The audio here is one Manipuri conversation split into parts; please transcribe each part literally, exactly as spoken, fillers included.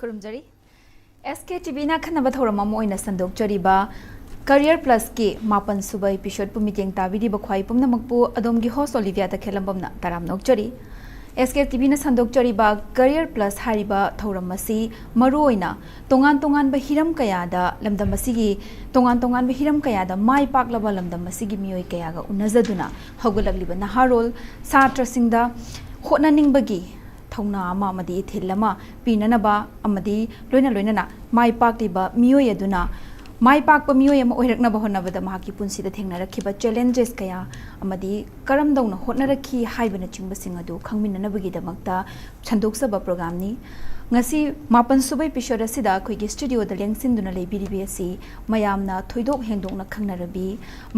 ꯈꯨꯔꯨꯝꯖꯔꯤ꯫ ꯑꯦꯁ ꯀꯦ ꯇꯤ ꯚꯤꯅ ꯑꯈꯟꯅꯕ ꯊꯧꯔꯝ ꯑꯃ ꯑꯣꯏꯅ ꯁꯟꯗꯣꯛꯆꯔꯤꯕ ꯀꯔꯤꯌꯔ ꯄ꯭ꯂꯁꯀꯤ ꯃꯥꯄꯟ ꯁꯨꯕ ꯏꯄꯤꯁꯣꯗꯄꯨ ꯃꯤꯠꯌꯦꯡ ꯇꯥꯕꯤꯔꯤꯕ ꯈ꯭ꯋꯥꯏ ꯄꯨꯝꯅꯃꯛꯄꯨ ꯑꯗꯣꯝꯒꯤ ꯍꯣꯁ ꯑꯣꯂꯤꯚꯤꯌꯥ ꯇꯈꯦꯜꯂꯝꯕꯝꯅ ꯇꯔꯥꯝꯅ ꯑꯣꯛꯆꯔꯤ꯫ ꯑꯦꯁ ꯀꯦ ꯇꯤ ꯚꯤꯅ ꯁꯟꯗꯣꯛꯆꯔꯤꯕ ꯀꯔꯤꯌꯔ ꯄ꯭ꯂꯁ ꯍꯥꯏꯔꯤꯕ ꯊꯧꯔꯝ ꯑꯁꯤ ꯃꯔꯨꯑꯣꯏꯅ ꯇꯣꯉꯥꯟ ꯇꯣꯉꯥꯟꯕ ꯍꯤꯔꯝ ꯀꯌꯥꯗ, ꯂꯝꯗꯝ ꯑꯁꯤꯒꯤ ꯇꯣꯉꯥꯟ ꯇꯣꯉꯥꯟꯕ ꯍꯤꯔꯝ ꯀꯌꯥꯗ ꯃꯥꯏ ꯄꯥꯛꯂꯕ ꯂꯝꯗꯝ ꯑꯁꯤꯒꯤ ꯃꯤꯑꯣꯏ ꯀꯌꯥꯒ ꯎꯅꯖꯗꯨꯅ ꯍꯧꯒꯠꯂꯛꯂꯤꯕ ꯅꯍꯥꯔꯣꯜ ꯁꯥꯇ꯭ꯔꯁꯤꯡꯗ ꯍꯣꯠꯅꯅꯤꯡꯕꯒꯤ ꯊꯧꯅꯥ ꯑꯃ ꯑꯃꯗꯤ ꯏꯊꯤꯜ ꯑꯃ ꯄꯤꯅꯅꯕ ꯑꯃꯗꯤ ꯂꯣꯏꯅ ꯂꯣꯏꯅꯅ ꯃꯥꯏ ꯄꯥꯛꯂꯤꯕ ꯃꯤꯑꯣꯏ ꯑꯗꯨꯅ ꯃꯥꯏ ꯄꯥꯛꯄ ꯃꯤꯑꯣꯏ ꯑꯃ ꯑꯣꯏꯔꯛꯅꯕ ꯍꯣꯠꯅꯕꯗ ꯃꯍꯥꯛꯀꯤ ꯄꯨꯟꯁꯤꯗ ꯊꯦꯡꯅꯔꯛꯈꯤꯕ ꯆꯦꯂꯦꯟꯖꯦꯁ ꯀꯌꯥ ꯑꯃꯗꯤ ꯀꯔꯝꯗꯧꯅ ꯍꯣꯠꯅꯔꯛꯈꯤ ꯍꯥꯏꯕꯅꯆꯤꯡꯕꯁꯤꯡ ꯑꯗꯨ ꯈꯪꯃꯤꯟꯅꯅꯕꯒꯤꯗꯃꯛꯇ ꯁꯟꯗꯣꯛꯆꯕ ꯄ꯭ꯔꯣꯒ꯭ꯔꯥꯝꯅꯤ꯫ ꯉꯁꯤ ꯃꯥꯄꯟ ꯁꯨꯕ ꯏꯄꯤꯁꯣꯗ ꯑꯁꯤꯗ ꯑꯩꯈꯣꯏꯒꯤ ꯁ꯭ꯇꯨꯗꯤꯑꯣꯗ ꯂꯦꯡꯁꯤꯟꯗꯨꯅ ꯂꯩꯕꯤꯔꯤꯕꯤ ꯑꯁꯤ ꯃꯌꯥꯝꯅ ꯊꯣꯏꯗꯣꯛ ꯍꯦꯟꯗꯣꯛꯅ ꯈꯪꯅꯔꯕꯤ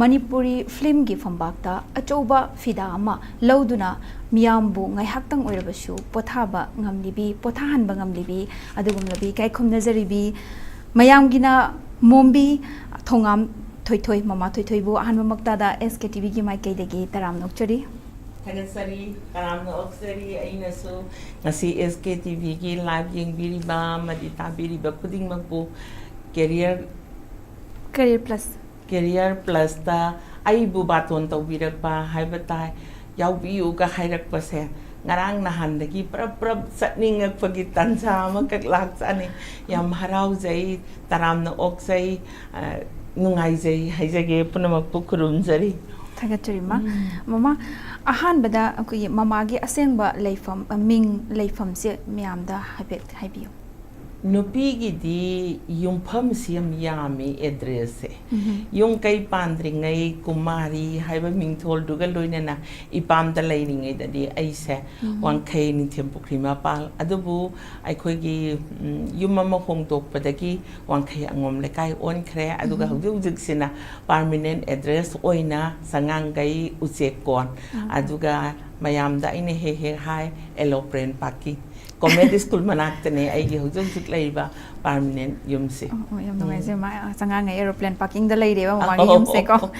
ꯃꯅꯤꯄꯨꯔꯤ ꯐꯤꯂꯝꯒꯤ ꯐꯝꯕꯥꯛꯇ ꯑꯆꯧꯕ ꯐꯤꯗꯥ ꯑꯃ ꯂꯧꯗꯨꯅ ꯃꯤꯌꯥꯝꯕꯨ ꯉꯥꯏꯍꯥꯛꯇꯪ ꯑꯣꯏꯔꯕꯁꯨ ꯄꯣꯊꯥꯕ ꯉꯝꯂꯤꯕꯤ, ꯄꯣꯊꯥꯍꯟꯕ ꯉꯝꯂꯤꯕꯤ ꯑꯗꯨꯒꯨꯝꯂꯕꯤ ꯏꯀꯥꯏ ꯈꯨꯝꯅꯖꯔꯤꯕꯤ ꯃꯌꯥꯝꯒꯤꯅ ꯃꯣꯝꯕꯤ ꯊꯣꯉꯥꯝ ꯊꯣꯏꯊꯣꯏ, ꯃꯃꯥ ꯊꯣꯏꯊꯣꯏꯕꯨ ꯑꯍꯥꯟꯕꯃꯛꯇꯗ ꯑꯦꯁ ꯀꯦ ꯇꯤ ꯚꯤꯒꯤ ꯃꯥꯏꯀꯩꯗꯒꯤ ꯇꯔꯥꯝꯅ ꯑꯣꯛꯆꯔꯤ꯫ ꯊꯥꯒꯠꯆꯔꯤ, ꯇꯔꯥꯝꯅ ꯑꯣꯛꯆꯔꯤ꯫ ꯑꯩꯅꯁꯨ ꯉꯁꯤ ꯑꯦꯁ ꯀꯦ ꯇꯤ ꯚꯤꯒꯤ ꯂꯥꯏꯚ ꯌꯦꯡꯕꯤꯔꯤꯕ ꯑꯃꯗꯤ ꯇꯥꯕꯤꯔꯤꯕ ꯈꯨꯗꯤꯡꯃꯛꯄꯨ ꯀꯦꯔꯤꯌꯔ ꯀꯔꯤꯌꯔ ꯄ꯭ꯂꯁ꯫ ꯀꯦꯔꯤꯌꯔ ꯄ꯭ꯂꯁꯇ ꯑꯩꯕꯨ ꯕꯥꯇꯣꯟ ꯇꯧꯕꯤꯔꯛꯄ ꯍꯥꯏꯕ ꯇꯥꯏ, ꯌꯥꯎꯕꯤꯌꯨꯒ ꯍꯥꯏꯔꯛꯄꯁꯦ ꯉꯔꯥꯡ ꯅꯍꯥꯟꯗꯒꯤ ꯄ꯭ꯔꯞ ꯄ꯭ꯔꯞ ꯆꯠꯅꯤꯡꯉꯛꯄꯒꯤ ꯇꯥꯟꯖꯥ ꯑꯃꯈꯛ ꯂꯥꯛꯆꯅꯤ꯫ ꯌꯥꯝ ꯍꯔꯥꯎꯖꯩ, ꯇꯔꯥꯝꯅ ꯑꯣꯛꯆꯩ, ꯑ, ꯅꯨꯡꯉꯥꯏꯖꯩ ꯍꯥꯏꯖꯒꯦ, ꯄꯨꯝꯅꯃꯛꯄꯨ ꯈꯨꯔꯨꯝꯖꯔꯤ꯫ ꯊꯥꯒꯠꯆꯔꯤ ꯃꯥ꯫ ꯎꯝ꯫ ꯃꯃꯥ, ꯑꯍꯥꯟꯕꯗ ꯑꯩꯈꯣꯏꯒꯤ ꯃꯃꯥꯒꯤ ꯑꯁꯦꯡꯕ ꯂꯩꯐꯝ, ꯑ, ꯃꯤꯡ, ꯂꯩꯐꯝꯁꯦ ꯃꯌꯥꯝꯗ ꯍꯥꯏꯐꯦꯠ ꯍꯥꯏꯕꯤꯌꯨ꯫ ꯅꯨꯄꯤꯒꯤꯗꯤ ꯌꯨꯝꯐꯝꯁꯤ ꯌꯥꯝ ꯌꯥꯝꯃꯤ ꯑꯦꯗ꯭ꯔꯦꯁꯁꯦ꯫ ꯎꯝ꯫ ꯌꯨꯝ ꯀꯩ ꯄꯥꯟꯗ꯭ꯔꯤꯉꯩ ꯀꯨꯃꯥꯔꯤ ꯍꯥꯏꯕ ꯃꯤꯡꯊꯣꯜꯗꯨꯒ ꯂꯣꯏꯅꯅ ꯏꯄꯥꯝꯗ ꯂꯩꯔꯤꯉꯩꯗꯗꯤ ꯑꯩꯁꯦ ꯎꯝ꯫ ꯋꯥꯡꯈꯩ ꯅꯤꯡꯊꯦꯝ ꯄꯨꯈ꯭ꯔꯤ ꯃꯄꯥꯜ, ꯑꯗꯨꯕꯨ ꯑꯩꯈꯣꯏꯒꯤ, ꯎꯝ, ꯌꯨꯝ ꯑꯃ ꯍꯣꯡꯗꯣꯛꯄꯗꯒꯤ ꯋꯥꯡꯈꯩ ꯑꯉꯣꯝ ꯂꯩꯀꯥꯏ ꯑꯣꯟꯈ꯭ꯔꯦ꯫ ꯑꯗꯨꯒ ꯎꯝ꯫ ꯍꯧꯖꯤꯛ ꯍꯧꯖꯤꯛꯁꯤꯅ ꯄꯥꯔꯃꯤꯅꯦꯟ ꯑꯦꯗ꯭ꯔꯦꯁ ꯑꯣꯏꯅ ꯁꯉꯥꯡꯒꯩ ꯎꯆꯦꯛꯀꯣꯟ, ꯎꯝ꯫ ꯑꯗꯨꯒ ꯃꯌꯥꯝꯗ ꯑꯩꯅ ꯍꯦꯛ ꯍꯦꯛ ꯍꯥꯏ, ꯑꯦꯂꯣꯄ꯭ꯔꯦꯟ ꯄꯥꯔꯀꯤꯡ, ꯀꯣꯃꯦꯠ ꯁ꯭ꯀꯨꯜ ꯃꯅꯥꯛꯇꯅꯦ ꯑꯩꯒꯤ ꯍꯧꯖꯤꯛ ꯍꯧꯖꯤꯛ ꯂꯩꯔꯤꯕ ꯄꯥꯔꯃꯤꯅꯦꯟ ꯌꯨꯝꯁꯦ꯫ ꯑꯣ, ꯑꯣ, ꯌꯥꯝ ꯅꯨꯡꯉꯥꯏꯖꯩ꯫ ꯃꯥ ꯑꯉꯥꯡꯉꯩ ꯑꯦꯔꯣꯄ꯭ꯂꯦꯟ ꯄꯥꯔꯀꯤꯡꯗ ꯂꯩꯔꯦꯕ ꯃꯃꯥꯒꯤ ꯑꯣ, ꯌꯨꯝꯁꯦꯀꯣ꯫ ꯑꯣ, ꯑꯣ꯫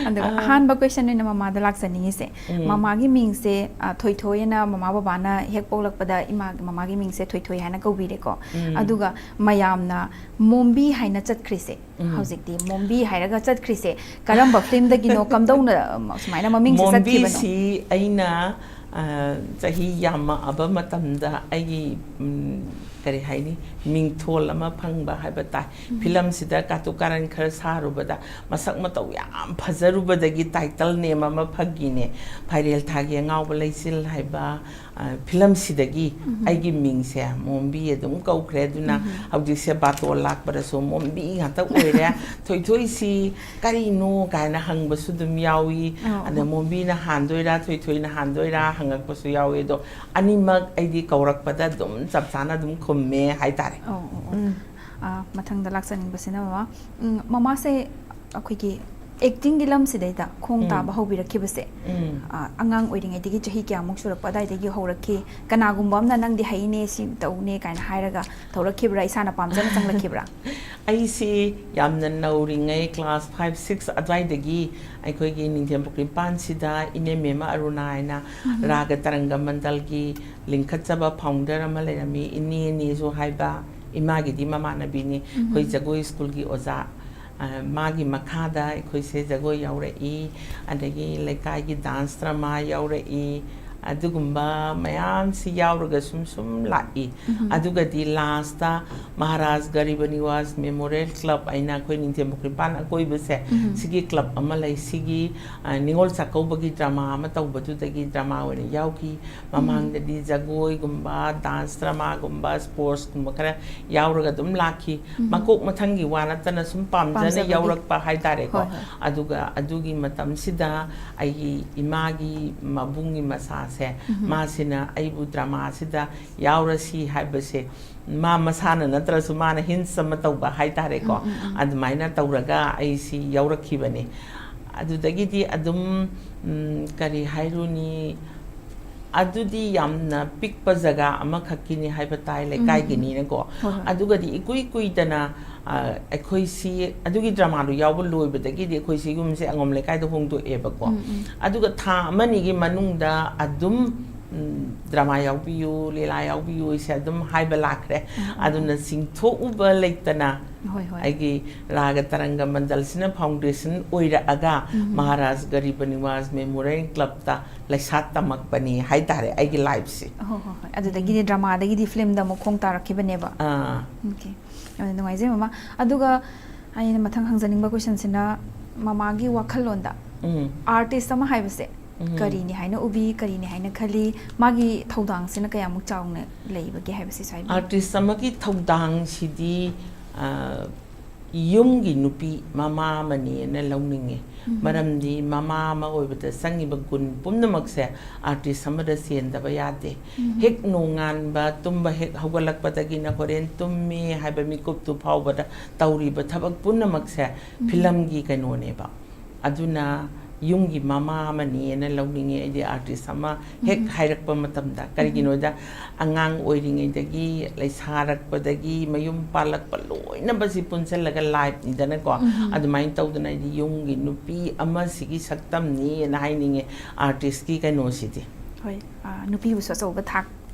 ꯑꯗꯨꯒ ꯑꯥ꯫ ꯑꯍꯥꯟꯕ ꯀꯣꯏꯁꯟ ꯑꯣꯏꯅ ꯃꯃꯥꯗ ꯂꯥꯛꯆꯅꯤꯡꯉꯤꯁꯦ, ꯎꯝ꯫ ꯃꯃꯥꯒꯤ ꯃꯤꯡꯁꯦ, ꯑ, ꯊꯣꯏꯊꯣꯏ ꯑꯅ ꯃꯃꯥ ꯕꯕꯥꯅ ꯍꯦꯛ ꯄꯣꯛꯂꯛꯄꯗ ꯏꯃꯥ, ꯃꯃꯥꯒꯤ ꯃꯤꯡꯁꯦ ꯊꯣꯏꯊꯣꯏ ꯍꯥꯏꯅ ꯀꯧꯕꯤꯔꯦꯀꯣ꯫ ꯎꯝ꯫ ꯑꯗꯨꯒ ꯃꯌꯥꯝꯅ ꯃꯣꯝꯕꯤ ꯍꯥꯏꯅ ꯆꯠꯈ꯭ꯔꯤꯁꯦ, ꯎꯝ꯫ ꯍꯧꯖꯤꯛꯇꯤ ꯃꯣꯝꯕꯤ ꯍꯥꯏꯔꯒ ꯆꯠꯈ꯭ꯔꯤꯁꯦ ꯀꯔꯝꯕ ꯐꯤꯂꯝꯗꯒꯤꯅꯣ, ꯀꯝꯗꯧꯅ, ꯑ, ꯁꯨꯃꯥꯏꯅ ꯃꯃꯤꯡꯁꯦ ꯆꯠꯈꯤꯕꯅꯣ? ꯃꯣꯝꯕꯤꯁꯤ ꯑꯩꯅ, ꯑ, ꯆꯍꯤ ꯌꯥꯝꯃꯛꯑꯕ ꯃꯇꯝꯗ ꯑꯩꯒꯤ, ꯎꯝ, ꯀꯔꯤ ꯍꯥꯏꯅꯤ, ꯃꯤꯡꯊꯣꯜ ꯑꯃ ꯐꯪꯕ ꯍꯥꯏꯕ ꯇꯥꯏ꯫ ꯎꯝ꯫ ꯐꯤꯂꯝꯁꯤꯗ ꯀꯥꯇꯨ ꯀꯥꯔꯟ ꯈꯔ ꯁꯥꯔꯨꯕꯗ ꯃꯁꯛ ꯃꯇꯧ ꯌꯥꯝ ꯐꯖꯔꯨꯕꯗꯒꯤ ꯇꯥꯏꯇꯜ ꯅꯦꯝ ꯑꯃ ꯐꯪꯈꯤꯅꯦ꯫ ꯐꯥꯏꯔꯦꯜ ꯊꯥꯒꯤ ꯑꯉꯥꯎꯕ ꯂꯩꯆꯤꯜ ꯍꯥꯏꯕ, ꯑ, ꯐꯤꯂꯝꯁꯤꯗꯒꯤ ꯎꯝ꯫ ꯑꯩꯒꯤ ꯃꯤꯡꯁꯦ ꯃꯣꯝꯕꯤ ꯑꯗꯨꯝ ꯀꯧꯈ꯭ꯔꯦ꯫ ꯑꯗꯨꯅ ꯎꯝ꯫ ꯍꯧꯖꯤꯛꯁꯦ ꯕꯥꯇꯣꯟ ꯂꯥꯛꯄꯗꯁꯨ ꯃꯣꯝꯕꯤ ꯉꯥꯛꯇ ꯑꯣꯏꯔꯦ꯫ "ꯊꯣꯏꯊꯣꯏꯁꯤ ꯀꯔꯤꯅꯣ?" ꯀꯥꯏꯅ ꯍꯪꯕꯁꯨ ꯑꯗꯨꯝ ꯌꯥꯎꯏ꯫ ꯑꯣ꯫ ꯑꯗ ꯃꯣꯝꯕꯤꯅ ꯍꯥꯟꯗꯣꯏꯔꯥ, ꯊꯣꯏꯊꯣꯏꯅ ꯍꯥꯟꯗꯣꯏꯔꯥ ꯍꯪꯉꯛꯄꯁꯨ ꯌꯥꯎꯏ꯫ ꯑꯗꯣ ꯑꯅꯤꯃꯛ ꯑꯩꯗꯤ ꯀꯧꯔꯛꯄꯗ ꯑꯗꯨꯝ ꯆꯞ ꯆꯥꯅ ꯑꯗꯨꯝ ꯈꯨꯝꯃꯦ ꯍꯥꯏꯇꯥꯔꯦ꯫ ꯑꯣ, ꯑꯣ, ꯑꯣ꯫ ꯎꯝ꯫ ꯑ, ꯃꯊꯪꯗ ꯂꯥꯛꯆꯅꯤꯡꯕꯁꯤꯅ ꯃꯃꯥ, ꯎꯝ, ꯃꯃꯥꯁꯦ ꯑꯩꯈꯣꯏꯒꯤ ꯑꯦꯛꯇꯤꯡꯒꯤ ꯂꯝꯁꯤꯗꯩꯗ ꯈꯣꯡ ꯎꯝ꯫ ꯇꯥꯕ ꯍꯧꯕꯤꯔꯛꯈꯤꯕꯁꯦ, ꯎꯝ꯫ ꯑ, ꯑꯉꯥꯡ ꯑꯣꯏꯔꯤꯉꯩꯗꯒꯤ ꯆꯍꯤ ꯀꯌꯥꯃꯨꯛ ꯁꯨꯔꯛꯄ ꯑꯗꯥꯏꯗꯒꯤ ꯍꯧꯔꯛꯈꯤ? ꯀꯅꯥꯒꯨꯝꯕ ꯑꯃꯅ "ꯅꯪꯗꯤ ꯍꯩꯅꯦ, ꯁꯤ ꯇꯧꯅꯦ" ꯀꯥꯏꯅ ꯍꯥꯏꯔꯒ ꯇꯧꯔꯛꯈꯤꯕ꯭ꯔꯥ? ꯏꯁꯥꯅ ꯄꯥꯝꯖꯅ ꯆꯪꯂꯛꯈꯤꯕ꯭ꯔꯥ? ꯑꯩꯁꯤ ꯌꯥꯝꯅ ꯅꯧꯔꯤꯉꯩ, ꯀ꯭ꯂꯥꯁ ꯐꯥꯏꯚ, ꯁꯤꯛꯁ ꯑꯗꯨꯋꯥꯏꯗꯒꯤ ꯑꯩꯈꯣꯏꯒꯤ ꯅꯤꯡꯊꯦꯝꯄꯣꯛ ꯅꯤꯄꯥꯟꯁꯤꯗ ꯏꯅꯦ ꯃꯦꯝꯃ ꯑꯔꯨꯅꯥ ꯍꯥꯏꯅ ꯎꯝ꯫ ꯔꯥꯒ ꯇꯔꯪꯒ ꯃꯟꯗꯜꯒꯤ ꯂꯤꯡꯈꯠꯆꯕ ꯐꯥꯎꯟꯗꯔ ꯑꯃ ꯂꯩꯔꯝꯃꯤ, ꯏꯅꯦꯅꯦꯁꯨ ꯍꯥꯏꯕ, ꯏꯃꯥꯒꯤꯗꯤ ꯃꯃꯥꯟꯅꯕꯤꯅꯤ꯫ ꯎꯝ꯫ ꯑꯩꯈꯣꯏ ꯖꯒꯣꯏ ꯁ꯭ꯀꯨꯜꯒꯤ ꯑꯣꯖꯥ, ꯑ, ꯃꯥꯒꯤ ꯃꯈꯥꯗ ꯑꯩꯈꯣꯏꯁꯦ ꯖꯒꯣꯏ ꯌꯥꯎꯔꯛꯏ, ꯑꯗꯒꯤ ꯂꯩꯀꯥꯏꯒꯤ ꯗꯥꯟꯁ ꯗ꯭ꯔꯃꯥ ꯌꯥꯎꯔꯛꯏ꯫ ꯑꯗꯨꯒꯨꯝꯕ ꯃꯌꯥꯝꯁꯤ ꯌꯥꯎꯔꯒ ꯁꯨꯝ ꯁꯨꯝ ꯂꯥꯛꯏ꯫ ꯎꯝ꯫ ꯑꯗꯨꯒꯗꯤ last Maharaj Garib Niwaz memorial club ꯍꯥꯏꯅ ꯑꯩꯈꯣꯏ ꯅꯤꯡꯊꯦꯝꯄꯣꯛ ꯅꯤꯄꯥꯟ ꯑꯀꯣꯏꯕꯁꯦ, ꯎꯝ꯫ ꯁꯤꯒꯤ ꯀ꯭ꯂꯕ ꯑꯃ ꯂꯩ꯫ ꯁꯤꯒꯤ, ꯑ, ꯅꯤꯉꯣꯜ ꯆꯥꯛꯀꯧꯕꯒꯤ ꯗ꯭ꯔꯃꯥ ꯑꯃ ꯇꯧꯕꯗꯨꯗꯒꯤ ꯗ꯭ꯔꯃꯥ ꯑꯣꯏꯅ ꯌꯥꯎꯈꯤ꯫ ꯎꯝ꯫ ꯃꯃꯥꯡꯗꯗꯤ ꯖꯒꯣꯏꯒꯨꯝꯕ, ꯗꯥꯟꯁ ꯗ꯭ꯔꯃꯥꯒꯨꯝꯕ, ꯁ꯭ꯄꯣꯔꯠꯁꯀꯨꯝꯕ ꯈꯔ ꯌꯥꯎꯔꯒ ꯑꯗꯨꯝ ꯂꯥꯛꯈꯤ꯫ ꯎꯝ꯫ ꯃꯀꯣꯛ ꯃꯊꯪꯒꯤ ꯋꯥ ꯅꯠꯇꯅ ꯁꯨꯝ ꯄꯥꯝꯖꯅ ꯄꯥꯝꯖꯕꯒꯤ꯫ ꯌꯥꯎꯔꯛꯄ ꯍꯥꯏꯇꯥꯔꯦꯀꯣ꯫ ꯍꯣꯏ, ꯍꯣꯏ꯫ ꯑꯗꯨꯒ ꯑꯗꯨꯒꯤ ꯃꯇꯝꯁꯤꯗ ꯑꯩꯒꯤ ꯏꯃꯥꯒꯤ ꯃꯕꯨꯡꯒꯤ ꯃꯆꯥꯁꯦ, ꯎꯝ꯫ ꯃꯥꯁꯤꯅ ꯑꯩꯕꯨ ꯗ꯭ꯔꯃꯥꯁꯤꯗ ꯌꯥꯎꯔꯁꯤ ꯍꯥꯏꯕꯁꯦ ꯃꯥ ꯃꯁꯥꯅ ꯅꯠꯇ꯭ꯔꯁꯨ ꯃꯥꯅ ꯍꯤꯟꯁ ꯑꯃ ꯇꯧꯕ ꯍꯥꯏꯇꯥꯔꯦꯀꯣ꯫ ꯎꯝ, ꯎꯝ, ꯎꯝ꯫ ꯑꯗꯨꯃꯥꯏꯅ ꯇꯧꯔꯒ ꯑꯩꯁꯤ ꯌꯥꯎꯔꯛꯈꯤꯕꯅꯤ꯫ ꯑꯗꯨꯗꯒꯤꯗꯤ ꯑꯗꯨꯝ, ꯎꯝ, ꯀꯔꯤ ꯍꯥꯏꯔꯨꯅꯤ, ꯑꯗꯨꯗꯤ ꯌꯥꯝꯅ ꯄꯤꯛꯄ ꯖꯒꯥ ꯑꯃꯈꯛꯀꯤꯅꯤ ꯍꯥꯏꯕ ꯇꯥꯏ, ꯂꯩꯀꯥꯏꯒꯤꯅꯤꯅꯀꯣ꯫ ꯍꯣꯏ, ꯍꯣꯏ꯫ ꯑꯗꯨꯒꯗꯤ ꯏꯀꯨꯏ ꯀꯨꯏꯗꯅ, ꯑ, ꯑꯩꯈꯣꯏꯁꯤ ꯑꯗꯨꯒꯤ drama ꯗꯨ ꯌꯥꯎꯕ ꯂꯣꯏꯕꯗꯒꯤꯗꯤ ꯑꯩꯈꯣꯏ ꯁꯤꯒꯨꯝꯕꯁꯦ ꯑꯉꯣꯝ ꯂꯩꯀꯥꯏꯗ ꯍꯣꯡꯗꯣꯛꯑꯦꯕꯀꯣ꯫ ꯎꯝ, ꯎꯝ꯫ ꯑꯗꯨꯒ ꯊꯥ ꯑꯃꯅꯤꯒꯤ ꯃꯅꯨꯡꯗ ꯑꯗꯨꯝ, ꯎꯝ, drama ꯌꯥꯎꯕꯤꯌꯨ, ꯂꯤꯂꯥ ꯌꯥꯎꯕꯤꯌꯨ ꯁꯦ ꯑꯗꯨꯝ ꯍꯥꯏꯕ ꯂꯥꯛꯈ꯭ꯔꯦ꯫ ꯎꯝ, ꯎꯝ꯫ ꯑꯗꯨꯅ ꯆꯤꯡꯊꯣꯛꯎꯕ ꯂꯩꯇꯅ ꯍꯣꯏ, ꯍꯣꯏ꯫ ꯑꯩꯒꯤ ꯔꯥꯒ ꯇꯔꯪꯒ ꯃꯟꯗꯜꯁꯤꯅ foundation ꯑꯣꯏꯔꯛꯑꯒ ꯎꯝ꯫ ꯃꯍꯥꯔꯥꯖ ꯒꯔꯤꯕ ꯅꯤꯋꯥꯖ Memorial Club ꯇ ꯂꯩꯁꯥ ꯇꯝꯃꯛꯄꯅꯤ ꯍꯥꯏꯇꯥꯔꯦ ꯑꯩꯒꯤ life ꯁꯦ꯫ ꯍꯣꯏ, ꯍꯣꯏ, ꯍꯣꯏ꯫ ꯑꯗꯨꯗꯒꯤꯗꯤ drama ꯗꯒꯤꯗꯤ film ꯗ ꯑꯃꯨꯛ ꯈꯣꯡ ꯇꯥꯔꯛꯈꯤꯕꯅꯦꯕ꯫ ꯑꯥ꯫ Okay꯫ ꯌꯥꯝꯅ ꯅꯨꯡꯉꯥꯏꯖꯩ ꯃꯃꯥ꯫ ꯑꯗꯨꯒ ꯑꯩꯅ ꯃꯊꯪ ꯍꯪꯖꯅꯤꯡꯕ question ꯁꯤꯅ, ꯃꯃꯥꯒꯤ ꯋꯥꯈꯜꯂꯣꯟꯗ ꯎꯝ꯫ artist ꯑꯃ ꯍꯥꯏꯕꯁꯦ ꯎꯝ꯫ ꯀꯔꯤꯅꯤ ꯍꯥꯏꯅ ꯎꯕꯤ, ꯀꯔꯤꯅꯤ ꯍꯥꯏꯅ ꯈꯜꯂꯤ, ꯃꯥꯒꯤ ꯊꯧꯗꯥꯡꯁꯤꯅ ꯀꯌꯥꯃꯨꯛ ꯆꯥꯎꯅ ꯂꯩꯕꯒꯦ ꯍꯥꯏꯕꯁꯤꯁꯨ ꯍꯥꯏꯕꯤꯌꯨ꯫ Artist ꯑꯃꯒꯤ ꯊꯧꯗꯥꯡꯁꯤꯗꯤ, ꯑ, ꯌꯨꯝꯒꯤ ꯅꯨꯄꯤ ꯃꯃꯥ ꯑꯃꯅꯦꯅ ꯂꯧꯅꯤꯡꯉꯦ꯫ ꯎꯝ꯫ ꯃꯔꯝꯗꯤ ꯃꯃꯥ ꯑꯃ ꯑꯣꯏꯕꯗ ꯆꯪꯉꯤꯕ ꯒꯨꯟ ꯄꯨꯝꯅꯃꯛꯁꯦ artist ꯑꯃꯗ ꯆꯦꯟꯗꯕ ꯌꯥꯗꯦ꯫ ꯎꯝ꯫ ꯍꯦꯛ ꯅꯣꯡꯉꯥꯟꯕ ꯇꯨꯝꯕ ꯍꯦꯛ ꯍꯧꯒꯠꯂꯛꯄꯗꯒꯤꯅ ꯍꯣꯔꯦꯟ ꯇꯨꯝꯃꯦ ꯍꯥꯏꯕ ꯃꯤꯀꯨꯞꯇꯨ ꯐꯥꯎꯕꯗ ꯇꯧꯔꯤꯕ ꯊꯕꯛ ꯄꯨꯝꯅꯃꯛꯁꯦ ꯎꯝ꯫ film ꯒꯤ ꯀꯩꯅꯣꯅꯦꯕ꯫ ꯑꯗꯨꯅ ꯌꯨꯝꯒꯤ ꯃꯃꯥ ꯑꯃꯅꯦꯅ ꯂꯧꯅꯤꯡꯉꯦ ꯑꯩꯗꯤ artist ꯑꯃ ꯍꯦꯛ ꯎꯝ꯫ ꯍꯥꯏꯔꯛꯄ ꯃꯇꯝꯗ꯫ ꯀꯔꯤꯒꯤꯅꯣꯗ ꯑꯉꯥꯡ ꯑꯣꯏꯔꯤꯉꯩꯗꯒꯤ, ꯂꯩꯁꯥꯔꯛꯄꯗꯒꯤ, ꯃꯌꯨꯝ ꯄꯥꯜꯂꯛꯄ ꯂꯣꯏꯅꯃꯛꯁꯤ ꯄꯨꯟꯁꯤꯜꯂꯒ life ꯅꯤꯗꯅꯀꯣ꯫ ꯎꯝ꯫ ꯑꯗꯨꯃꯥꯏꯅ ꯇꯧꯗꯅ ꯑꯩꯗꯤ ꯌꯨꯝꯒꯤ ꯅꯨꯄꯤ ꯑꯃꯁꯤꯒꯤ ꯁꯛꯇꯝꯅꯤꯅ ꯍꯥꯏꯅꯤꯡꯉꯦ artist ꯀꯤ ꯀꯩꯅꯣꯁꯤꯗꯤ꯫ ꯍꯣꯏ, ꯑ, ꯅꯨꯄꯤꯕꯨꯁꯨ ꯑꯆꯧꯕ ꯊꯥꯛ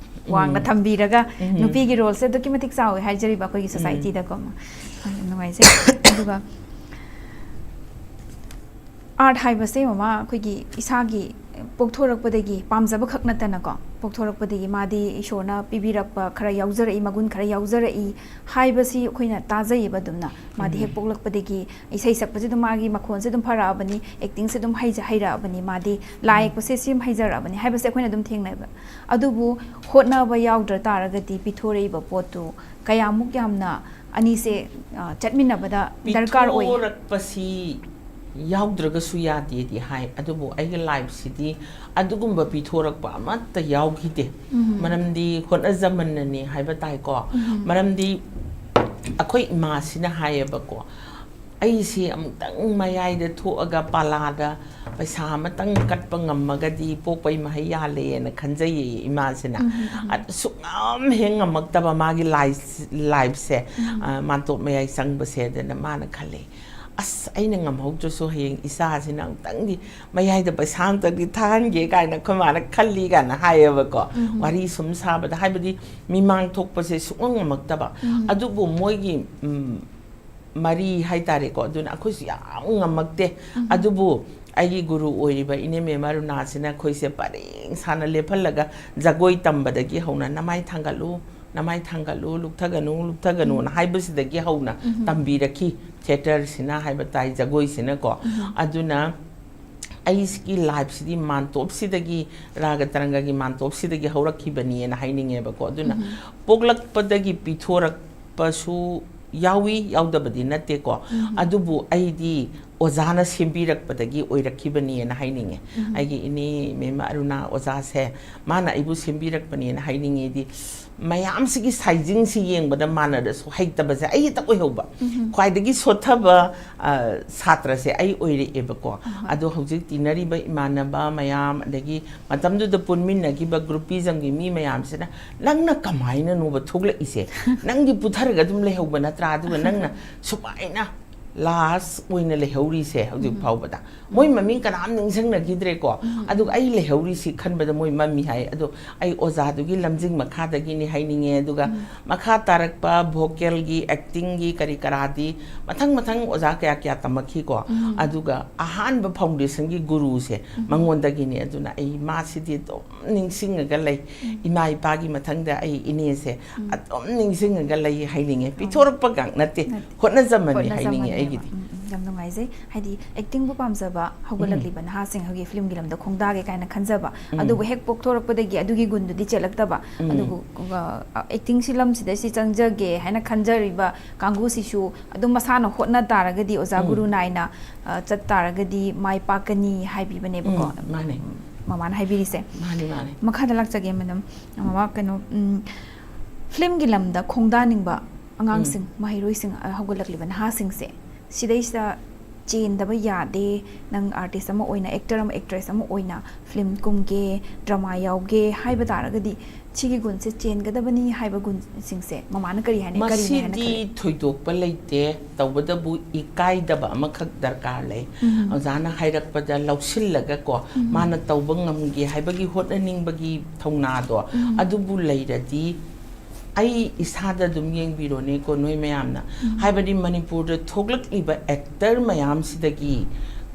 ꯋꯥꯡꯅ ꯎꯝ꯫ ꯊꯝꯕꯤꯔꯒ ꯎꯝ꯫ ꯅꯨꯄꯤꯒꯤ role ꯁꯦ ꯑꯗꯨꯛꯀꯤ ꯃꯇꯤꯛ ꯆꯥꯎꯋꯦ ꯍꯥꯏꯖꯔꯤꯕ ꯑꯩꯈꯣꯏꯒꯤ ꯎꯝ꯫ society ꯗꯀꯣ꯫ ꯌꯥꯝ ꯅꯨꯡꯉꯥꯏꯖꯩ꯫ ꯑꯗꯨꯒ art ꯍꯥꯏꯕꯁꯦ ꯃꯃꯥ ꯑꯩꯈꯣꯏꯒꯤ ꯏꯁꯥꯒꯤ ꯄꯣꯛꯊꯣꯔꯛꯄꯗꯒꯤ ꯄꯥꯝꯖꯕ ꯈꯛ ꯅꯠꯇꯅꯀꯣ, ꯄꯣꯛꯊꯣꯔꯛꯄꯗꯒꯤ ꯃꯥꯗꯤ ꯏꯁꯣꯔꯅ ꯄꯤꯕꯤꯔꯛꯄ ꯈꯔ ꯌꯥꯎꯖꯔꯛꯏ, ꯃꯒꯨꯟ ꯈꯔ ꯌꯥꯎꯖꯔꯛꯏ ꯍꯥꯏꯕꯁꯤ ꯑꯩꯈꯣꯏꯅ ꯇꯥꯖꯩꯌꯦꯕ ꯑꯗꯨꯝꯅ꯫ ꯃꯥꯗꯤ ꯍꯦꯛ ꯎꯝ꯫ ꯄꯣꯛꯂꯛꯄꯗꯒꯤ ꯏꯁꯩ ꯁꯛꯄꯁꯦ ꯑꯗꯨꯝ ꯃꯥꯒꯤ ꯃꯈꯣꯟꯁꯦ ꯑꯗꯨꯝ ꯐꯔꯛꯑꯕꯅꯤ, acting ꯁꯦ ꯑꯗꯨꯝ ꯍꯩꯖ-, ꯍꯩꯔꯛꯑꯕꯅꯤ, ꯃꯥꯗꯤ ꯂꯥꯏ ꯎꯝ꯫ ꯌꯦꯛꯄꯁꯦ ꯁꯤ ꯑꯗꯨꯝ ꯍꯩꯖꯔꯛꯑꯕꯅꯤ ꯍꯥꯏꯕꯁꯦ ꯑꯩꯈꯣꯏꯅ ꯑꯗꯨꯝ ꯊꯦꯡꯅꯩꯕ꯫ ꯑꯗꯨꯕꯨ ꯍꯣꯠꯅꯕ ꯌꯥꯎꯗ꯭ꯔ ꯇꯥꯔꯒꯗꯤ ꯄꯤꯊꯣꯔꯛꯏꯕ ꯄꯣꯠꯇꯨ ꯀꯌꯥꯃꯨꯛ ꯌꯥꯝꯅ ꯑꯅꯤꯁꯦ, ꯑ, ꯆꯠꯃꯤꯟꯅꯕꯗ ꯗꯔꯀꯥꯔ ꯑꯣꯏ꯫ ꯄꯤꯊꯣꯔꯛꯄꯁꯤ ꯌꯥꯎꯗ꯭ꯔꯒꯁꯨ ꯌꯥꯗꯦꯗꯤ ꯍꯥꯏ, ꯑꯗꯨꯕꯨ ꯑꯩꯒꯤ life ꯁꯤꯗꯤ ꯑꯗꯨꯒꯨꯝꯕ ꯄꯤꯊꯣꯔꯛꯄ ꯑꯃꯠꯇ ꯌꯥꯎꯈꯤꯗꯦ꯫ ꯎꯝ꯫ ꯃꯔꯝꯗꯤ ꯍꯣꯠꯅꯖꯃꯟꯅꯅꯤ ꯍꯥꯏꯕ ꯇꯥꯏꯀꯣ꯫ ꯎꯝ꯫ ꯃꯔꯝꯗꯤ ꯑꯩꯈꯣꯏ ꯏꯃꯥꯁꯤꯅ ꯍꯥꯏꯌꯦꯕꯀꯣ, ꯑꯩꯁꯤ ꯑꯃꯨꯛꯇꯪ ꯃꯌꯥꯏꯗ ꯊꯣꯛꯑꯒ ꯄꯥꯂꯥꯗ ꯄꯩꯁꯥ ꯑꯃꯇꯪ ꯀꯠꯄ ꯉꯝꯃꯒꯗꯤ ꯄꯣꯛꯄꯩ ꯃꯍꯩ ꯌꯥꯜꯂꯦꯅ ꯈꯟꯖꯩꯌꯦ ꯏꯃꯥꯁꯤꯅ꯫ ꯑꯗꯨ ꯁꯨꯡꯉꯝ ꯍꯦꯛ ꯉꯝꯃꯛꯇꯕ ꯃꯥꯒꯤ ꯂꯥꯏꯐꯁꯦ, ꯃꯥꯟꯇꯣꯞ ꯃꯌꯥꯏ ꯆꯪꯕꯁꯦ꯫ ꯑꯗꯨꯅ ꯃꯥꯅ ꯈꯜꯂꯦ, "ꯑꯁ, ꯑꯩꯅ ꯉꯝꯍꯧꯗ꯭ꯔꯁꯨ ꯍꯌꯦꯡ ꯏꯆꯥꯁꯤꯅ ꯑꯃꯨꯛꯇꯪꯗꯤ ꯃꯌꯥꯏꯗ ꯄꯩꯁꯥ ꯑꯃꯇꯪꯗꯤ ꯊꯥꯍꯟꯒꯦ" ꯀꯥꯏꯅ ꯑꯩꯈꯣꯏ ꯃꯥꯅ ꯈꯜꯂꯤ ꯀꯥꯏꯅ ꯍꯥꯏꯌꯦꯕꯀꯣ꯫ ꯋꯥꯔꯤ ꯁꯨꯝ ꯁꯥꯕꯗ, ꯍꯥꯏꯕꯗꯤ ꯃꯤꯃꯥꯡ ꯊꯣꯛꯄꯁꯦ ꯁꯨꯡꯉꯝ ꯉꯝꯃꯛꯇꯕ꯫ ꯑꯗꯨꯕꯨ ꯃꯣꯏꯒꯤ, ꯎꯝ, ꯃꯔꯤ ꯍꯥꯏꯇꯥꯔꯦꯀꯣ, ꯑꯗꯨꯅ ꯑꯩꯈꯣꯏꯁꯨ ꯌꯥꯝ ꯉꯝꯃꯛꯇꯦ꯫ ꯑꯗꯨꯕꯨ ꯑꯩꯒꯤ ꯒꯨꯔꯨ ꯑꯣꯏꯔꯤꯕ ꯏꯅꯦ ꯃꯦꯝ ꯑꯔꯨꯅꯥꯁꯤꯅ ꯑꯩꯈꯣꯏꯁꯦ ꯄꯔꯦꯡ ꯁꯥꯅ ꯂꯦꯞꯍꯜꯂꯒ ꯖꯒꯣꯏ ꯇꯝꯕꯗꯒꯤ ꯍꯧꯅ "ꯅꯃꯥꯏ ꯊꯥꯡꯒꯠꯂꯨ, ꯅꯃꯥꯏ ꯊꯥꯡꯒꯠꯂꯨ, ꯂꯨꯞꯊꯒꯅꯨ, ꯂꯨꯞꯊꯒꯅꯨꯅ" ꯍꯥꯏꯕꯁꯤꯗꯒꯤ ꯍꯧꯅ ꯇꯝꯕꯤꯔꯛꯈꯤ꯫ ꯊꯤꯌꯦꯇꯔꯁꯤꯅ ꯍꯥꯏꯕ ꯇꯥꯏ, ꯖꯒꯣꯏꯁꯤꯅꯀꯣ꯫ ꯑꯗꯨꯅ ꯑꯩꯒꯤ ꯂꯥꯏꯐꯁꯤꯗꯤ ꯃꯥꯟꯇꯣꯞꯁꯤꯗꯒꯤ, ꯔꯥꯒ ꯇꯔꯪꯒꯒꯤ ꯃꯥꯟꯇꯣꯞꯁꯤꯗꯒꯤ ꯍꯧꯔꯛꯈꯤꯕꯅꯤꯅ ꯍꯥꯏꯅꯤꯡꯉꯦꯕꯀꯣ꯫ ꯑꯗꯨꯅ ꯄꯣꯛꯂꯛꯄꯗꯒꯤ ꯄꯤꯊꯣꯔꯛꯄꯁꯨ ꯌꯥꯎꯏ, ꯌꯥꯎꯗꯕꯗꯤ ꯅꯠꯇꯦꯀꯣ꯫ ꯑꯗꯨꯕꯨ ꯑꯩꯗꯤ ꯑꯣꯖꯥꯅ ꯁꯦꯝꯕꯤꯔꯛꯄꯗꯒꯤ ꯑꯣꯏꯔꯛꯈꯤꯕꯅꯦꯅ ꯍꯥꯏꯅꯤꯡꯉꯦ꯫ ꯑꯩꯒꯤ ꯏꯅꯦ ꯃꯦꯝ ꯑꯔꯨꯅꯥ ꯑꯣꯖꯥꯁꯦ, ꯃꯥꯅ ꯑꯩꯕꯨ ꯁꯦꯝꯕꯤꯔꯛꯄꯅꯦꯅ ꯍꯥꯏꯅꯤꯡꯉꯦꯗꯤ, ꯃꯌꯥꯝꯁꯤꯒꯤ ꯁꯥꯏꯖꯤꯡꯁꯤ ꯌꯦꯡꯕꯗ ꯃꯥꯟꯅꯔꯁꯨ ꯍꯩꯇꯕꯁꯦ ꯑꯩ ꯍꯦꯛꯇ ꯑꯣꯏꯍꯧꯕ꯫ ꯈ꯭ꯋꯥꯏꯗꯒꯤ ꯁꯣꯠꯊꯕ, ꯑ, ꯁꯥꯇ꯭ꯔꯁꯦ ꯑꯩ ꯑꯣꯏꯔꯛꯑꯦꯕꯀꯣ꯫ ꯑꯗꯣ ꯍꯧꯖꯤꯛ ꯇꯤꯟꯅꯔꯤꯕ ꯏꯃꯥꯟꯅꯕ ꯃꯌꯥꯝ, ꯑꯗꯒꯤ ꯃꯇꯝꯗꯨꯗ ꯄꯨꯟꯃꯤꯟꯅꯈꯤꯕ groupismꯒꯤ ꯃꯤ ꯃꯌꯥꯝꯁꯤꯅ, "ꯅꯪꯅ ꯀꯃꯥꯏꯅꯅꯣꯕ ꯊꯣꯛꯂꯛꯏꯁꯦ? ꯅꯪꯗꯤ ꯄꯨꯊꯔꯒ ꯑꯗꯨꯝ ꯂꯩꯍꯧꯕ ꯅꯠꯇ꯭ꯔꯥ? ꯑꯗꯨꯒ ꯅꯪꯅ ꯁꯨꯃꯥꯏꯅ last ꯑꯣꯏꯅ ꯂꯩꯍꯧꯔꯤꯁꯦ ꯍꯧꯖꯤꯛ ꯐꯥꯎꯕꯗ?" ꯃꯣꯏ ꯃꯃꯤꯡ ꯀꯅꯥꯝ ꯅꯤꯡꯁꯤꯡꯅꯈꯤꯗ꯭ꯔꯦꯀꯣ꯫ ꯑꯗꯨꯒ ꯑꯩ ꯂꯩꯍꯧꯔꯤꯁꯤ ꯈꯟꯕꯗ ꯃꯣꯏ ꯃꯝꯃꯤ ꯍꯥꯏ꯫ ꯑꯗꯣ ꯑꯩ ꯑꯣꯖꯥꯗꯨꯒꯤ ꯂꯝꯖꯤꯡ ꯃꯈꯥꯗꯒꯤꯅꯤ ꯍꯥꯏꯅꯤꯡꯉꯦ꯫ ꯑꯗꯨꯒ ꯃꯈꯥ ꯇꯥꯔꯛꯄ vocalꯒꯤ, actingꯒꯤ, ꯀꯔꯤ ꯀꯔꯥꯗꯤ ꯃꯊꯪ ꯃꯊꯪ ꯑꯣꯖꯥ ꯀꯌꯥ ꯀꯌꯥ ꯇꯝꯃꯛꯈꯤꯀꯣ꯫ ꯑꯗꯨꯒ ꯑꯍꯥꯟꯕ foundationꯒꯤ ꯒꯨꯔꯨꯁꯦ ꯃꯉꯣꯟꯗꯒꯤꯅꯤ꯫ ꯑꯗꯨꯅ ꯑꯩ ꯃꯥꯁꯤꯗꯤ ꯑꯗꯨꯝ ꯅꯤꯡꯁꯤꯡꯉꯒ ꯂꯩ꯫ ꯏꯃꯥ ꯏꯄꯥꯒꯤ ꯃꯊꯪꯗ ꯑꯩ ꯏꯅꯦꯁꯦ ꯑꯗꯨꯝ ꯅꯤꯡꯁꯤꯡꯉꯒ ꯂꯩ ꯍꯥꯏꯅꯤꯡꯉꯦ꯫ ꯄꯤꯊꯣꯔꯛꯄꯒ ꯅꯠꯇꯦ, ꯅꯠꯇꯦ꯫ ꯍꯣꯠꯅꯖꯃꯟꯅꯤ ꯍꯥꯏꯅꯤꯡꯉꯦ ꯍꯣꯠꯅꯖꯃꯟꯅꯦꯕ꯫ ꯑꯩꯒꯤꯗꯤ꯫ ꯎꯝ, ꯎꯝ, ꯌꯥꯝ ꯅꯨꯡꯉꯥꯏꯖꯩ꯫ ꯍꯥꯏꯗꯤ actingꯕꯨ ꯄꯥꯝꯖꯕ ꯍꯧꯒꯠꯂꯛꯂꯤꯕ ꯅꯍꯥꯁꯤꯡ ꯑꯩꯈꯣꯏꯒꯤ filmꯒꯤ ꯂꯝꯗ ꯈꯣꯡꯗꯥꯒꯦ ꯀꯥꯏꯅ ꯈꯟꯖꯕ, ꯑꯗꯨꯕꯨ ꯍꯦꯛ ꯄꯣꯛꯊꯣꯔꯛꯄꯗꯒꯤ ꯑꯗꯨꯒꯤ ꯒꯨꯟꯗꯨꯗꯤ ꯆꯦꯜꯂꯛꯇꯕ꯫ ꯑꯗꯨꯕꯨ, ꯑ, actingꯁꯤ ꯂꯝꯁꯤꯗ ꯁꯤ ꯆꯪꯖꯒꯦ ꯍꯥꯏꯅ ꯈꯟꯖꯔꯤꯕ ꯀꯥꯡꯕꯨꯁꯤꯁꯨ ꯑꯗꯨꯝ ꯃꯁꯥꯅ ꯍꯣꯠꯅ ꯇꯥꯔꯒꯗꯤ, ꯑꯣꯖꯥ ꯒꯨꯔꯨ ꯅꯥꯏꯅ, ꯑ, ꯆꯠ ꯇꯥꯔꯒꯗꯤ ꯃꯥꯏ ꯄꯥꯛꯀꯅꯤ ꯍꯥꯏꯕꯤꯕꯅꯦꯕꯀꯣ꯫ ꯎꯝ, ꯃꯥꯅꯦ꯫ ꯃꯃꯥꯅ ꯍꯥꯏꯕꯤꯔꯤꯁꯦ꯫ ꯃꯥꯅꯦ, ꯃꯥꯅꯦ꯫ ꯃꯈꯥꯗ ꯂꯥꯛꯆꯒꯦ, madam꯫ ꯃꯃꯥ, ꯀꯩꯅꯣ, ꯎꯝ, filmꯒꯤ ꯂꯝꯗ ꯈꯣꯡꯗꯥꯅꯤꯡꯕ ꯑꯉꯥꯡꯁꯤꯡ, ꯃꯍꯩꯔꯣꯏꯁꯤꯡ, ꯑ, ꯍꯧꯒꯠꯂꯛꯂꯤꯕ ꯅꯍꯥꯁꯤꯡꯁꯦ ꯁꯤꯗꯩꯁꯤꯗ ꯆꯦꯟꯗꯕ ꯌꯥꯗꯦ, ꯅꯪ ꯑꯥꯔꯇꯤꯁ ꯑꯃ ꯑꯣꯏꯅ, ꯑꯦꯛꯇꯔ ꯑꯃ, ꯑꯦꯛꯇ꯭ꯔꯦꯁ ꯑꯃ ꯑꯣꯏꯅ ꯐꯤꯂꯝ ꯀꯨꯝꯒꯦ, ꯗ꯭ꯔꯃꯥ ꯌꯥꯎꯒꯦ ꯍꯥꯏꯕ ꯇꯥꯔꯒꯗꯤ ꯁꯤꯒꯤ ꯒꯨꯟꯁꯦ ꯆꯦꯟꯒꯗꯕꯅꯤ ꯍꯥꯏꯕ ꯒꯨꯟꯁꯤꯡꯁꯦ ꯃꯃꯥꯅ ꯀꯔꯤ ꯍꯥꯏꯅ, ꯀꯔꯤꯅꯤ ꯍꯥꯏꯅ ꯃꯁꯤꯗꯤ ꯈꯜꯂꯤ? ꯊꯣꯏꯗꯣꯛꯄ ꯂꯩꯇꯦ, ꯇꯧꯕꯇꯕꯨ ꯏꯀꯥꯏꯗꯕ ꯑꯃꯈꯛ ꯗꯔꯀꯥꯔ ꯂꯩ꯫ ꯎꯝ꯫ ꯑꯣꯖꯥꯅ ꯍꯥꯏꯔꯛꯄꯗ ꯂꯧꯁꯤꯜꯂꯒꯀꯣ, ꯎꯝ꯫ ꯃꯥꯅ ꯇꯧꯕ ꯉꯝꯒꯦ ꯍꯥꯏꯕꯒꯤ ꯍꯣꯠꯅꯅꯤꯡꯕꯒꯤ ꯊꯧꯅꯥꯗꯣ ꯎꯝ꯫ ꯑꯗꯨꯕꯨ ꯂꯩꯔꯗꯤ, ꯑꯩ ꯏꯁꯥꯗ ꯑꯗꯨꯝ ꯌꯦꯡꯕꯤꯔꯣꯅꯦꯀꯣ ꯅꯣꯏ ꯃꯌꯥꯝꯅ꯫ ꯎꯝ꯫ ꯍꯥꯏꯕꯗꯤ ꯃꯅꯤꯄꯨꯔꯗ ꯊꯣꯛꯂꯛꯂꯤꯕ ꯑꯦꯛꯇꯔ ꯃꯌꯥꯝꯁꯤꯗꯒꯤ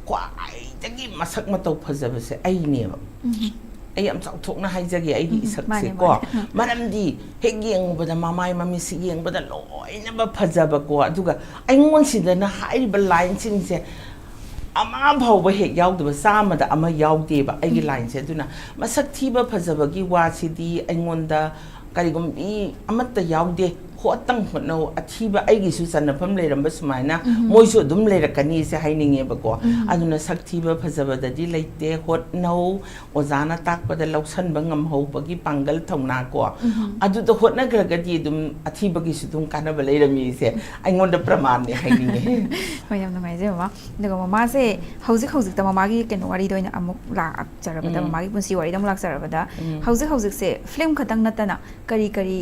ꯈ꯭ꯋꯥꯏꯗꯒꯤ ꯃꯁꯛ ꯃꯇꯧ ꯐꯖꯕꯁꯦ ꯑꯩꯅꯦꯕ꯫ ꯎꯝ꯫ ꯑꯩ ꯌꯥꯝ ꯆꯥꯎꯊꯣꯛꯅ ꯍꯥꯏꯖꯒꯦ ꯑꯩꯒꯤ ꯎꯝ, ꯏꯁꯛꯁꯦ ꯃꯥꯅꯦ, ꯀꯣ꯫ ꯃꯥꯅꯦ꯫ ꯎꯝ꯫ ꯃꯔꯝꯗꯤ ꯍꯦꯛ ꯌꯦꯡꯉꯨꯕꯗ ꯃꯃꯥꯏ ꯃꯃꯤꯠꯁꯤ ꯌꯦꯡꯕꯗ ꯂꯣꯏꯅꯃꯛ ꯐꯖꯕꯀꯣ, ꯑꯗꯨꯒ ꯑꯩꯉꯣꯟꯁꯤꯗꯅ ꯍꯥꯏꯔꯤꯕ ꯂꯥꯏꯟꯁꯤꯡꯁꯦ ꯑꯃ ꯐꯥꯎꯕ ꯍꯦꯛ ꯌꯥꯎꯗꯕ, ꯆꯥꯝꯃꯗ ꯑꯃ ꯌꯥꯎꯗꯦꯕ ꯑꯩꯒꯤ ꯎꯝ꯫ ꯂꯥꯏꯟꯁꯦ꯫ ꯑꯗꯨꯅ ꯃꯁꯛ ꯊꯤꯕ ꯐꯖꯕꯒꯤ ꯋꯥꯁꯤꯗꯤ ꯑꯩꯉꯣꯟꯗ ꯀꯔꯤꯒꯨꯝꯕꯤ ꯑꯃꯠꯇ ꯌꯥꯎꯗꯦ꯫ ꯍꯣꯠꯇꯪ ꯍꯣꯠꯅꯧ, ꯑꯊꯤꯕ ꯑꯩꯒꯤꯁꯨ ꯆꯟꯅꯐꯝ ꯂꯩꯔꯝꯕ ꯁꯨꯃꯥꯏꯅ ꯎꯝ꯫ ꯃꯣꯏꯁꯨ ꯑꯗꯨꯝ ꯂꯩꯔꯛꯀꯅꯤꯁꯦ ꯍꯥꯏꯅꯤꯡꯉꯦꯕꯀꯣ꯫ ꯎꯝ꯫ ꯑꯗꯨꯅ ꯁꯛ ꯊꯤꯕ ꯐꯖꯕꯗꯗꯤ ꯂꯩꯇꯦ, ꯍꯣꯠꯅꯧ, ꯑꯣꯖꯥꯅ ꯇꯥꯛꯄꯗ ꯂꯧꯁꯟꯕ ꯉꯝꯍꯧꯕꯒꯤ ꯄꯥꯡꯒꯜ ꯊꯧꯅꯥꯀꯣ, ꯎꯝ꯫ ꯑꯗꯨꯗ ꯍꯣꯠꯅꯈ꯭ꯔꯒꯗꯤ ꯑꯗꯨꯝ ꯑꯊꯤꯕꯒꯤꯁꯨ ꯑꯗꯨꯝ ꯀꯥꯟꯅꯕ ꯂꯩꯔꯝꯃꯤꯁꯦ ꯑꯩꯉꯣꯟꯗ ꯄ꯭ꯔꯃꯥꯟꯅꯦ ꯍꯥꯏꯅꯤꯡꯉꯦ꯫ ꯍꯣꯏ, ꯌꯥꯝ ꯅꯨꯡꯉꯥꯏꯖꯩ ꯃꯃꯥ꯫ ꯑꯗꯨꯒ ꯃꯃꯥꯁꯦ ꯍꯧꯖꯤꯛ ꯍꯧꯖꯤꯛꯇ ꯃꯃꯥꯒꯤ ꯀꯩꯅꯣ ꯋꯥꯔꯤꯗ ꯑꯣꯏꯅ ꯑꯃꯨꯛ ꯂꯥꯛꯆꯔꯕꯗ, ꯎꯝ꯫ ꯃꯃꯥꯒꯤ ꯄꯨꯟꯁꯤ ꯋꯥꯔꯤꯗ ꯑꯃꯨꯛ ꯂꯥꯛꯆꯔꯕꯗ, ꯎꯝ꯫ ꯍꯧꯖꯤꯛ ꯍꯧꯖꯤꯛꯁꯦ ꯐꯤꯂꯝ ꯈꯛꯇꯪ ꯅꯠꯇꯅ ꯀꯔꯤ ꯀꯔꯤ,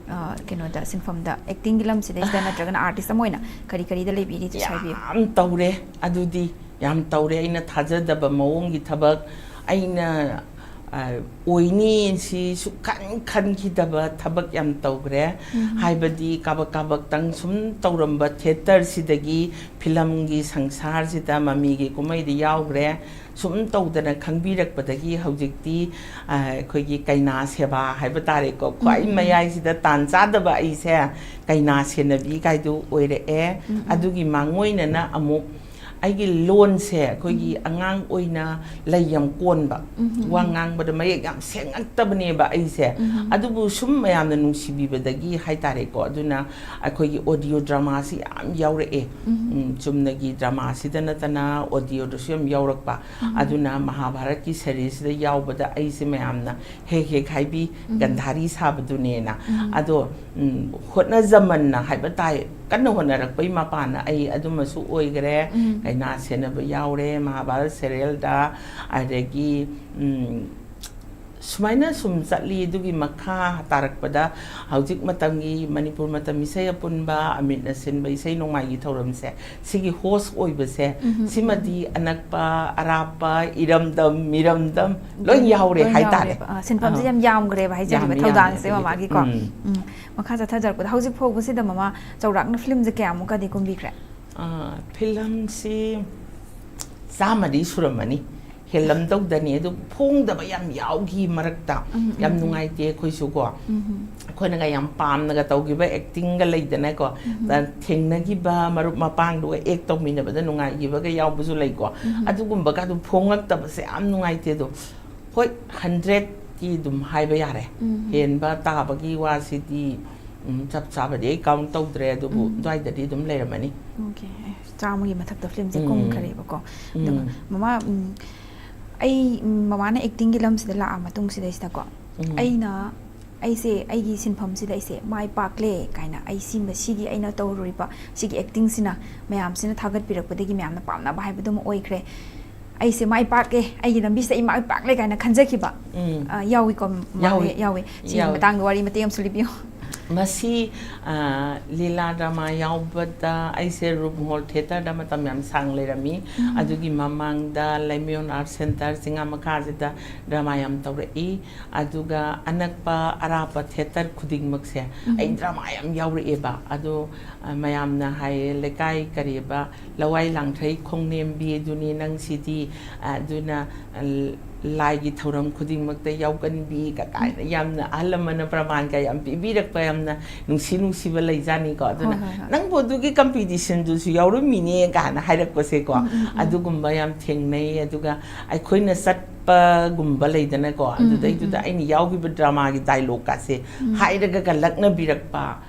ꯑ, ꯀꯩꯅꯣꯗ, ꯁꯤꯟꯐꯝꯗ, ꯑꯦꯛꯇꯤꯡꯒꯤ ꯂꯝꯁꯤꯗꯩꯁꯤꯗ ꯅꯠꯇ꯭ꯔꯒꯅ ꯑꯥꯔꯇꯤꯁ ꯑꯃ ꯑꯣꯏꯅ ꯀꯔꯤ ꯀꯔꯤꯗ ꯂꯩꯕꯤꯔꯤ? ꯑꯗꯨꯁꯨ ꯍꯥꯏꯕꯤꯌꯨ꯫ ꯌꯥꯝ ꯇꯧꯔꯦ, ꯑꯗꯨꯗꯤ ꯌꯥꯝ ꯇꯧꯔꯦ꯫ ꯑꯩꯅ ꯊꯥꯖꯗꯕ ꯃꯑꯣꯡꯒꯤ ꯊꯕꯛ, ꯑꯩꯅ, ꯑ, ꯑꯣꯏꯅꯤ ꯁꯤ ꯁꯨꯛꯈꯟ ꯈꯟꯈꯤꯗꯕ ꯊꯕꯛ ꯌꯥꯝ ꯇꯧꯈ꯭ꯔꯦ꯫ ꯎꯝ꯫ ꯍꯥꯏꯕꯗꯤ ꯀꯥꯕꯛ ꯀꯥꯕꯛꯇꯪ ꯁꯨꯝ ꯇꯧꯔꯝꯕ ꯊꯤꯌꯦꯇꯔꯁꯤꯗꯒꯤ ꯐꯤꯂꯝꯒꯤ ꯁꯪꯁꯥꯔꯁꯤꯗ ꯃꯃꯤꯒꯤ ꯀꯨꯝꯍꯩꯗ ꯌꯥꯎꯈ꯭ꯔꯦ꯫ ꯁꯨꯝ ꯇꯧꯗꯅ ꯈꯪꯕꯤꯔꯛꯄꯗꯒꯤ ꯍꯧꯖꯤꯛꯇꯤ, ꯑ, ꯑꯩꯈꯣꯏꯒꯤ ꯀꯩꯅꯥ ꯁꯦꯕꯥ ꯍꯥꯏꯕ ꯇꯥꯔꯦꯀꯣ, ꯈ꯭ꯋꯥꯏ ꯎꯝ꯫ ꯃꯌꯥꯏꯁꯤꯗ ꯇꯥꯟ ꯆꯥꯗꯕ ꯑꯩꯁꯦ ꯀꯩꯅꯥ ꯁꯦꯟꯅꯕꯤ ꯀꯥꯏꯗꯨ ꯑꯣꯏꯔꯛꯑꯦ꯫ ꯎꯝ, ꯎꯝ꯫ ꯑꯗꯨꯒꯤ ꯃꯥꯡꯑꯣꯏꯅꯅ ꯑꯃꯨꯛ ꯑꯩꯒꯤ ꯂꯣꯟꯁꯦ ꯑꯩꯈꯣꯏꯒꯤ ꯎꯝ꯫ ꯑꯉꯥꯡ ꯑꯣꯏꯅ ꯂꯩ ꯌꯥꯝ ꯀꯣꯟꯕ, ꯎꯝ, ꯎꯝ, ꯋꯥ ꯎꯝ꯫ ꯉꯥꯡꯕꯗ ꯃꯌꯦꯛ ꯌꯥꯝ ꯁꯦꯡꯉꯛꯇꯕꯅꯦꯕ ꯑꯩꯁꯦ꯫ ꯎꯝ꯫ ꯑꯗꯨꯕꯨ ꯁꯨꯝ ꯃꯌꯥꯝꯅ ꯅꯨꯡꯁꯤꯕꯤꯕꯗꯒꯤ ꯍꯥꯏꯇꯥꯔꯦꯀꯣ, ꯑꯗꯨꯅ ꯑꯩꯈꯣꯏꯒꯤ ꯑꯣꯗꯤꯑꯣ ꯗ꯭ꯔꯃꯥꯁꯤ ꯌꯥꯝ ꯌꯥꯎꯔꯛꯑꯦ꯫ ꯎꯝ꯫ ꯎꯝ, ꯆꯨꯝꯅꯒꯤ ꯗ꯭ꯔꯃꯥꯁꯤꯗ ꯅꯠꯇꯅ ꯑꯣꯗꯤꯑꯣꯗꯁꯨ ꯌꯥꯝ ꯌꯥꯎꯔꯛꯄ꯫ ꯎꯝ꯫ ꯑꯗꯨꯅ ꯃꯍꯥꯚꯥꯔꯠꯀꯤ ꯁꯦꯔꯤꯁꯤꯗ ꯌꯥꯎꯕꯗ ꯑꯩꯁꯦ ꯃꯌꯥꯝꯅ ꯍꯦꯛ ꯍꯦꯛ ꯍꯥꯏꯕꯤ, ꯎꯝ꯫ ꯒꯟꯙꯥꯔꯤ ꯁꯥꯕꯗꯨꯅꯦꯅ꯫ ꯎꯝ꯫ ꯑꯗꯣ, ꯎꯝ, ꯍꯣꯠꯅꯖꯃꯟꯅ ꯍꯥꯏꯕ ꯇꯥꯏ, ꯀꯟꯅ ꯍꯣꯠꯅꯔꯛꯄꯩ ꯃꯄꯥꯟꯅ ꯑꯩ ꯑꯗꯨꯃꯁꯨ ꯑꯣꯏꯈ꯭ꯔꯦ꯫ ꯎꯝ꯫ ꯀꯩꯅꯥ ꯁꯦꯟꯅꯕ ꯌꯥꯎꯔꯦ ꯃꯍꯥꯕꯥꯔꯠ ꯁꯦꯔꯦꯜꯗ, ꯑꯗꯒꯤ, ꯎꯝ, ꯁꯨꯃꯥꯏꯅ ꯁꯨꯝ ꯆꯠꯂꯤ꯫ ꯑꯗꯨꯒꯤ ꯃꯈꯥ ꯇꯥꯔꯛꯄꯗ ꯍꯧꯖꯤꯛ ꯃꯇꯝꯒꯤ ꯃꯅꯤꯄꯨꯔ ꯃꯇꯝ ꯏꯁꯩ ꯑꯄꯨꯟꯕ ꯑꯃꯤꯠꯅ ꯁꯤꯟꯕ ꯏꯁꯩ ꯅꯣꯡꯃꯥꯏꯒꯤ ꯊꯧꯔꯝꯁꯦ, ꯁꯤꯒꯤ ꯍꯣꯁ ꯑꯣꯏꯕꯁꯦ, ꯎꯝ, ꯎꯝ, ꯁꯤꯃꯗꯤ ꯑꯅꯛꯄ ꯑꯔꯥꯞꯄ, ꯏꯔꯝꯗꯝ ꯃꯤꯔꯝꯗꯝ ꯂꯣꯏ ꯌꯥꯎꯔꯦ ꯂꯣꯏ ꯍꯥꯏꯇꯥꯔꯦ꯫ ꯌꯥꯎꯔꯦꯕ꯫ ꯑꯥ, ꯁꯤꯟꯐꯝꯁꯦ ꯑꯥ꯫ ꯌꯥꯝ ꯌꯥꯝꯈ꯭ꯔꯦꯕ ꯍꯥꯏꯖꯔꯤꯕ ꯌꯥꯝꯃꯦ, ꯊꯧꯗꯥꯡꯁꯦ ꯌꯥꯝꯃꯦ꯫ ꯃꯃꯥꯒꯤꯀꯣ꯫ ꯎꯝ꯫ ꯎꯝ꯫ ꯃꯈꯥ ꯆꯠꯊꯖꯔꯛꯄꯗ ꯍꯧꯖꯤꯛ ꯐꯥꯎꯕꯁꯤꯗ ꯃꯃꯥ ꯆꯥꯎꯔꯥꯛꯅ ꯐꯤꯂꯝꯁꯦ ꯀꯌꯥꯃꯨꯛꯀꯗꯤ ꯀꯨꯝꯕꯤꯈ꯭ꯔꯦ? ꯑꯥ, ꯐꯤꯂꯝꯁꯤ ꯆꯥꯝꯃꯗꯤ ꯁꯨꯔꯝꯃꯅꯤ꯫ ꯍꯦꯜꯂꯝꯗꯧꯗꯅꯤ꯫ ꯑꯗꯨ ꯐꯣꯡꯗꯕ ꯌꯥꯝ ꯌꯥꯎꯈꯤ ꯃꯔꯛꯇ꯫ ꯎꯝ, ꯎꯝ, ꯌꯥꯝ ꯎꯝ꯫ ꯅꯨꯡꯉꯥꯏꯇꯦ ꯑꯩꯈꯣꯏꯁꯨ ꯀꯣ꯫ ꯎꯝ, ꯎꯝ꯫ ꯑꯩꯈꯣꯏꯅꯒ ꯌꯥꯝ ꯄꯥꯝꯅꯒ ꯇꯧꯈꯤꯕ actingꯒ ꯂꯩꯗꯅꯀꯣ꯫ ꯎꯝ, ꯎꯝ꯫ ꯊꯦꯡꯅꯈꯤꯕ ꯃꯔꯨꯞ ꯃꯄꯥꯡꯗꯨꯒ act ꯇꯧꯃꯤꯟꯅꯕꯗ ꯅꯨꯡꯉꯥꯏꯈꯤꯕꯒ ꯌꯥꯎꯕꯁꯨ ꯂꯩꯀꯣ꯫ ꯎꯝ, ꯎꯝ꯫ ꯑꯗꯨꯒꯨꯝꯕꯒ ꯑꯗꯨꯝ ꯐꯣꯡꯉꯛꯇꯕꯁꯦ ꯌꯥꯝ ꯅꯨꯡꯉꯥꯏꯇꯦ꯫ ꯑꯗꯣ ꯍꯣꯏ, hundredꯀꯤ ꯑꯗꯨꯝ ꯍꯥꯏꯕ ꯌꯥꯔꯦ꯫ ꯎꯝ, ꯎꯝ꯫ ꯍꯦꯟꯕ ꯇꯥꯕꯒꯤ ꯋꯥꯁꯤꯗꯤ, ꯎꯝ, ꯆꯞ ꯆꯥꯕꯗꯤ ꯑꯩ count ꯇꯧꯗ꯭ꯔꯦ, ꯑꯗꯨꯕꯨ ꯎꯝ꯫ ꯑꯗꯨꯋꯥꯏꯗꯗꯤ ꯑꯗꯨꯝ ꯂꯩꯔꯝꯃꯅꯤ꯫ Okay, ꯑꯦ, ꯆꯥꯝꯃꯒꯤ ꯃꯊꯛꯇ ꯐꯤꯂꯝꯁꯦ ꯎꯝ꯫ ꯀꯨꯝꯈ꯭ꯔꯦꯕꯀꯣ꯫ ꯎꯝ꯫ ꯑꯗꯨꯒ ꯃꯃꯥ, ꯎꯝ, ꯑꯩ, ꯎꯝ, ꯃꯃꯥꯅ actingꯒꯤ ꯂꯝꯁꯤꯗ ꯂꯥꯛꯑ ꯃꯇꯨꯡꯁꯤꯗꯩꯁꯤꯗꯀꯣ, ꯎꯝ꯫ ꯑꯩꯅ, ꯑꯩꯁꯦ ꯑꯩꯒꯤ ꯁꯤꯟꯐꯝꯁꯤꯗ ꯑꯩꯁꯦ ꯃꯥꯏ ꯄꯥꯛꯂꯦ ꯀꯥꯏꯅ, ꯑꯩ ꯁꯤꯃ, ꯁꯤꯒꯤ ꯑꯩꯅ ꯇꯧꯔꯨꯔꯤꯕ ꯁꯤꯒꯤ actingꯁꯤꯅ ꯃꯌꯥꯝꯁꯤꯅ ꯊꯥꯒꯠꯄꯤꯔꯛꯄꯗꯒꯤ ꯃꯌꯥꯝꯅ ꯄꯥꯝꯅꯕ ꯍꯥꯏꯕꯗꯨꯃ ꯑꯣꯏꯈ꯭ꯔꯦ꯫ ꯑꯩꯁꯦ ꯃꯥꯏ ꯄꯥꯛꯑꯦ, ꯑꯩꯒꯤ ꯂꯝꯕꯤꯁꯤꯗ ꯑꯩ ꯃꯥꯏ ꯄꯥꯛꯂꯦ ꯀꯥꯏꯅ ꯈꯟꯖꯈꯤꯕ, ꯎꯝ꯫ ꯑ, ꯌꯥꯎꯏꯀꯣ, ꯃꯥꯅꯦ, ꯌꯥꯎꯏ꯫ ꯌꯥꯎꯏ꯫ ꯁꯤꯒꯤ ꯌꯥꯎꯏ꯫ ꯃꯇꯥꯡꯗ ꯋꯥꯔꯤ ꯃꯇꯦꯛ ꯑꯃꯁꯨ ꯂꯤꯕꯤꯌꯨ꯫ ꯃꯁꯤ, ꯑ, ꯂꯤꯂꯥ drama ꯌꯥꯎꯕꯗ ꯑꯩꯁꯦ ꯔꯨꯞ ꯃꯍꯣꯜ theatreꯗ ꯃꯇꯝ ꯌꯥꯝ ꯁꯥꯡ ꯂꯩꯔꯝꯃꯤ꯫ ꯎꯝ꯫ ꯑꯗꯨꯒꯤ ꯃꯃꯥꯡꯗ ꯂꯩꯃꯌꯣꯟ Art Centre ꯆꯤꯡꯉꯥ ꯃꯈꯥꯁꯤꯗ drama ꯌꯥꯝ ꯇꯧꯔꯛꯏ꯫ ꯑꯗꯨꯒ ꯑꯅꯛꯄ ꯑꯔꯥꯞꯄ theatre ꯈꯨꯗꯤꯡꯃꯛꯁꯦ ꯎꯝ꯫ ꯑꯩ drama ꯌꯥꯝ ꯌꯥꯎꯔꯛꯑꯦꯕ꯫ ꯑꯗꯣ, ꯑ, ꯃꯌꯥꯝꯅ ꯍꯥꯏꯌꯦ, ꯂꯩꯀꯥꯏ ꯀꯔꯤꯕ, ꯂꯋꯥꯏ ꯂꯥꯡꯊ꯭ꯔꯩ ꯈꯣꯡꯅꯦꯝꯕꯤ ꯑꯗꯨꯅꯤ ꯅꯪꯁꯤꯗꯤ, ꯑ, ꯑꯗꯨꯅ, ꯑ, ꯂꯥꯏꯒꯤ ꯊꯧꯔꯝ ꯈꯨꯗꯤꯡꯃꯛꯇ ꯌꯥꯎꯒꯟꯕꯤ ꯀ ꯀꯥꯏꯅ ꯎꯝ꯫ ꯌꯥꯝꯅ ꯑꯍꯜ ꯂꯃꯟꯅ ꯄ꯭ꯔꯃꯥꯟꯒ ꯌꯥꯝ ꯄꯤꯕꯤꯔꯛꯄ, ꯌꯥꯝꯅ ꯅꯨꯡꯁꯤ ꯅꯨꯡꯁꯤꯕ ꯂꯩꯖꯥꯠꯅꯤꯀꯣ꯫ ꯑꯗꯨꯅ ꯍꯣꯏ, ꯍꯣꯏ, ꯍꯣꯏ꯫ "ꯅꯪꯕꯨ ꯑꯗꯨꯒꯤ competitionꯗꯨꯁꯨ ꯌꯥꯎꯔꯝꯃꯤꯅꯦ" ꯀꯥꯏꯅ ꯍꯥꯏꯔꯛꯄꯁꯦꯀꯣ, ꯎꯝ, ꯎꯝ, ꯎꯝ꯫ ꯑꯗꯨꯒꯨꯝꯕ ꯌꯥꯝ ꯊꯦꯡꯅꯩ꯫ ꯑꯗꯨꯒ ꯑꯩꯈꯣꯏꯅ ꯆꯠꯄꯒꯨꯝꯕ ꯂꯩꯗꯅꯀꯣ, ꯎꯝ, ꯎꯝ, ꯑꯗꯨꯗꯩꯗꯨꯗ ꯎꯝ꯫ ꯑꯩꯅ ꯌꯥꯎꯈꯤꯕ dramaꯒꯤ dialogueꯀꯥꯁꯦ ꯎꯝ꯫ ꯍꯥꯏꯔꯒꯒ ꯂꯛꯅꯕꯤꯔꯛꯄ,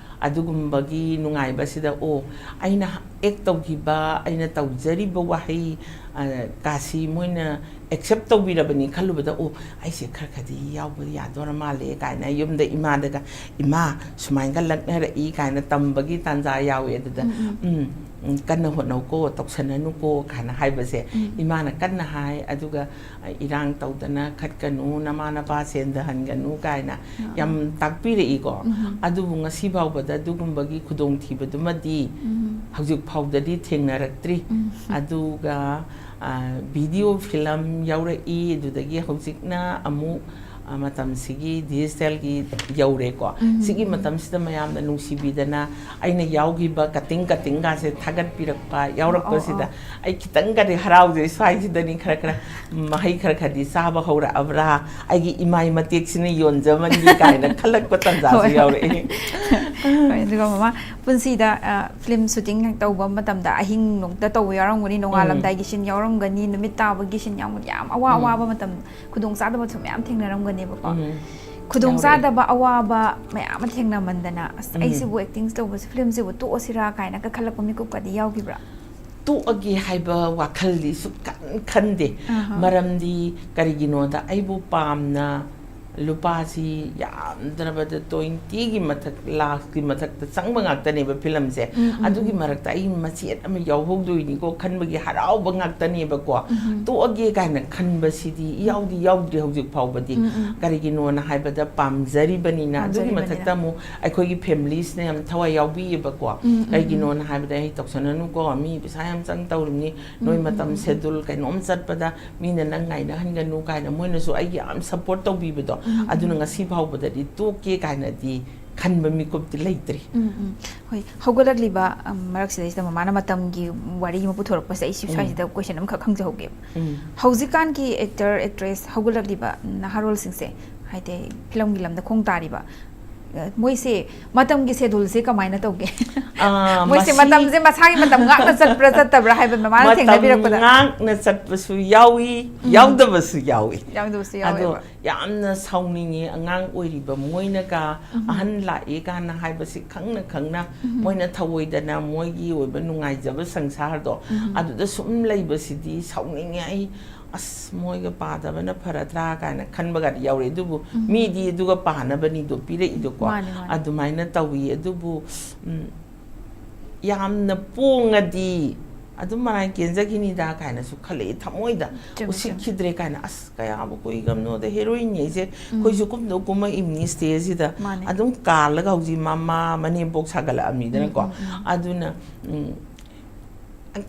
ꯑꯗꯨꯒꯨꯝꯕꯒꯤ ꯅꯨꯡꯉꯥꯏꯕꯁꯤꯗ, ꯑꯣ, ꯑꯩꯅ act ꯇꯧꯈꯤꯕ, ꯑꯩꯅ ꯇꯧꯖꯔꯤꯕ ꯋꯥꯍꯩ ꯀꯥꯁꯤ ꯃꯣꯏꯅ ꯑꯦꯛꯁꯦꯞ ꯇꯧꯕꯤꯔꯕꯅꯤ ꯈꯜꯂꯨꯕꯗ, "ꯑꯣ, ꯑꯩꯁꯦ ꯈꯔ ꯈꯔꯗꯤ ꯌꯥꯎꯕ ꯌꯥꯗꯣꯔ ꯃꯥꯜꯂꯦ" ꯀꯥꯏꯅ ꯌꯨꯝꯗ ꯏꯃꯥꯗꯒ, "ꯏꯃꯥ, ꯁꯨꯃꯥꯏꯅꯒ ꯂꯛꯅꯔꯛꯏ" ꯀꯥꯏꯅ ꯇꯝꯕꯒꯤ ꯇꯥꯟꯖꯥ ꯌꯥꯎꯋꯦ꯫ ꯑꯗꯨꯗ, "ꯎꯝ, ꯎꯝ, ꯀꯟꯅ ꯍꯣꯠꯅꯧꯀꯣ, ꯇꯧꯁꯟꯅꯅꯨꯀꯣ" ꯀꯥꯏꯅ ꯍꯥꯏꯕꯁꯦ ꯏꯃꯥꯅ ꯀꯟꯅ ꯍꯥꯏ꯫ ꯑꯗꯨꯒ, "ꯏꯔꯥꯡ ꯇꯧꯗꯅ ꯈꯠꯀꯅꯨ, ꯅꯃꯥ ꯅꯄꯥ ꯁꯦꯟꯊꯍꯟꯒꯅꯨ" ꯀꯥꯏꯅ ꯌꯥꯝ ꯇꯥꯛꯄꯤꯔꯛꯏꯀꯣ꯫ ꯑꯗꯨꯕꯨ ꯉꯁꯤ ꯐꯥꯎꯕꯗ ꯑꯗꯨꯒꯨꯝꯕꯒꯤ ꯈꯨꯗꯣꯡꯊꯤꯕꯗꯨꯃꯗꯤ ꯍꯧꯖꯤꯛ ꯐꯥꯎꯗꯗꯤ ꯊꯦꯡꯅꯔꯛꯇ꯭ꯔꯤ꯫ ꯑꯗꯨꯒ, ꯚꯤꯗꯤꯑꯣ ꯐꯤꯂꯝ ꯌꯥꯎꯔꯛꯏ꯫ ꯑꯗꯨꯗꯒꯤ ꯍꯧꯖꯤꯛꯅ ꯑꯃꯨꯛ, ꯑ, ꯃꯇꯝꯁꯤꯒꯤ ꯗꯤꯖꯤꯇꯦꯜꯒꯤ ꯌꯧꯔꯦꯀꯣ꯫ ꯁꯤꯒꯤ ꯃꯇꯝꯁꯤꯗ ꯃꯌꯥꯝꯅ ꯅꯨꯡꯁꯤꯕꯤꯗꯅ ꯑꯩꯅ ꯌꯥꯎꯈꯤꯕ ꯀꯇꯤꯡ ꯀꯇꯤꯡꯒꯥꯁꯦ ꯊꯥꯒꯠꯄꯤꯔꯛꯄ ꯌꯥꯎꯔꯛꯄꯁꯤꯗ ꯑꯩ ꯈꯤꯇꯪꯒꯗꯤ ꯍꯔꯥꯎꯖꯩ꯫ ꯁ꯭ꯋꯥꯏꯁꯤꯗꯅꯤ ꯈꯔ ꯈꯔ ꯃꯍꯩ ꯈꯔ ꯈꯔꯗꯤ ꯆꯥꯕ ꯍꯧꯔꯛꯑꯕ꯭ꯔꯥ, ꯑꯩꯒꯤ ꯏꯃꯥꯏ ꯃꯇꯦꯛꯁꯤꯅ ꯌꯣꯟꯖꯃꯟꯒꯤ ꯀꯥꯏꯅ ꯈꯜꯂꯛꯄ ꯇꯥꯟꯖꯥꯁꯨ ꯍꯣꯏ, ꯍꯣꯏ꯫ ꯌꯥꯎꯔꯛꯑꯦ꯫ ꯍꯣꯏ, ꯑꯗꯨꯒ ꯃꯃꯥ, ꯄꯨꯟꯁꯤꯗ, ꯑ, ꯐꯤꯂꯝ ꯁꯨꯇꯤꯡ ꯍꯦꯛ ꯇꯧꯕ ꯃꯇꯝꯗ ꯑꯍꯤꯡ ꯅꯣꯡꯇ ꯇꯧꯕ ꯌꯥꯎꯔꯝꯒꯅꯤ, ꯅꯣꯡꯉꯥꯜꯂꯝꯗꯥꯏꯒꯤ ꯁꯤꯟ ꯌꯥꯎꯔꯝꯒꯅꯤ, ꯅꯨꯃꯤꯠ ꯇꯥꯕꯒꯤ ꯁꯤꯟ ꯌꯥꯎꯔꯝꯒꯅꯤ, ꯌꯥꯝ ꯑꯋꯥ ꯑꯋꯥꯕ ꯃꯇꯝ, ꯈꯨꯗꯣꯡ ꯆꯥꯗꯕꯁꯨ ꯃꯌꯥꯝ ꯊꯦꯡꯅꯔꯝꯒꯅꯤꯕꯀꯣ꯫ ꯈꯨꯗꯣꯡ ꯆꯥꯗꯕ, ꯑꯋꯥꯕ ꯃꯌꯥꯝ ꯑꯃ ꯊꯦꯡꯅꯃꯟꯗꯅ, "ꯑꯁ, ꯑꯩꯁꯤꯕꯨ ꯑꯦꯛꯇꯤꯡ ꯇꯧꯕꯁꯤ, ꯐꯤꯂꯝꯁꯤꯕꯨ ꯇꯣꯛꯑꯁꯤꯔꯥ" ꯀꯥꯏꯅꯒ ꯈꯜꯂꯛꯄ ꯃꯤꯀꯨꯞꯀꯗꯤ ꯌꯥꯎꯈꯤꯕ꯭ꯔꯥ? ꯇꯣꯛꯑꯒꯦ ꯍꯥꯏꯕ ꯋꯥꯈꯜꯗꯤ ꯁꯨꯛꯈꯟ ꯈꯟꯗꯦ꯫ ꯑꯍꯥ꯫ ꯃꯔꯝꯗꯤ ꯀꯔꯤꯒꯤꯅꯣꯗ, ꯑꯩꯕꯨ ꯄꯥꯝꯅ ꯂꯨꯄꯥꯁꯤ ꯌꯥꯝꯗ꯭ꯔꯕꯗ ꯇ꯭ꯋꯦꯟꯇꯤꯒꯤ ꯃꯊꯛ, ꯂꯥꯈꯀꯤ ꯃꯊꯛꯇ ꯆꯪꯕ ꯉꯥꯛꯇꯅꯦꯕ ꯐꯤꯂꯝꯁꯦ꯫ ꯎꯝ, ꯎꯝ, ꯑꯗꯨꯒꯤ ꯎꯝ꯫ ꯃꯔꯛꯇ ꯑꯩ ꯃꯆꯦꯠ ꯑꯃ ꯌꯥꯎꯍꯧꯗꯣꯏꯅꯤꯀꯣ ꯈꯟꯕꯒꯤ ꯍꯔꯥꯎꯕ ꯉꯥꯛꯇꯅꯦꯕꯀꯣ꯫ ꯎꯝ, ꯎꯝ꯫ ꯇꯣꯛꯑꯒꯦ ꯀꯥꯏꯅ ꯈꯟꯕꯁꯤꯗꯤ ꯏꯌꯥꯎꯗꯤ ꯌꯥꯎꯗ꯭ꯔꯤ ꯍꯧꯖꯤꯛ ꯐꯥꯎꯕꯗꯤ꯫ ꯎꯝ, ꯎꯝ꯫ ꯀꯔꯤꯒꯤꯅꯣꯅ ꯍꯥꯏꯕꯗ ꯄꯥꯝꯖꯔꯤꯕꯅꯤꯅ꯫ ꯑꯗꯨꯒꯤ ꯄꯥꯝꯖꯔꯤꯕꯅꯤꯅ꯫ ꯃꯊꯛꯇ ꯑꯃꯨꯛ ꯑꯩꯈꯣꯏꯒꯤ ꯐꯦꯃꯤꯂꯤꯁꯤꯅ ꯌꯥꯝ ꯊꯋꯥꯏ ꯌꯥꯎꯕꯤꯌꯦꯕꯀꯣ꯫ ꯎꯝ, ꯎꯝ, ꯎꯝ꯫ ꯀꯩꯒꯤꯅꯣꯅ ꯍꯥꯏꯕꯗ, "ꯑꯩ ꯇꯧꯁꯟꯅꯅꯨꯀꯣ, ꯃꯤ ꯄꯩꯁꯥ ꯌꯥꯝ ꯆꯪ ꯇꯧꯔꯤꯕꯅꯤ, ꯅꯣꯏ ꯎꯝ, ꯎꯝ, ꯃꯇꯝ ꯎꯝ꯫ ꯁꯦꯗꯨꯜ ꯀꯩꯅꯣꯝ ꯆꯠꯄꯗ ꯃꯤꯅ ꯅꯪ ꯉꯥꯏꯅꯍꯟꯒꯅꯨ" ꯀꯥꯏꯅ ꯃꯣꯏꯅꯁꯨ ꯑꯩꯒꯤ ꯌꯥꯝ ꯁꯞꯄꯣꯔꯠ ꯇꯧꯕꯤꯕꯗꯣ꯫ ꯎꯝ, ꯎꯝ, ꯑꯗꯨꯅ ꯎꯝ꯫ ꯉꯁꯤ ꯐꯥꯎꯕꯗꯗꯤ ꯇꯣꯛꯀꯦ ꯀꯥꯏꯅꯗꯤ ꯈꯟꯕ ꯃꯤꯀꯨꯞꯇꯤ ꯂꯩꯇ꯭ꯔꯤ꯫ ꯎꯝ, ꯎꯝ꯫ ꯍꯣꯏ, ꯍꯧꯒꯠꯂꯛꯂꯤꯕ, ꯎꯝ, ꯃꯔꯛꯁꯤꯗꯩꯁꯤꯗ ꯃꯃꯥꯅ ꯃꯇꯝꯒꯤ ꯋꯥꯔꯤ ꯑꯃ ꯄꯨꯊꯣꯔꯛꯄꯁꯦ, ꯑꯩ ꯁꯤ ꯎꯝ꯫ ꯁ꯭ꯋꯥꯏꯁꯤꯗ ꯀꯣꯏꯁꯟ ꯑꯃꯈꯛ ꯍꯪꯖꯍꯧꯒꯦꯕ꯫ ꯎꯝ꯫ ꯍꯧꯖꯤꯛꯀꯥꯟꯒꯤ ꯑꯦꯛꯇꯔ, ꯑꯦꯛꯇ꯭ꯔꯦꯁ ꯍꯧꯒꯠꯂꯛꯂꯤꯕ ꯅꯍꯥꯔꯣꯜꯁꯤꯡꯁꯦ, ꯍꯥꯏꯗꯤ ꯐꯤꯂꯝꯒꯤ ꯂꯝꯗ ꯈꯣꯡ ꯇꯥꯔꯤꯕ, ꯃꯣꯏꯁꯦ ꯃꯇꯝꯒꯤ scheduleꯁꯦ ꯀꯃꯥꯏꯅ ꯇꯧꯒꯦ? ꯑꯥ, ꯃꯣꯏꯁꯦ ꯃꯁꯤ ꯃꯇꯝꯁꯦ ꯃꯁꯥꯒꯤ ꯃꯇꯝ ꯉꯥꯛꯅ ꯆꯠꯄ꯭ꯔꯥ ꯆꯠꯇꯕ꯭ꯔꯥ ꯍꯥꯏꯕ ꯃꯃꯥꯅ ꯃꯇꯝ ꯊꯦꯡꯅꯕꯤꯔꯛꯄꯗ? ꯉꯥꯛꯅ ꯆꯠꯄꯁꯨ ꯌꯥꯎꯏ, ꯌꯥꯎꯗꯕꯁꯨ ꯌꯥꯎꯏ꯫ ꯌꯥꯎꯗꯕꯁꯨ ꯑꯗꯣ ꯌꯥꯎꯋꯦꯕ꯫ ꯌꯥꯝꯅ ꯁꯥꯎꯅꯤꯡꯉꯤ, ꯑꯉꯥꯡ ꯑꯣꯏꯔꯤꯕ ꯃꯣꯏꯅꯒ ꯑꯍꯟ ꯂꯥꯛꯑꯦ ꯀꯥꯏꯅ ꯍꯥꯏꯕꯁꯤ ꯈꯪꯅ ꯈꯪꯅ ꯃꯣꯏꯅ ꯊꯑꯣꯏꯗꯅ ꯃꯣꯏꯒꯤ ꯑꯣꯏꯕ ꯅꯨꯡꯉꯥꯏꯖꯕ ꯁꯪꯁꯥꯔꯗꯣ ꯑꯗꯨꯗ ꯁꯨꯝ ꯂꯩꯕꯁꯤꯗꯤ ꯁꯥꯎꯅꯤꯡꯉꯦ ꯑꯩ꯫ ꯑꯁ, ꯃꯣꯏꯒ ꯄꯥꯗꯕꯅ ꯐꯔꯗ꯭ꯔꯥ ꯀꯥꯏꯅ ꯈꯟꯕꯒꯗꯤ ꯌꯥꯎꯔꯦ꯫ ꯑꯗꯨꯕꯨ ꯃꯤꯗꯤ ꯑꯗꯨꯒ ꯄꯥꯅꯕꯅꯤꯗꯣ ꯄꯤꯔꯛꯏꯗꯣꯀꯣ꯫ ꯃꯥꯅꯦ, ꯃꯥꯅꯦ꯫ ꯑꯗꯨꯃꯥꯏꯅ ꯇꯧꯏ꯫ ꯑꯗꯨꯕꯨ ꯎꯝ, ꯌꯥꯝꯅ ꯄꯣꯡꯉꯗꯤ ꯑꯗꯨꯝ ꯃꯔꯥꯏ ꯀꯦꯟꯖꯈꯤꯅꯤꯗ ꯀꯥꯏꯅꯁꯨ ꯈꯜꯂꯛꯑꯦ ꯊꯃꯣꯏꯗ꯫ ꯆꯨꯝꯃꯦ, ꯆꯨꯝꯃꯦ꯫ ꯎꯁꯤꯠꯈꯤꯗ꯭ꯔꯦ ꯀꯥꯏꯅ꯫ ꯑꯁ, ꯀꯌꯥꯕꯨ ꯀꯨꯏꯈ꯭ꯔꯕꯅꯣꯗ heroine ꯍꯥꯏꯁꯦ ꯑꯩꯈꯣꯏꯁꯨ ꯀꯨꯝꯗ ꯀꯨꯝꯃꯛꯏꯕꯅꯤ stageꯁꯤꯗ꯫ ꯃꯥꯅꯦ꯫ ꯑꯗꯨꯝ ꯀꯥꯜꯂꯒ ꯍꯧꯖꯤꯛ ꯃꯃꯥ ꯃꯅꯦꯝꯄꯣꯛ ꯁꯥꯒꯠꯂꯛꯑꯕꯅꯤꯗꯅꯀꯣ꯫ ꯎꯝ, ꯎꯝ, ꯎꯝ꯫ ꯑꯗꯨꯅ ꯎꯝ,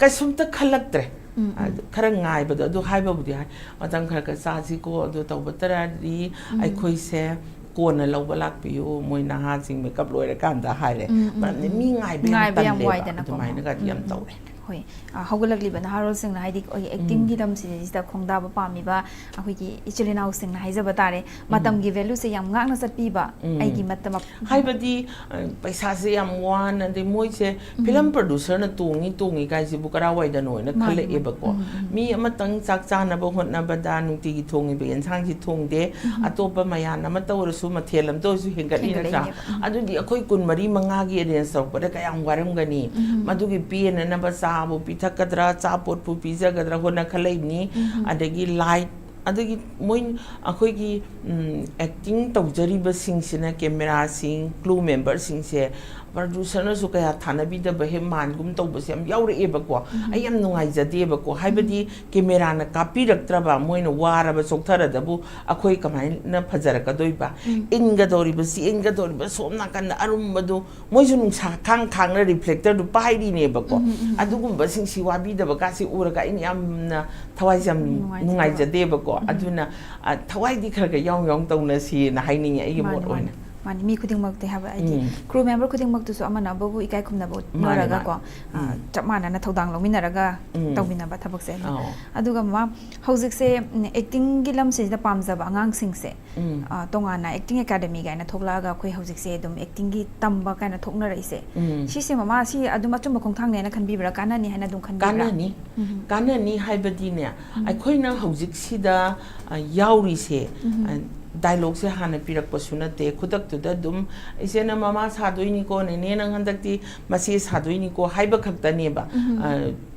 ꯀꯩꯁꯨꯝꯇ ꯈꯜꯂꯛꯇ꯭ꯔꯦ꯫ ꯎꯝ, ꯎꯝ꯫ ꯑꯗꯨ ꯈꯔ ꯉꯥꯏꯕꯗꯣ, ꯑꯗꯨ ꯍꯥꯏꯕꯕꯨꯗꯤ ꯍꯥꯏ, "ꯃꯇꯝ ꯈꯔ ꯈꯔ ꯆꯥꯁꯤꯀꯣ, ꯑꯗꯨ ꯇꯧꯕ ꯇꯥꯔꯗꯤ ꯎꯝ꯫ ꯑꯩꯈꯣꯏꯁꯦ ꯀꯣꯟꯅ ꯂꯧꯕ ꯂꯥꯛꯄꯤꯌꯨ, ꯃꯣꯏ ꯅꯍꯥꯁꯤꯡ makeup ꯂꯣꯏꯔꯀꯥꯟꯗ" ꯍꯥꯏꯔꯦ꯫ ꯎꯝ, ꯎꯝ, ꯃꯔꯝꯗꯤ ꯎꯝ꯫ ꯃꯤ ꯉꯥꯏꯕ ꯌꯥꯝ ꯉꯥꯏꯕ ꯌꯥꯝ ꯇꯜꯂꯦꯕ꯫ ꯋꯥꯏꯗꯅꯀꯣ꯫ ꯑꯗꯨꯃꯥꯏꯅꯒꯗꯤ ꯎꯝ, ꯌꯥꯝ ꯎꯝ꯫ ꯇꯧꯔꯦ꯫ ꯍꯣꯏ꯫ ꯑ, ꯍꯧꯒꯠꯂꯛꯂꯤꯕ ꯅꯍꯥꯔꯣꯜꯁꯤꯡꯅ, ꯍꯥꯏꯗꯤ ꯑꯩꯈꯣꯏꯒꯤ actingꯒꯤ ꯂꯝꯁꯤꯗꯩꯁꯤꯗ ꯈꯣꯡꯗꯥꯕ ꯄꯥꯝꯃꯤꯕ ꯑꯩꯈꯣꯏꯒꯤ ꯏꯆꯤꯜ ꯏꯅꯥꯎꯁꯤꯡꯅ ꯍꯥꯏꯖꯕ ꯇꯥꯔꯦ, ꯃꯇꯝꯒꯤ valueꯁꯦ ꯌꯥꯝ ꯉꯥꯛꯅ ꯆꯠꯄꯤꯕ, ꯎꯝ꯫ ꯑꯩꯒꯤ ꯃꯇꯝ ꯑꯞ- ꯍꯥꯏꯕꯗꯤ, ꯑ, ꯄꯩꯁꯥꯁꯦ ꯌꯥꯝ ꯋꯥꯅ, ꯑꯗꯩ ꯃꯣꯏꯁꯦ ꯎꯝ꯫ film producerꯅ ꯇꯣꯡꯉꯤ ꯇꯣꯡꯉꯤ ꯀꯥꯏꯁꯤꯕꯨ ꯀꯔꯥꯏꯋꯥꯏꯗꯅꯣꯅ ꯃꯥꯅꯦ, ꯃꯥꯅꯦ꯫ ꯈꯜꯂꯛꯑꯦꯕꯀꯣ꯫ ꯎꯝ, ꯎꯝ꯫ ꯃꯤ ꯑꯃꯇꯪ ꯆꯥꯛ ꯆꯥꯅꯕ ꯍꯣꯠꯅꯕꯗ ꯅꯨꯡꯇꯤꯒꯤ ꯊꯣꯡꯉꯤꯕ ꯌꯦꯟꯁꯥꯡꯁꯤ ꯊꯣꯡꯗꯦ, ꯎꯝ꯫ ꯑꯇꯣꯞꯄ ꯃꯌꯥꯟ ꯑꯃ ꯇꯧꯔꯁꯨ ꯃꯊꯦꯜ ꯑꯃ ꯇꯧꯔꯁꯨ ꯍꯦꯟꯒꯠꯂꯤ ꯅꯠꯇ꯭ꯔꯥ? ꯍꯦꯟꯒꯠꯂꯛꯑꯦꯕ꯫ ꯎꯝ꯫ ꯑꯗꯨꯗꯤ ꯑꯩꯈꯣꯏ ꯀꯨꯟꯃꯔꯤ ꯃꯉꯥꯒꯤ arrange ꯇꯧꯔꯛꯄꯗ ꯀꯌꯥꯝ ꯋꯥꯔꯝꯒꯅꯤ? ꯎꯝ꯫ ꯃꯗꯨꯒꯤ ꯄꯦꯟꯅꯅꯕ ꯆꯥꯕꯨ ꯄꯤꯊꯛꯀꯗ꯭ꯔꯥ, ꯑꯆꯥꯄꯣꯠꯄꯨ ꯄꯤꯖꯒꯗ꯭ꯔꯥ ꯍꯣꯠꯅ ꯈꯜꯂꯛꯏꯕꯅꯤ꯫ ꯎꯝ꯫ ꯑꯗꯒꯤ light, ꯑꯗꯒꯤ ꯃꯣꯏ ꯑꯩꯈꯣꯏꯒꯤ, ꯎꯝ, acting ꯇꯧꯖꯔꯤꯕꯁꯤꯡꯁꯤꯅ cameraꯁꯤꯡ, crew memberꯁꯤꯡꯁꯦ producerꯅꯁꯨ ꯀꯌꯥ ꯊꯥꯅꯕꯤꯗꯕ ꯍꯦꯛ ꯃꯥꯟꯒꯨꯝ ꯇꯧꯕꯁꯦ ꯌꯥꯝ ꯌꯥꯎꯔꯛꯑꯦꯕꯀꯣ꯫ ꯎꯝ꯫ ꯑꯩ ꯌꯥꯝ ꯅꯨꯡꯉꯥꯏꯖꯗꯦꯕꯀꯣ꯫ ꯍꯥꯏꯕꯗꯤ cameraꯅ ꯀꯥꯞꯄꯤꯔꯛꯇ꯭ꯔꯕ, ꯃꯣꯏꯅ ꯋꯥꯔꯕ ꯆꯣꯛꯊꯔꯗꯕꯨ ꯑꯩꯈꯣꯏ ꯀꯃꯥꯏꯅ ꯐꯖꯔꯛꯀꯗꯣꯏꯕ? ꯎꯝ꯫ ꯏꯟꯒꯗꯧꯔꯤꯕ, ꯆꯦꯟꯒꯗꯧꯔꯤꯕ, ꯁꯣꯝ ꯅꯥꯀꯟꯗ ꯑꯔꯨꯝꯕꯗꯨ ꯃꯣꯏꯁꯨ ꯅꯨꯡꯁꯥ ꯈꯥꯡ ꯈꯥꯡꯅ reflectorꯗꯨ ꯄꯥꯏꯔꯤꯅꯦꯕꯀꯣ꯫ ꯎꯝ, ꯎꯝ, ꯎꯝ꯫ ꯑꯗꯨꯒꯨꯝꯕꯁꯤꯡꯁꯤ ꯋꯥꯕꯤꯗꯕ ꯀꯥꯁꯤ ꯎꯔꯒ ꯑꯩꯅ ꯌꯥꯝꯅ ꯊꯋꯥꯏꯁꯦ ꯌꯥꯝ ꯅꯨꯡꯉꯥꯏꯖꯗꯕ꯫ ꯅꯨꯡꯉꯥꯏꯖꯗꯦꯕꯀꯣ꯫ ꯎꯝ꯫ ꯑꯗꯨꯅ, ꯑ, ꯊꯋꯥꯏꯗꯤ ꯈꯔ ꯈꯔ ꯌꯥꯎ ꯌꯥꯎ ꯇꯧꯅꯁꯤꯅ ꯍꯥꯏꯅꯤꯡꯉꯦ ꯑꯩꯒꯤ ꯃꯥꯅꯦ, ꯃꯣꯠ ꯑꯣꯏꯅ꯫ ꯃꯥꯅꯦ꯫ ꯃꯥꯅꯤ, ꯃꯤ ꯈꯨꯗꯤꯡꯃꯛꯇꯤ ꯍꯥꯏꯕ, ꯍꯥꯏꯗꯤ ꯎꯝ꯫ crew member ꯈꯨꯗꯤꯡꯃꯛꯇꯨꯁꯨ ꯑꯃꯅ ꯑꯃꯕꯨ ꯏꯀꯥꯏ ꯈꯨꯝꯅꯕ ꯃꯥꯅꯤ, ꯎꯠꯅꯔꯒꯀꯣ, ꯃꯥꯅꯤ꯫ ꯑ, ꯎꯝ꯫ ꯆꯞ ꯃꯥꯟꯅꯅ ꯊꯧꯗꯥꯡ ꯂꯧꯃꯤꯟꯅꯔꯒ ꯎꯝ꯫ ꯇꯧꯃꯤꯟꯅꯕ ꯊꯕꯛꯁꯦ꯫ ꯑꯧ꯫ ꯑꯗꯨꯒ ꯃꯃꯥ, ꯍꯧꯖꯤꯛꯁꯦ, ꯎꯝ, actingꯒꯤ ꯂꯝꯁꯤꯗ ꯄꯥꯝꯖꯕ ꯑꯉꯥꯡꯁꯤꯡꯁꯦ, ꯎꯝ꯫ ꯑ, ꯇꯣꯉꯥꯟꯅ acting academy ꯀꯥꯏꯅ ꯊꯣꯛꯂꯛꯑꯒ ꯑꯩꯈꯣꯏ ꯍꯧꯖꯤꯛꯁꯦ ꯑꯗꯨꯝ actingꯒꯤ ꯇꯝꯕ ꯀꯥꯏꯅ ꯊꯣꯛꯅꯔꯛꯏꯁꯦ, ꯎꯝ꯫ ꯁꯤꯁꯦ ꯃꯃꯥ, ꯁꯤ ꯑꯗꯨꯝ ꯑꯆꯨꯝꯕ ꯈꯣꯡꯊꯥꯡꯅꯦꯅ ꯈꯟꯕꯤꯕ꯭ꯔꯥ, ꯀꯥꯟꯅꯅꯤ ꯍꯥꯏꯅ ꯑꯗꯨꯝ ꯈꯟꯕꯤꯕ꯭ꯔꯥ? ꯀꯥꯟꯅꯅꯤ꯫ ꯎꯝ꯫ ꯀꯥꯟꯅꯅꯤ ꯍꯥꯏꯕꯗꯤꯅꯦ, ꯎꯝ꯫ ꯑꯩꯈꯣꯏꯅ ꯍꯧꯖꯤꯛꯁꯤꯗ, ꯑ, ꯌꯥꯎꯔꯤꯁꯦ, ꯎꯝ꯫ ꯑ, dialogueꯁꯦ ꯍꯥꯟꯅ ꯄꯤꯔꯛꯄꯁꯨ ꯅꯠꯇꯦ, ꯈꯨꯗꯛꯇꯨꯗ ꯑꯗꯨꯝ "ꯏꯆꯦ, ꯅꯪ ꯃꯃꯥ ꯁꯥꯗꯣꯏꯅꯤꯀꯣ, ꯅꯦꯅꯦ, ꯅꯪ ꯍꯟꯗꯛꯇꯤ ꯃꯆꯦ ꯁꯥꯗꯣꯏꯅꯤꯀꯣ" ꯍꯥꯏꯕ ꯈꯛꯇꯅꯦꯕ꯫ ꯎꯝ꯫ ꯑ,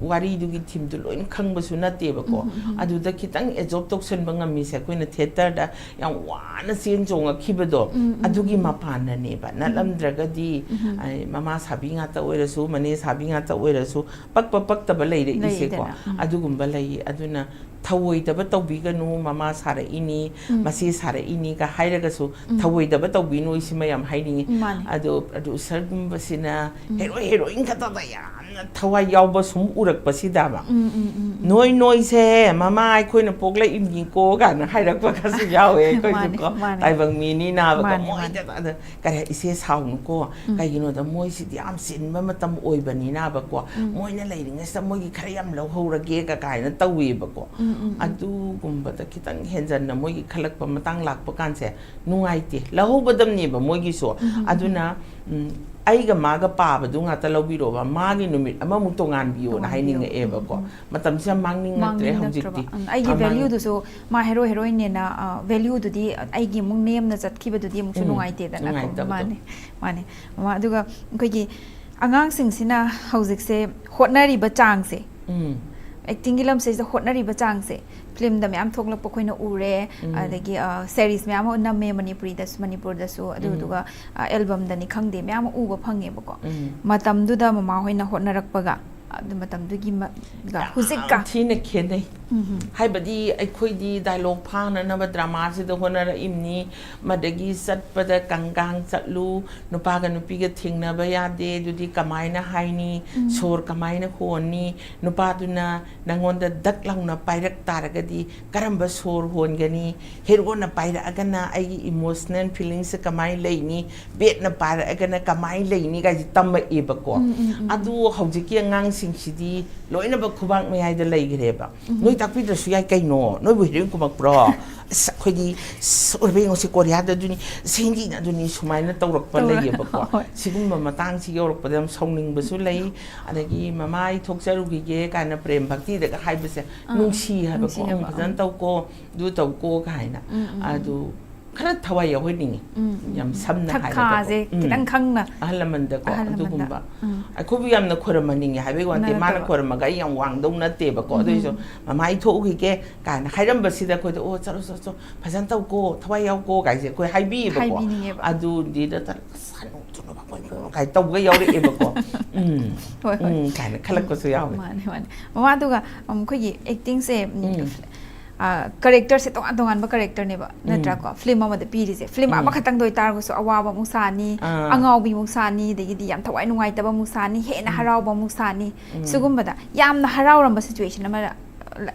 ꯋꯥꯔꯤꯗꯨꯒꯤ themeꯗꯨ ꯂꯣꯏꯅ ꯈꯪꯕꯁꯨ ꯅꯠꯇꯦꯕꯀꯣ꯫ ꯎꯝ, ꯎꯝ, ꯎꯝ꯫ ꯑꯗꯨꯗ ꯈꯤꯇꯪ absorb ꯇꯧꯁꯟꯕ ꯉꯝꯃꯤꯁꯦ ꯑꯩꯈꯣꯏꯅ theatreꯗ ꯌꯥꯝ ꯋꯥꯅ ꯆꯦꯟ ꯆꯣꯡꯉꯛꯈꯤꯕꯗꯣ, ꯎꯝ, ꯎꯝ, ꯑꯗꯨꯒꯤ ꯎꯝ꯫ ꯃꯄꯥꯟꯅꯅꯦꯕ꯫ ꯅꯠꯂꯝꯗ꯭ꯔꯒꯗꯤ, ꯎꯝ꯫ ꯑ, ꯃꯃꯥ ꯁꯥꯕꯤ ꯉꯥꯛꯇ ꯑꯣꯏꯔꯁꯨ, ꯃꯅꯦ ꯁꯥꯕꯤ ꯉꯥꯛꯇ ꯑꯣꯏꯔꯁꯨ, ꯄꯛꯄ ꯄꯛꯇꯕ ꯂꯩꯔꯛꯏꯁꯦꯀꯣ꯫ ꯂꯩꯗꯅ, ꯎꯝ꯫ ꯑꯗꯨꯒꯨꯝꯕ ꯂꯩ꯫ ꯑꯗꯨꯅ ꯊꯧꯑꯣꯏꯗꯕ ꯇꯧꯕꯤꯒꯅꯨ, "ꯃꯃꯥ ꯁꯥꯔꯛꯏꯅꯤ, ꯎꯝ꯫ ꯃꯆꯦ ꯁꯥꯔꯛꯏꯅꯤꯒ" ꯍꯥꯏꯔꯒꯁꯨ, ꯎꯝ꯫ "ꯊꯧꯑꯣꯏꯗꯕ ꯇꯧꯕꯤꯅꯨ" ꯁꯤꯃ ꯌꯥꯝ ꯍꯥꯏꯅꯤꯡꯉꯤ꯫ ꯃꯥꯅꯤ꯫ ꯑꯗꯣ producerꯒꯨꯝꯕꯁꯤꯅ ꯎꯝ꯫ ꯍꯦꯔꯣ ꯍꯦꯔꯣꯏꯟ ꯈꯛꯇꯗ ꯌꯥꯝꯅ ꯊꯋꯥꯏ ꯌꯥꯎꯕ ꯁꯨꯝ ꯎꯔꯛꯄꯁꯤꯗꯕ, ꯎꯝ, ꯎꯝ, ꯎꯝ, ꯎꯝ꯫ "ꯅꯣꯏ ꯅꯣꯏꯁꯦ ꯃꯃꯥ ꯑꯩꯈꯣꯏꯅ ꯄꯣꯛꯂꯛꯏꯕꯅꯤꯀꯣ" ꯀꯥꯏꯅ ꯍꯥꯏꯔꯛꯄꯒꯁꯨ ꯌꯥꯎꯋꯦ ꯑꯩꯈꯣꯏꯁꯨꯀꯣ꯫ ꯃꯥꯅꯤ, ꯃꯥꯅꯤ꯫ ꯇꯥꯏꯕꯪ ꯃꯤꯅꯤꯅꯕꯀꯣ, ꯃꯥꯅꯤ, ꯃꯣꯏ ꯃꯥꯅꯤ꯫ ꯈꯛꯇꯗ, "ꯀꯔꯤ ꯏꯆꯦ ꯁꯥꯎꯅꯨꯀꯣ, ꯎꯝ꯫ ꯀꯩꯒꯤꯅꯣꯗ ꯃꯣꯏꯁꯤꯗꯤ ꯌꯥꯝ ꯆꯤꯟꯕ ꯃꯇꯝ ꯑꯣꯏꯕꯅꯤꯅꯕꯀꯣ, ꯎꯝ꯫ ꯃꯣꯏꯅ ꯂꯩꯔꯤꯉꯩꯁꯤꯗ ꯃꯣꯏꯒꯤ ꯈꯔ ꯌꯥꯝ ꯂꯧꯍꯧꯔꯒꯦꯒ" ꯀꯥꯏꯅ ꯇꯧꯋꯦꯕꯀꯣ꯫ ꯎꯝ, ꯎꯝ, ꯎꯝ꯫ ꯑꯗꯨꯒꯨꯝꯕꯗ ꯈꯤꯇꯪ ꯍꯦꯟꯖꯟꯅ ꯃꯣꯏꯒꯤ ꯈꯜꯂꯛꯄ ꯃꯇꯥꯡ ꯂꯥꯛꯄ ꯀꯥꯟꯁꯦ ꯅꯨꯡꯉꯥꯏꯇꯦ꯫ ꯂꯧꯍꯧꯒꯗꯕꯅꯦꯕ ꯃꯣꯏꯒꯤꯁꯨ꯫ ꯎꯝ, ꯎꯝ, ꯎꯝ꯫ ꯑꯗꯨꯅ, ꯎꯝ, ꯑꯩꯒ ꯃꯥꯒ ꯄꯥꯕꯗꯨ ꯉꯥꯛꯇ ꯂꯧꯕꯤꯔꯣꯕ, ꯃꯥꯒꯤ ꯅꯨꯃꯤꯠ ꯑꯃꯃꯨꯛ ꯇꯣꯉꯥꯟꯕꯤꯌꯣꯅ ꯇꯣꯉꯥꯟꯕꯤꯌꯣ꯫ ꯍꯥꯏꯅꯤꯡꯉꯛꯑꯦꯕꯀꯣ꯫ ꯎꯝ, ꯎꯝ꯫ ꯃꯇꯝꯁꯦ ꯌꯥꯝ ꯃꯥꯡꯅꯤꯡꯉꯛꯇ꯭ꯔꯦ ꯃꯥꯡꯅꯤꯡꯉꯛꯇ꯭ꯔꯕ꯫ ꯍꯧꯖꯤꯛꯇꯤ꯫ ꯎꯝ, ꯑꯩꯒꯤ ꯑ, ꯃꯥꯡ- valueꯗꯨꯁꯨ ꯃꯥ ꯍꯦꯔꯣ ꯍꯦꯔꯣꯏꯟꯅꯦꯅ, ꯑ, valueꯗꯨꯗꯤ ꯑꯩꯒꯤ ꯑꯃꯨꯛ ꯅꯦꯝꯅ ꯆꯠꯈꯤꯕꯗꯨꯗꯤ ꯑꯃꯨꯛꯁꯨ ꯎꯝ, ꯅꯨꯡꯉꯥꯏꯇꯦꯗꯅꯀꯣ꯫ ꯅꯨꯡꯉꯥꯏꯇꯕꯗꯣ꯫ ꯃꯥꯅꯦ, ꯃꯥꯅꯦ꯫ ꯃꯃꯥ, ꯑꯗꯨꯒ ꯑꯩꯈꯣꯏꯒꯤ ꯑꯉꯥꯡꯁꯤꯡꯁꯤꯅ ꯍꯧꯖꯤꯛꯁꯦ ꯍꯣꯠꯅꯔꯤꯕ ꯆꯥꯡꯁꯦ, ꯎꯝ꯫ actingꯒꯤ ꯂꯝꯁꯤꯗ ꯍꯣꯠꯅꯔꯤꯕ ꯆꯥꯡꯁꯦ, filmꯗ ꯃꯌꯥꯝ ꯊꯣꯛꯂꯛꯄ ꯑꯩꯈꯣꯏꯅ ꯎꯔꯦ, ꯎꯝ꯫ ꯑꯗꯒꯤ, ꯑ, series ꯃꯌꯥꯝ ꯑꯃ ꯅꯝꯃꯦ ꯃꯅꯤꯄꯨꯔꯤꯗꯁꯨ, ꯃꯅꯤꯄꯨꯔꯗꯁꯨ, ꯑꯗꯨꯗꯨꯒ, ꯑ, albumꯗꯅꯤ ꯈꯪꯗꯦ, ꯃꯌꯥꯝ ꯑꯃ ꯎꯕ ꯐꯪꯉꯦꯕꯀꯣ꯫ ꯎꯝ꯫ ꯃꯇꯝꯗꯨꯗ ꯃꯃꯥ ꯍꯣꯏꯅ ꯍꯣꯠꯅꯔꯛꯄꯒ ꯑꯗꯨ ꯃꯇꯝꯗꯨꯒꯤ ꯃ- ꯒ ꯌꯥꯝ ꯍꯧꯖꯤꯛꯀ ꯊꯤꯅ ꯈꯦꯠꯅꯩ꯫ ꯎꯝ ꯍꯝ꯫ ꯍꯥꯏꯕꯗꯤ ꯑꯩꯈꯣꯏꯗꯤ ꯗꯥꯏꯂꯣꯛ ꯐꯥꯅꯅꯕ ꯗ꯭ꯔꯃꯥꯁꯤꯗ ꯍꯣꯠꯅꯔꯛꯏꯕꯅꯤ꯫ ꯃꯗꯒꯤ ꯆꯠꯄꯗ ꯀꯪꯒꯥꯡ ꯆꯠꯂꯨ, ꯅꯨꯄꯥꯒ ꯅꯨꯄꯤꯒ ꯊꯦꯡꯅꯕ ꯌꯥꯗꯦ, ꯑꯗꯨꯗꯤ ꯀꯃꯥꯏꯅ ꯍꯥꯏꯅꯤ? ꯎꯝ꯫ ꯁꯣꯔ ꯀꯃꯥꯏꯅ ꯍꯣꯟꯅꯤ? ꯅꯨꯄꯥꯗꯨꯅ ꯅꯪꯉꯣꯟꯗ ꯗꯛ ꯂꯥꯎꯅ ꯄꯥꯏꯔꯛ ꯇꯥꯔꯒꯗꯤ ꯀꯔꯝꯕ ꯁꯣꯔ ꯍꯣꯟꯒꯅꯤ? ꯍꯦꯔꯣꯅ ꯄꯥꯏꯔꯛꯑꯒꯅ ꯑꯩꯒꯤ ꯏꯃꯣꯁꯅꯦꯜ ꯐꯤꯂꯤꯡꯁꯦ ꯀꯃꯥꯏꯅ ꯂꯩꯅꯤ? ꯕꯦꯠꯅ ꯄꯥꯏꯔꯛꯑꯒꯅ ꯀꯃꯥꯏꯅ ꯂꯩꯅꯤ ꯀꯥꯏꯁꯦ ꯇꯝꯃꯛꯑꯦꯕꯀꯣ꯫ ꯎꯝ, ꯎꯝ, ꯎꯝ, ꯎꯝ꯫ ꯑꯗꯨ ꯍꯧꯖꯤꯛꯀꯤ ꯑꯉꯥꯡꯁꯤꯡꯁꯤꯗꯤ ꯂꯣꯏꯅꯃꯛ ꯈꯨꯕꯥꯛ ꯃꯌꯥꯏꯗ ꯂꯩꯈ꯭ꯔꯦꯕ꯫ ꯎꯝ꯫ ꯅꯣꯏ ꯇꯥꯛꯄꯤꯗ꯭ꯔꯁꯨ ꯌꯥꯏ ꯀꯩꯅꯣ, ꯅꯣꯏꯕꯨ ꯍꯦꯔꯣꯏꯟ ꯀꯨꯝꯃꯛꯄ꯭ꯔꯣ? ꯑꯁ ꯑꯩꯈꯣꯏꯗꯤ ꯑꯁ ꯑꯣꯏꯔꯕ ꯌꯦꯡꯉꯣ, ꯁꯤ ꯀꯣꯔꯤꯌꯥꯗ ꯑꯗꯨꯅꯤ, ꯁꯤ ꯍꯤꯟꯗꯤꯅ ꯑꯗꯨꯅꯤ, ꯁꯨꯃꯥꯏꯅ ꯇꯧꯔꯛꯄ ꯇꯧꯔ-, ꯂꯩꯌꯦꯕꯀꯣ꯫ ꯍꯣꯏ꯫ ꯁꯤꯒꯨꯝꯕ ꯃꯇꯥꯡꯁꯤ ꯌꯧꯔꯛꯄꯗ ꯌꯥꯝ ꯁꯥꯎꯅꯤꯡꯕꯁꯨ ꯂꯩ꯫ ꯑꯗꯒꯤ "ꯃꯃꯥ ꯑꯩ ꯊꯣꯛꯆꯔꯨꯈꯤꯒꯦ" ꯀꯥꯏꯅ ꯄ꯭ꯔꯦꯝ ꯚꯛꯇꯤꯗꯒ ꯍꯥꯏꯕꯁꯦ ꯑꯥ, ꯅꯨꯡꯁꯤ ꯍꯥꯏꯕꯀꯣ꯫ ꯅꯨꯡꯁꯤ ꯍꯥꯏꯕ, "ꯎꯝ, ꯐꯖꯅ ꯑꯥ꯫ ꯇꯧꯀꯣ, ꯑꯗꯨ ꯇꯧꯀꯣ" ꯀꯥꯏꯅ꯫ ꯎꯝ, ꯎꯝ, ꯎꯝ꯫ ꯑꯗꯨ ꯈꯔ ꯊꯋꯥꯏ ꯌꯥꯎꯍꯟꯅꯤꯡꯉꯤ꯫ ꯎꯝ, ꯎꯝ, ꯌꯥꯝ ꯎꯝ꯫ ꯁꯝꯅ ꯊꯛ-ꯈꯥꯁꯦ ꯍꯥꯏꯔꯕꯗ꯫ ꯎꯝ꯫ ꯈꯤꯇꯪ ꯈꯪꯅ꯫ ꯑꯍꯜ ꯂꯃꯟꯗꯀꯣ, ꯑꯍꯜ ꯂꯃꯟꯗ꯫ ꯑꯗꯨꯒꯨꯝꯕ꯫ ꯎꯝ꯫ ꯑꯩꯈꯣꯏꯕꯨ ꯌꯥꯝꯅ ꯈꯣꯏꯔꯝꯍꯟꯅꯤꯡꯉꯦ ꯍꯥꯏꯕꯒꯤ ꯋꯥꯅꯠꯇꯦ, ꯅꯠꯇꯕ꯫ ꯃꯥꯅ ꯈꯣꯏꯔꯝꯃꯒ ꯑꯩ ꯌꯥꯝ ꯋꯥꯡꯗꯧ ꯅꯠꯇꯦꯕꯀꯣ꯫ ꯎꯝ꯫ ꯑꯗꯨꯑꯣꯏꯁꯨ "ꯃꯃꯥ ꯑꯩ ꯊꯣꯛꯎꯈꯤꯒꯦ" ꯀꯥꯏꯅ ꯍꯥꯏꯔꯝꯕꯁꯤꯗ ꯑꯩꯈꯣꯏꯗ "ꯑꯣ ꯆꯠꯂꯣ ꯆꯠꯂꯣ ꯆꯠꯂꯣ, ꯐꯖꯅ ꯇꯧꯀꯣ, ꯊꯋꯥꯏ ꯌꯥꯎꯀꯣ" ꯀꯥꯏꯁꯦ ꯑꯩꯈꯣꯏ ꯍꯥꯏꯕꯤꯌꯦꯕꯀꯣ꯫ ꯍꯥꯏꯕꯤꯅꯤꯡꯉꯦꯕ꯫ ꯑꯗꯨꯗꯤꯗ ꯇꯧꯔꯒ "ꯑꯁ ꯍꯅꯨ ꯊꯨꯅꯕ ꯀꯣꯏ ꯀꯣꯏ" ꯀꯥꯏ ꯇꯧꯕꯒ ꯌꯥꯎꯔꯛꯑꯦꯕꯀꯣ꯫ ꯎꯝ꯫ ꯍꯣꯏ, ꯍꯣꯏ꯫ ꯎꯝ ꯀꯥꯏꯅ ꯈꯜꯂꯛꯄꯁꯨ ꯌꯥꯎꯋꯦ꯫ ꯃꯥꯅꯦ, ꯃꯥꯅꯦ꯫ ꯃꯃꯥ, ꯑꯗꯨꯒ, ꯎꯝ, ꯑꯩꯈꯣꯏꯒꯤ ꯑꯦꯛꯇꯤꯡꯁꯦ, ꯎꯝ, ꯎꯝ꯫ ꯑ, ꯀꯦꯔꯦꯛꯇꯔꯁꯦ ꯇꯣꯉꯥꯟ ꯇꯣꯉꯥꯟꯕ ꯀꯦꯔꯦꯛꯇꯔꯅꯦꯕ, ꯎꯝ꯫ ꯅꯠꯇ꯭ꯔꯥꯀꯣ? ꯐꯤꯂꯝ ꯑꯃꯗ ꯄꯤꯔꯤꯁꯦ꯫ ꯐꯤꯂꯝ ꯎꯝ꯫ ꯑꯃꯈꯛꯇꯪꯗ ꯑꯣꯏꯇꯥꯔꯒꯁꯨ ꯑꯋꯥꯕ ꯑꯃꯨꯛ ꯁꯥꯅꯤ, ꯑꯥ꯫ ꯑꯉꯥꯎꯕꯤ ꯑꯃꯨꯛ ꯁꯥꯅꯤ, ꯑꯗꯒꯤꯗꯤ ꯌꯥꯝ ꯊꯋꯥꯏ ꯅꯨꯡꯉꯥꯏꯇꯕ ꯑꯃꯨꯛ ꯁꯥꯅꯤ, ꯍꯦꯟꯅ ꯎꯝ꯫ ꯍꯔꯥꯎꯕ ꯑꯃꯨꯛ ꯁꯥꯅꯤ꯫ ꯎꯝ꯫ ꯁꯤꯒꯨꯝꯕꯗ ꯌꯥꯝꯅ ꯍꯔꯥꯎꯔꯝꯕ ꯁꯤꯆꯨꯋꯦꯁꯟ ꯑꯃ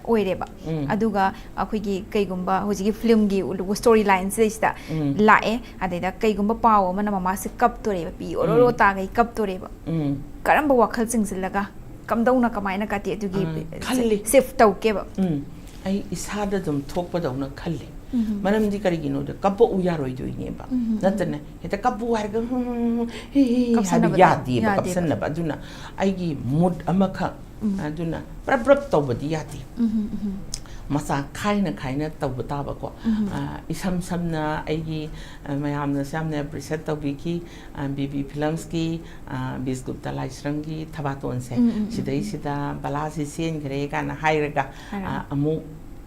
ꯑꯣꯏꯔꯦꯕ꯫ ꯎꯝ꯫ ꯑꯗꯨꯒ ꯑꯩꯈꯣꯏꯒꯤ ꯀꯩꯒꯨꯝꯕ ꯍꯧꯖꯤꯛꯀꯤ ꯐꯤꯂꯝꯒꯤ ꯁ꯭ꯇꯣꯔꯤ ꯂꯥꯏꯟꯁꯤꯗꯩꯁꯤꯗ ꯎꯝ꯫ ꯂꯥꯛꯑꯦ, ꯑꯗꯩꯗ ꯀꯩꯒꯨꯝꯕ ꯄꯥꯎ ꯑꯃꯅ ꯃꯃꯥꯁꯦ ꯀꯞꯇꯣꯔꯦꯕ, ꯄꯤ ꯑꯣꯔꯣꯔꯣ ꯎꯝ꯫ ꯇꯥꯒꯩ ꯀꯞꯇꯣꯔꯦꯕ꯫ ꯎꯝ꯫ ꯀꯔꯝꯕ ꯋꯥꯈꯜ ꯆꯤꯡꯁꯤꯜꯂꯒ ꯀꯝꯗꯧꯅ ꯀꯃꯥꯏꯅ ꯀꯥꯇꯤ ꯑꯗꯨꯒꯤ ꯑꯥ, ꯈꯜꯂꯤ꯫ ꯁꯤꯐ ꯇꯧꯒꯦꯕ? ꯎꯝ꯫ ꯑꯩ ꯏꯁꯥꯗ ꯑꯗꯨꯝ ꯊꯣꯛꯄꯗꯧꯅ ꯈꯜꯂꯤ꯫ ꯎꯝ꯫ ꯃꯔꯝꯗꯤ ꯀꯔꯤꯒꯤꯅꯣꯗ ꯀꯞꯄꯛꯎ ꯌꯥꯔꯣꯏꯗꯣꯏꯅꯦꯕ꯫ ꯎꯝ꯫ ꯅꯠꯇꯅ ꯍꯦꯛꯇ "ꯀꯞꯄꯨ" ꯍꯥꯏꯔꯒ "ꯍꯨꯝ, ꯍꯨꯝ, ꯍꯨꯝ, ꯍꯤ, ꯍꯤ, ꯍꯤ" ꯍꯥꯏꯕ ꯀꯞꯁꯟꯅꯕꯗꯣ ꯌꯥꯗꯦꯕ, ꯌꯥꯗꯦꯕ꯫ ꯀꯞꯁꯟꯅꯕ꯫ ꯑꯗꯨꯅ ꯑꯩꯒꯤ ꯃꯨꯗ ꯑꯃꯈꯛ, ꯎꯝ꯫ ꯑꯗꯨꯅ ꯄ꯭ꯔꯞ ꯄ꯭ꯔꯞ ꯇꯧꯕꯗꯤ ꯌꯥꯗꯦ꯫ ꯎꯝ, ꯎꯝ, ꯎꯝ꯫ ꯃꯆꯥ ꯈꯥꯏꯅ ꯈꯥꯏꯅ ꯇꯧꯕ ꯇꯥꯕꯀꯣ꯫ ꯎꯝ꯫ ꯑ, ꯏꯁꯝ ꯁꯝꯅ ꯑꯩꯒꯤ, ꯑ, ꯃꯌꯥꯝꯅꯁꯨ ꯌꯥꯝꯅ ꯑꯦꯄ꯭ꯔꯤꯁꯤꯌꯦꯠ ꯇꯧꯕꯤꯈꯤ, ꯑ, ꯕꯤ ꯕꯤ ꯐꯤꯂꯝꯁꯀꯤ, ꯑ, ꯕꯤꯁꯒꯨꯞꯇ ꯂꯥꯏꯁ꯭ꯔꯝꯒꯤ ꯊꯕꯥꯇꯣꯟꯁꯦ꯫ ꯎꯝ, ꯎꯝ, ꯎꯝ, ꯎꯝ꯫ ꯁꯤꯗꯩꯁꯤꯗ "ꯕꯂꯥꯁꯤ ꯆꯦꯟꯈ꯭ꯔꯦ" ꯀꯥꯏꯅ ꯍꯥꯏꯔꯒ, ꯍꯥꯏꯔꯒ꯫ ꯑ, ꯑꯃꯨꯛ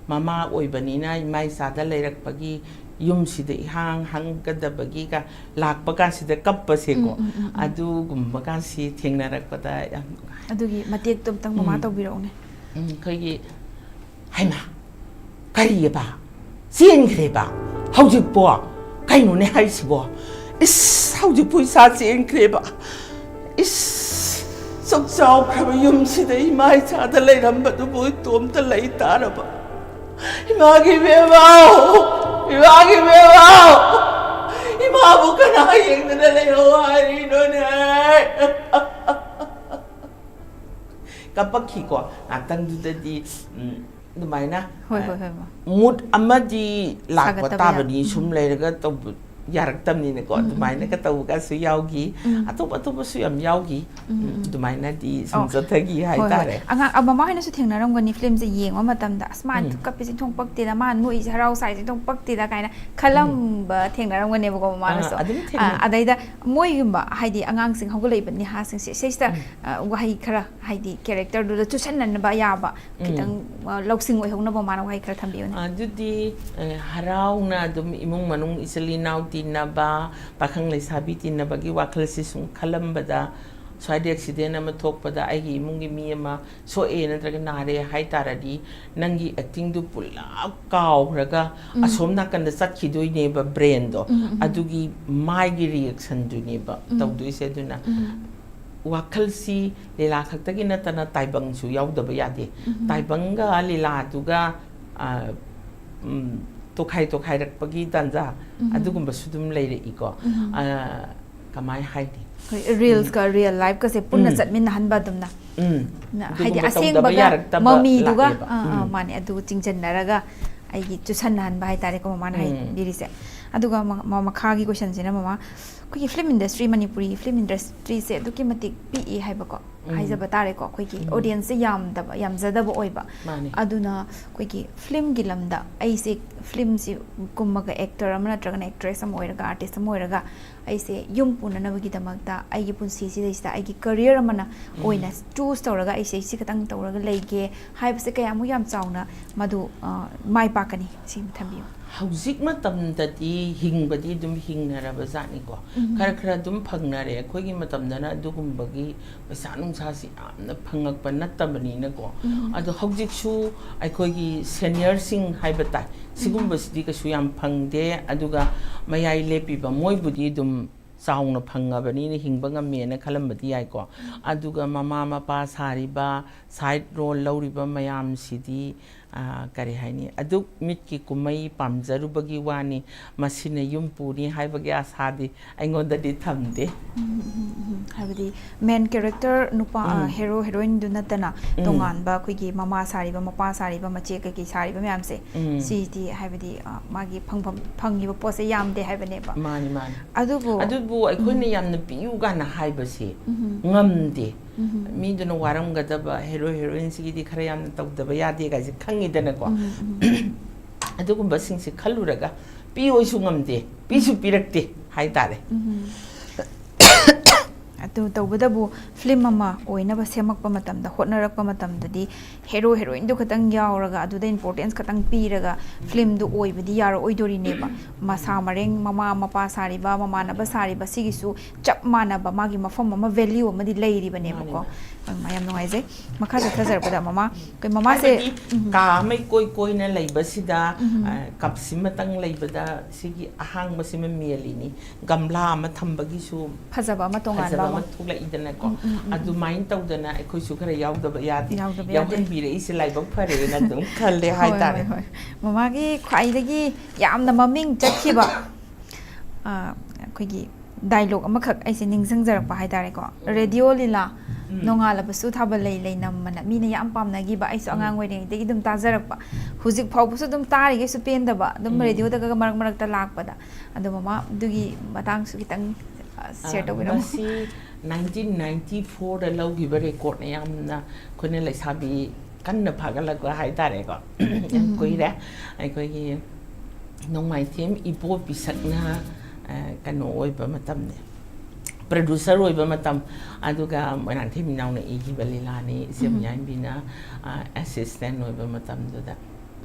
ꯃꯃꯥ ꯑꯣꯏꯕꯅꯤꯅ ꯏꯃꯥ ꯏꯆꯥꯗ ꯂꯩꯔꯛꯄꯒꯤ ꯌꯨꯝꯁꯤꯗ ꯏꯍꯥꯡ ꯍꯥꯡꯒꯗꯕꯒꯤꯒ ꯂꯥꯛꯄ ꯀꯥꯟꯁꯤꯗ ꯀꯞꯄꯁꯦꯀꯣ꯫ ꯎꯝ, ꯎꯝ, ꯎꯝ, ꯎꯝ꯫ ꯑꯗꯨꯒꯨꯝꯕ ꯀꯥꯟꯁꯤ ꯊꯦꯡꯅꯔꯛꯄꯗ ꯌꯥꯝ ꯅꯨꯡꯉꯥꯏ꯫ ꯑꯗꯨꯒꯤ ꯃꯇꯦꯛꯇꯣ ꯑꯝꯇꯪ ꯃꯃꯥ ꯎꯝ꯫ ꯇꯧꯕꯤꯔꯛꯎꯅꯦ꯫ ꯎꯝ, ꯑꯩꯈꯣꯏꯒꯤ, "ꯍꯩꯃꯥ, ꯀꯔꯤꯑꯕ? ꯆꯦꯟꯈ꯭ꯔꯦꯕ? ꯍꯧꯖꯤꯛꯄꯣ? ꯀꯩꯅꯣꯅꯦ ꯍꯥꯏꯁꯤꯕꯣ? ꯏꯁ, ꯍꯧꯖꯤꯛꯄꯨ ꯏꯆꯥ ꯆꯦꯟꯈ꯭ꯔꯦꯕ? ꯏꯁ, ꯁꯨꯛ ꯆꯥꯎꯈ꯭ꯔꯕ ꯌꯨꯝꯁꯤꯗ ꯏꯃꯥ ꯏꯆꯥꯗ ꯂꯩꯔꯝꯕꯗꯨꯕꯨ ꯏꯇꯣꯝꯇ ꯂꯩ ꯇꯥꯔꯕ? ꯏꯃꯥꯒꯤ ꯏꯕꯦꯝꯃꯧ! ꯏꯃꯥꯒꯤ ꯏꯕꯦꯝꯃꯧ! ꯏꯃꯥꯕꯨ ꯀꯅꯥ ꯌꯦꯡꯗꯅ ꯂꯩꯍꯧ ꯍꯥꯏꯔꯤꯅꯣꯅꯦ?" ꯀꯞꯄꯛꯈꯤꯀꯣ꯫ ꯉꯥꯛꯇꯪꯗꯨꯗꯗꯤ, ꯎꯝ, ꯑꯗꯨꯃꯥꯏꯅ, ꯍꯣꯏ, ꯑ, ꯍꯣꯏ, ꯍꯣꯏ, ꯃꯥ꯫ Mood ꯑꯃꯗꯤ ꯂꯥꯛꯄ ꯁꯥꯒꯠꯇꯕ ꯌꯥ-, ꯇꯥꯕꯅꯤ, ꯁꯨꯝ ꯎꯝ꯫ ꯂꯩꯔꯒ ꯇꯧꯕ ꯌꯥꯔꯛꯇꯕꯅꯤꯅꯀꯣ꯫ ꯎꯝ, ꯎꯝ, ꯑꯗꯨꯃꯥꯏꯅꯒ ꯎꯝ꯫ ꯇꯧꯕꯒꯁꯨ ꯌꯥꯎꯈꯤ꯫ ꯎꯝ꯫ ꯑꯇꯣꯞ ꯑꯇꯣꯞꯄꯁꯨ ꯌꯥꯝ ꯌꯥꯎꯈꯤ꯫ ꯎꯝ, ꯎꯝ, ꯎꯝ꯫ ꯑꯗꯨꯃꯥꯏꯅꯗꯤ ꯁꯨꯝ ꯑꯣ꯫ ꯆꯠꯊꯈꯤ ꯍꯣꯏ, ꯍꯣꯏ꯫ ꯍꯥꯏꯇꯥꯔꯦ꯫ ꯑꯉꯥꯡ, ꯑ, ꯃꯃꯥ ꯍꯣꯏꯅꯁꯨ ꯊꯦꯡꯅꯔꯝꯒꯅꯤ, film ꯁꯦ ꯌꯦꯡꯕ ꯃꯇꯝꯗ, "ꯑꯁ, ꯃꯥ ꯎꯝ꯫ ꯀꯞꯄꯤꯁꯦ ꯊꯣꯡ ꯄꯛꯇꯦꯗ, ꯃꯥ ꯅꯣꯛꯏꯁꯦ, ꯍꯔꯥꯎ ꯁꯥꯏꯁꯦ ꯊꯣꯡ ꯄꯛꯇꯦꯗ" ꯀꯥꯏꯅ ꯈꯜꯂꯝꯕ ꯎꯝ꯫ ꯊꯦꯡꯅꯔꯝꯒꯅꯦꯕꯀꯣ, ꯃꯃꯥꯅꯁꯨ꯫ ꯑꯥ, ꯑꯗꯨꯝ ꯊꯦꯡꯅꯩ꯫ ꯑ, ꯑꯗꯩꯗ ꯃꯣꯏꯒꯨꯝꯕ, ꯍꯥꯏꯗꯤ, ꯑꯉꯥꯡꯁꯤꯡ ꯍꯧꯒꯠꯂꯛꯏꯕ ꯅꯤꯍꯥꯁꯤꯡꯁꯦ ꯁꯤꯁꯤꯗ, ꯎꯝ꯫ ꯑ, ꯋꯥꯍꯩ ꯈꯔ, ꯍꯥꯏꯗꯤ, character ꯗꯨꯗ ꯆꯨꯁꯟꯅꯅꯕ ꯌꯥꯕ, ꯎꯝ꯫ ꯈꯤꯇꯪ, ꯑ, ꯂꯧꯁꯤꯡ ꯑꯣꯏꯍꯧꯅꯕ ꯃꯃꯥꯅ ꯋꯥꯍꯩ ꯈꯔ ꯊꯝꯕꯤꯌꯨꯅꯦ꯫ ꯑꯗꯨꯗꯤ, ꯑ, ꯍꯔꯥꯎꯅ ꯑꯗꯨꯝ ꯏꯃꯨꯡ ꯃꯅꯨꯡ, ꯏꯆꯤꯜ ꯏꯅꯥꯎ ꯇꯤꯟꯅꯕ, ꯄꯥꯈꯪ ꯂꯩꯁꯥꯕꯤ ꯇꯤꯟꯅꯕꯒꯤ ꯋꯥꯈꯜꯁꯤ ꯁꯨꯝ ꯈꯜꯂꯝꯕꯗ, ꯁ꯭ꯋꯥꯏꯗ accident ꯑꯃ ꯊꯣꯛꯄꯗ ꯑꯩꯒꯤ ꯏꯃꯨꯡꯒꯤ ꯃꯤ ꯑꯃ ꯁꯣꯛꯑꯦ ꯅꯠꯇ꯭ꯔꯒ ꯅꯥꯔꯦ ꯍꯥꯏ ꯇꯥꯔꯗꯤ, ꯅꯪꯒꯤ acting ꯗꯨ ꯄꯨꯂꯞ ꯀꯥꯎꯈ꯭ꯔꯒ ꯎꯝ꯫ ꯑꯁꯣꯝ ꯅꯥꯀꯟꯗ ꯆꯠꯈꯤꯗꯣꯏꯅꯦꯕ brain ꯗꯣ꯫ ꯎꯝ, ꯎꯝ, ꯎꯝ꯫ ꯑꯗꯨꯒꯤ ꯃꯥꯏꯒꯤ reaction ꯗꯨꯅꯦꯕ ꯎꯝ꯫ ꯇꯧꯗꯣꯏꯁꯦ꯫ ꯑꯗꯨꯅ ꯎꯝ꯫ ꯋꯥꯈꯜꯁꯤ ꯂꯤꯂꯥ ꯈꯛꯇꯒꯤ ꯅꯠꯇꯅ ꯇꯥꯏꯕꯪꯁꯨ ꯌꯥꯎꯗꯕ ꯌꯥꯗꯦ꯫ ꯎꯝ꯫ ꯇꯥꯏꯕꯪꯒ ꯂꯤꯂꯥꯗꯨꯒ, ꯑ, ꯎꯝ, ꯇꯣꯈꯥꯏ ꯇꯣꯈꯥꯏꯔꯛꯄꯒꯤ ꯇꯥꯟꯖꯥ ꯎꯝ꯫ ꯑꯗꯨꯒꯨꯝꯕꯁꯨ ꯑꯗꯨꯝ ꯂꯩꯔꯛꯏꯀꯣ꯫ ꯎꯝ꯫ ꯑ, ꯀꯃꯥꯏ ꯍꯥꯏꯅꯤ? ꯑꯩꯈꯣꯏ reels ꯎꯝ꯫ ꯀ real life ꯀꯁꯦ ꯄꯨꯟꯅ ꯎꯝ꯫ ꯆꯠꯃꯤꯟꯅꯍꯟꯕ ꯑꯗꯨꯝꯅ꯫ ꯎꯝ꯫ ꯅ-, ꯍꯥꯏꯗꯤ ꯑꯗꯨꯒꯨꯝꯕ ꯇꯧꯗꯕ ꯑꯁꯦꯡꯕꯒ ꯌꯥꯔꯛꯇꯕ ꯃꯃꯤꯗꯨꯒ, ꯂꯥꯛꯑꯦꯕ꯫ ꯑꯥ, ꯑꯥ, ꯎꯝ꯫ ꯃꯥꯅꯦ, ꯑꯗꯨ ꯆꯤꯡꯁꯤꯟꯅꯔꯒ ꯑꯩꯒꯤ ꯆꯨꯁꯟꯅꯍꯟꯕ ꯍꯥꯏꯇꯥꯔꯦꯀꯣ, ꯃꯃꯥꯅ ꯎꯝ꯫ ꯍꯥꯏꯕꯤꯔꯤꯁꯦ꯫ ꯑꯗꯨꯒ ꯃ-, ꯃ-, ꯃꯈꯥꯒꯤ question ꯁꯤꯅ, ꯃꯃꯥ, ꯑꯩꯈꯣꯏꯒꯤ film industry, Manipuri film industry ꯁꯦ ꯑꯗꯨꯛꯀꯤ ꯃꯇꯤꯛ ꯄꯤꯛꯏ ꯍꯥꯏꯕꯀꯣ, ꯎꯝ꯫ ꯍꯥꯏꯖꯕ ꯇꯥꯔꯦꯀꯣ, ꯑꯩꯈꯣꯏꯒꯤ ꯎꯝ꯫ Audience ꯁꯦ ꯌꯥꯝꯗꯕ, ꯌꯥꯝꯖꯗꯕ ꯑꯣꯏꯕ꯫ ꯃꯥꯅꯦ꯫ ꯑꯗꯨꯅ ꯑꯩꯈꯣꯏꯒꯤ film ꯒꯤ ꯂꯝꯗ ꯑꯩꯁꯦ film ꯁꯤ ꯀꯨꯝꯃꯒ actor ꯑꯃ ꯅꯠꯇ꯭ꯔꯒꯅ actress ꯑꯃ ꯑꯣꯏꯔꯒ, artist ꯑꯃ ꯑꯣꯏꯔꯒ, ꯑꯩꯁꯦ ꯌꯨꯝ ꯄꯨꯅꯅꯕꯒꯤꯗꯃꯛꯇ ꯑꯩꯒꯤ ꯄꯨꯟꯁꯤꯁꯤꯗꯩꯁꯤꯗ ꯑꯩꯒꯤ career ꯑꯃꯅ ꯎꯝ꯫ ꯑꯣꯏꯅ choose ꯇꯧꯔꯒ ꯑꯩꯁꯦ ꯁꯤ ꯈꯛꯇꯪ ꯇꯧꯔꯒ ꯂꯩꯒꯦ ꯍꯥꯏꯕꯁꯦ ꯀꯌꯥꯃꯨꯛ ꯌꯥꯝ ꯆꯥꯎꯅ ꯃꯗꯨ, ꯑ, ꯃꯥꯏ ꯄꯥꯛꯀꯅꯤ? ꯁꯤ ꯊꯝꯕꯤꯌꯨ꯫ ꯍꯧꯖꯤꯛ ꯃꯇꯝꯗꯗꯤ ꯍꯤꯡꯕꯗꯤ ꯑꯗꯨꯝ ꯍꯤꯡꯅꯔꯕ ꯖꯥꯠꯅꯤꯀꯣ꯫ ꯎꯝ꯫ ꯈꯔ ꯈꯔ ꯑꯗꯨꯝ ꯐꯪꯅꯔꯦ꯫ ꯑꯩꯈꯣꯏꯒꯤ ꯃꯇꯝꯗꯅ ꯑꯗꯨꯒꯨꯝꯕꯒꯤ ꯄꯩꯁꯥ ꯅꯨꯡꯁꯥꯁꯤ ꯌꯥꯝꯅ ꯐꯪꯉꯛꯄ ꯅꯠꯇꯕꯅꯤꯅꯀꯣ꯫ ꯎꯝ꯫ ꯑꯗꯣ ꯍꯧꯖꯤꯛꯁꯨ ꯑꯩꯈꯣꯏꯒꯤ ꯁꯦꯅꯤꯌꯔꯁꯤꯡ ꯍꯥꯏꯕ ꯇꯥꯏ, ꯁꯤꯒꯨꯝꯕꯁꯤꯗꯤ ꯀꯩꯁꯨ ꯌꯥꯝ ꯐꯪꯗꯦ꯫ ꯑꯗꯨꯒ ꯃꯌꯥꯏ ꯂꯦꯞꯄꯤꯕ ꯃꯣꯏꯕꯨꯗꯤ ꯑꯗꯨꯝ ꯆꯥꯎꯅ ꯐꯪꯉꯕꯅꯤꯅ ꯍꯤꯡꯕ ꯉꯝꯃꯦꯅ ꯈꯜꯂꯝꯕꯗꯤ ꯌꯥꯏꯀꯣ꯫ ꯑꯗꯨꯒ ꯃꯃꯥ ꯃꯄꯥ ꯁꯥꯔꯤꯕ, ꯁꯥꯏꯠ ꯔꯣꯜ ꯂꯧꯔꯤꯕ ꯃꯌꯥꯝꯁꯤꯗꯤ, ꯑꯥ, ꯀꯔꯤ ꯍꯥꯏꯅꯤ, ꯑꯗꯨꯛ ꯃꯤꯠꯀꯤ ꯀꯨꯝꯍꯩ ꯄꯥꯝꯖꯔꯨꯕꯒꯤ ꯋꯥꯅꯤ, ꯃꯁꯤꯅ ꯌꯨꯝ ꯄꯨꯅꯤ ꯍꯥꯏꯕꯒꯤ ꯑꯁꯥꯗꯤ ꯑꯩꯉꯣꯟꯗꯗꯤ ꯊꯝꯗꯦ꯫ ꯎꯝ, ꯎꯝ, ꯎꯝ, ꯎꯝ꯫ ꯍꯥꯏꯕꯗꯤ ꯃꯦꯟ ꯀꯦꯔꯦꯛꯇꯔ ꯅꯨꯄꯥ, ꯑ, ꯎꯝ꯫ ꯍꯦꯔꯣ ꯍꯦꯔꯣꯏꯟꯗꯨ ꯅꯠꯇꯅ ꯎꯝ꯫ ꯇꯣꯉꯥꯟꯕ ꯑꯩꯈꯣꯏꯒꯤ ꯃꯃꯥ ꯁꯥꯔꯤꯕ, ꯃꯄꯥ ꯁꯥꯔꯤꯕ, ꯃꯆꯦ ꯀꯩꯀꯩ ꯁꯥꯔꯤꯕ ꯃꯌꯥꯝꯁꯦ, ꯎꯝ꯫ ꯁꯤꯗꯤ ꯍꯥꯏꯕꯗꯤ, ꯑ, ꯃꯥꯒꯤ ꯐꯪꯐꯝ, ꯐꯪꯉꯤꯕ ꯄꯣꯠꯁꯦ ꯌꯥꯝꯗꯦ ꯍꯥꯏꯕꯅꯦꯕ꯫ ꯃꯥꯅꯤ, ꯃꯥꯅꯤ꯫ ꯑꯗꯨꯕꯨ ꯑꯗꯨꯕꯨ ꯑꯩꯈꯣꯏꯅ ꯎꯝ꯫ ꯌꯥꯝꯅ ꯄꯤꯌꯨ ꯀꯥꯏꯅ ꯍꯥꯏꯕꯁꯦ ꯎꯝ꯫ ꯉꯝꯗꯦ꯫ ꯎꯝ꯫ ꯃꯤꯗꯨꯅ ꯋꯥꯔꯝꯒꯗꯕ, ꯍꯦꯔꯣ ꯍꯦꯔꯣꯏꯟꯁꯤꯒꯤꯗꯤ ꯈꯔ ꯌꯥꯝꯅ ꯇꯧꯗꯕ ꯌꯥꯗꯦ ꯀꯥꯏꯁꯦ ꯈꯪꯉꯤꯗꯅꯀꯣ꯫ ꯎꯝ, ꯎꯝ꯫ ꯑꯗꯨꯒꯨꯝꯕꯁꯤꯡꯁꯦ ꯈꯜꯂꯨꯔꯒ ꯄꯤꯌꯣꯏꯁꯨ ꯉꯝꯗꯦ, ꯄꯤꯁꯨ ꯄꯤꯔꯛꯇꯦ ꯍꯥꯏꯇꯥꯔꯦ꯫ ꯎꯝ꯫ ꯑꯗꯨ ꯇꯧꯕꯇꯕꯨ ꯐꯤꯂꯝ ꯑꯃ ꯑꯣꯏꯅꯕ ꯁꯦꯝꯃꯛꯄ ꯃꯇꯝꯗ, ꯍꯣꯠꯅꯔꯛꯄ ꯃꯇꯝꯗꯗꯤ ꯍꯦꯔꯣ ꯍꯦꯔꯣꯏꯟꯗꯨ ꯈꯛꯇꯪ ꯌꯥꯎꯔꯒ, ꯑꯗꯨꯗ ꯏꯝꯄꯣꯔꯇꯦꯟꯁ ꯈꯛꯇꯪ ꯄꯤꯔꯒ ꯐꯤꯂꯝꯗꯨ ꯑꯣꯏꯕꯗꯤ ꯌꯥꯔꯛꯑꯣꯏꯗꯣꯔꯤꯅꯦꯕ꯫ ꯃꯁꯥ ꯃꯔꯦꯡ, ꯃꯃꯥ ꯃꯄꯥ ꯁꯥꯔꯤꯕ, ꯃꯃꯥꯟꯅꯕ ꯁꯥꯔꯤꯕ, ꯁꯤꯒꯤꯁꯨ ꯆꯞ ꯃꯥꯟꯅꯕ ꯃꯥꯒꯤ ꯃꯐꯝ ꯑꯃ, ꯚꯦꯂ꯭ꯌꯨ ꯑꯃꯗꯤ ꯂꯩꯔꯤꯕꯅꯦꯕꯀꯣ꯫ ꯃꯥꯅꯤ, ꯃꯥ ꯌꯥꯝ ꯅꯨꯡꯉꯥꯏꯖꯩ꯫ ꯃꯈꯥ ꯆꯠꯊꯖꯔꯛꯄꯗ ꯃꯃꯥ, ꯑꯩꯈꯣꯏ ꯃꯃꯥꯁꯦ, ꯍꯥꯏꯕꯗꯤ ꯎꯝ꯫ ꯀꯥ ꯑꯃ ꯏꯀꯣꯏ ꯀꯣꯏꯅ ꯂꯩꯕꯁꯤꯗ, ꯎꯝ꯫ ꯑ, ꯀꯞꯁꯤꯃꯇꯪ ꯂꯩꯕꯗ ꯁꯤꯒꯤ ꯑꯍꯥꯡꯕꯁꯤꯃ ꯃꯦꯜꯂꯤꯅꯤ, ꯒꯝꯂꯥ ꯑꯃ ꯊꯝꯕꯒꯤꯁꯨ ꯐꯖꯕ ꯑꯃ, ꯇꯣꯉꯥꯟꯕ ꯐꯖꯕ ꯑꯃ꯫ ꯑꯃ ꯊꯣꯛꯂꯛꯏꯗꯅꯀꯣ꯫ ꯎꯝ, ꯎꯝ, ꯎꯝ, ꯎꯝ꯫ ꯑꯗꯨꯃꯥꯏꯅ ꯇꯧꯗꯅ ꯑꯩꯈꯣꯏꯁꯨ ꯈꯔ ꯌꯥꯎꯗꯕ ꯌꯥꯗꯦ꯫ ꯌꯥꯎꯗꯕ ꯌꯥꯗꯦ꯫ ꯌꯥꯎꯍꯟꯕꯤꯔꯛꯏꯁꯦ ꯂꯥꯏꯕꯛ ꯐꯔꯦꯅ ꯑꯗꯨꯝ ꯈꯜꯂꯦ ꯍꯣꯏ, ꯍꯥꯏꯇꯥꯔꯦ꯫ ꯍꯣꯏ, ꯍꯣꯏ꯫ ꯃꯃꯥꯒꯤ ꯈ꯭ꯋꯥꯏꯗꯒꯤ ꯌꯥꯝꯅ ꯃꯃꯤꯡ ꯆꯠꯈꯤꯕ, ꯑ, ꯑꯩꯈꯣꯏꯒꯤ ꯗꯥꯏꯂꯣꯒ ꯑꯃꯈꯛ ꯑꯩꯁꯦ ꯅꯤꯡꯁꯤꯡꯖꯔꯛꯄ ꯍꯥꯏꯇꯥꯔꯦꯀꯣ꯫ ꯔꯦꯗꯤꯑꯣ ꯂꯤꯂꯥ, ꯎꯝ꯫ ꯅꯣꯡꯉꯥꯜꯂꯕꯁꯨ ꯊꯥꯕꯜ ꯂꯩ ꯂꯩ ꯅꯝꯃꯅ ꯃꯤꯅ ꯌꯥꯝ ꯄꯥꯝꯅꯈꯤꯕ, ꯑꯩꯁꯨ ꯎꯝ꯫ ꯑꯉꯥꯡ ꯑꯣꯏꯔꯤꯉꯩꯗꯒꯤ ꯑꯗꯨꯝ ꯇꯥꯖꯔꯛꯄ꯫ ꯍꯧꯖꯤꯛ ꯐꯥꯎꯕꯁꯨ ꯑꯗꯨꯝ ꯇꯥꯔꯤꯒꯩꯁꯨ ꯄꯦꯟꯗꯕ, ꯑꯗꯨꯝ ꯎꯝ꯫ ꯔꯦꯗꯤꯑꯣꯗꯒ ꯃꯔꯛ ꯃꯔꯛꯇ ꯂꯥꯛꯄꯗ꯫ ꯑꯗꯣ ꯃꯃꯥ, ꯑꯗꯨꯒꯤ ꯃꯇꯥꯡꯁꯨ ꯈꯤꯇꯪ, ꯑ, ꯁꯤꯌꯔ ꯑ, ꯇꯧꯕꯤꯔꯝꯃꯨ꯫ ꯃꯁꯤ ꯅꯥꯏꯟꯇꯤꯟ ꯅꯥꯏꯟꯇꯤ ꯐꯣꯔꯗ ꯂꯧꯈꯤꯕ ꯔꯦꯀꯣꯔꯠꯅ ꯌꯥꯝꯅ ꯑꯩꯈꯣꯏꯅ ꯂꯩꯁꯥꯕꯤ ꯀꯟꯅ ꯐꯥꯒꯠꯂꯛꯄ ꯍꯥꯏꯇꯥꯔꯦꯀꯣ꯫ ꯌꯥꯝ ꯎꯝ꯫ ꯀꯨꯏꯔꯦ꯫ ꯑꯩꯈꯣꯏꯒꯤ ꯅꯣꯡꯃꯥꯏꯊꯦꯝ ꯏꯕꯣꯕꯤꯁꯛꯅ, ꯑ, ꯀꯩꯅꯣ ꯑꯣꯏꯕ ꯃꯇꯝꯅꯦ, ꯄ꯭ꯔꯗ꯭ꯌꯨꯁꯔ ꯑꯣꯏꯕ ꯃꯇꯝ, ꯑꯗꯨꯒ ꯃꯣꯏꯔꯥꯡꯊꯦꯝ ꯏꯅꯥꯎꯅ ꯏꯈꯤꯕ ꯂꯤꯂꯥꯅꯤ, ꯏꯆꯦ ꯎꯝ꯫ ꯃꯌꯥꯏꯝꯕꯤꯅ, ꯑ, ꯑꯦꯁꯤꯁꯇꯦꯟ ꯑꯣꯏꯕ ꯃꯇꯝꯗꯨꯗ꯫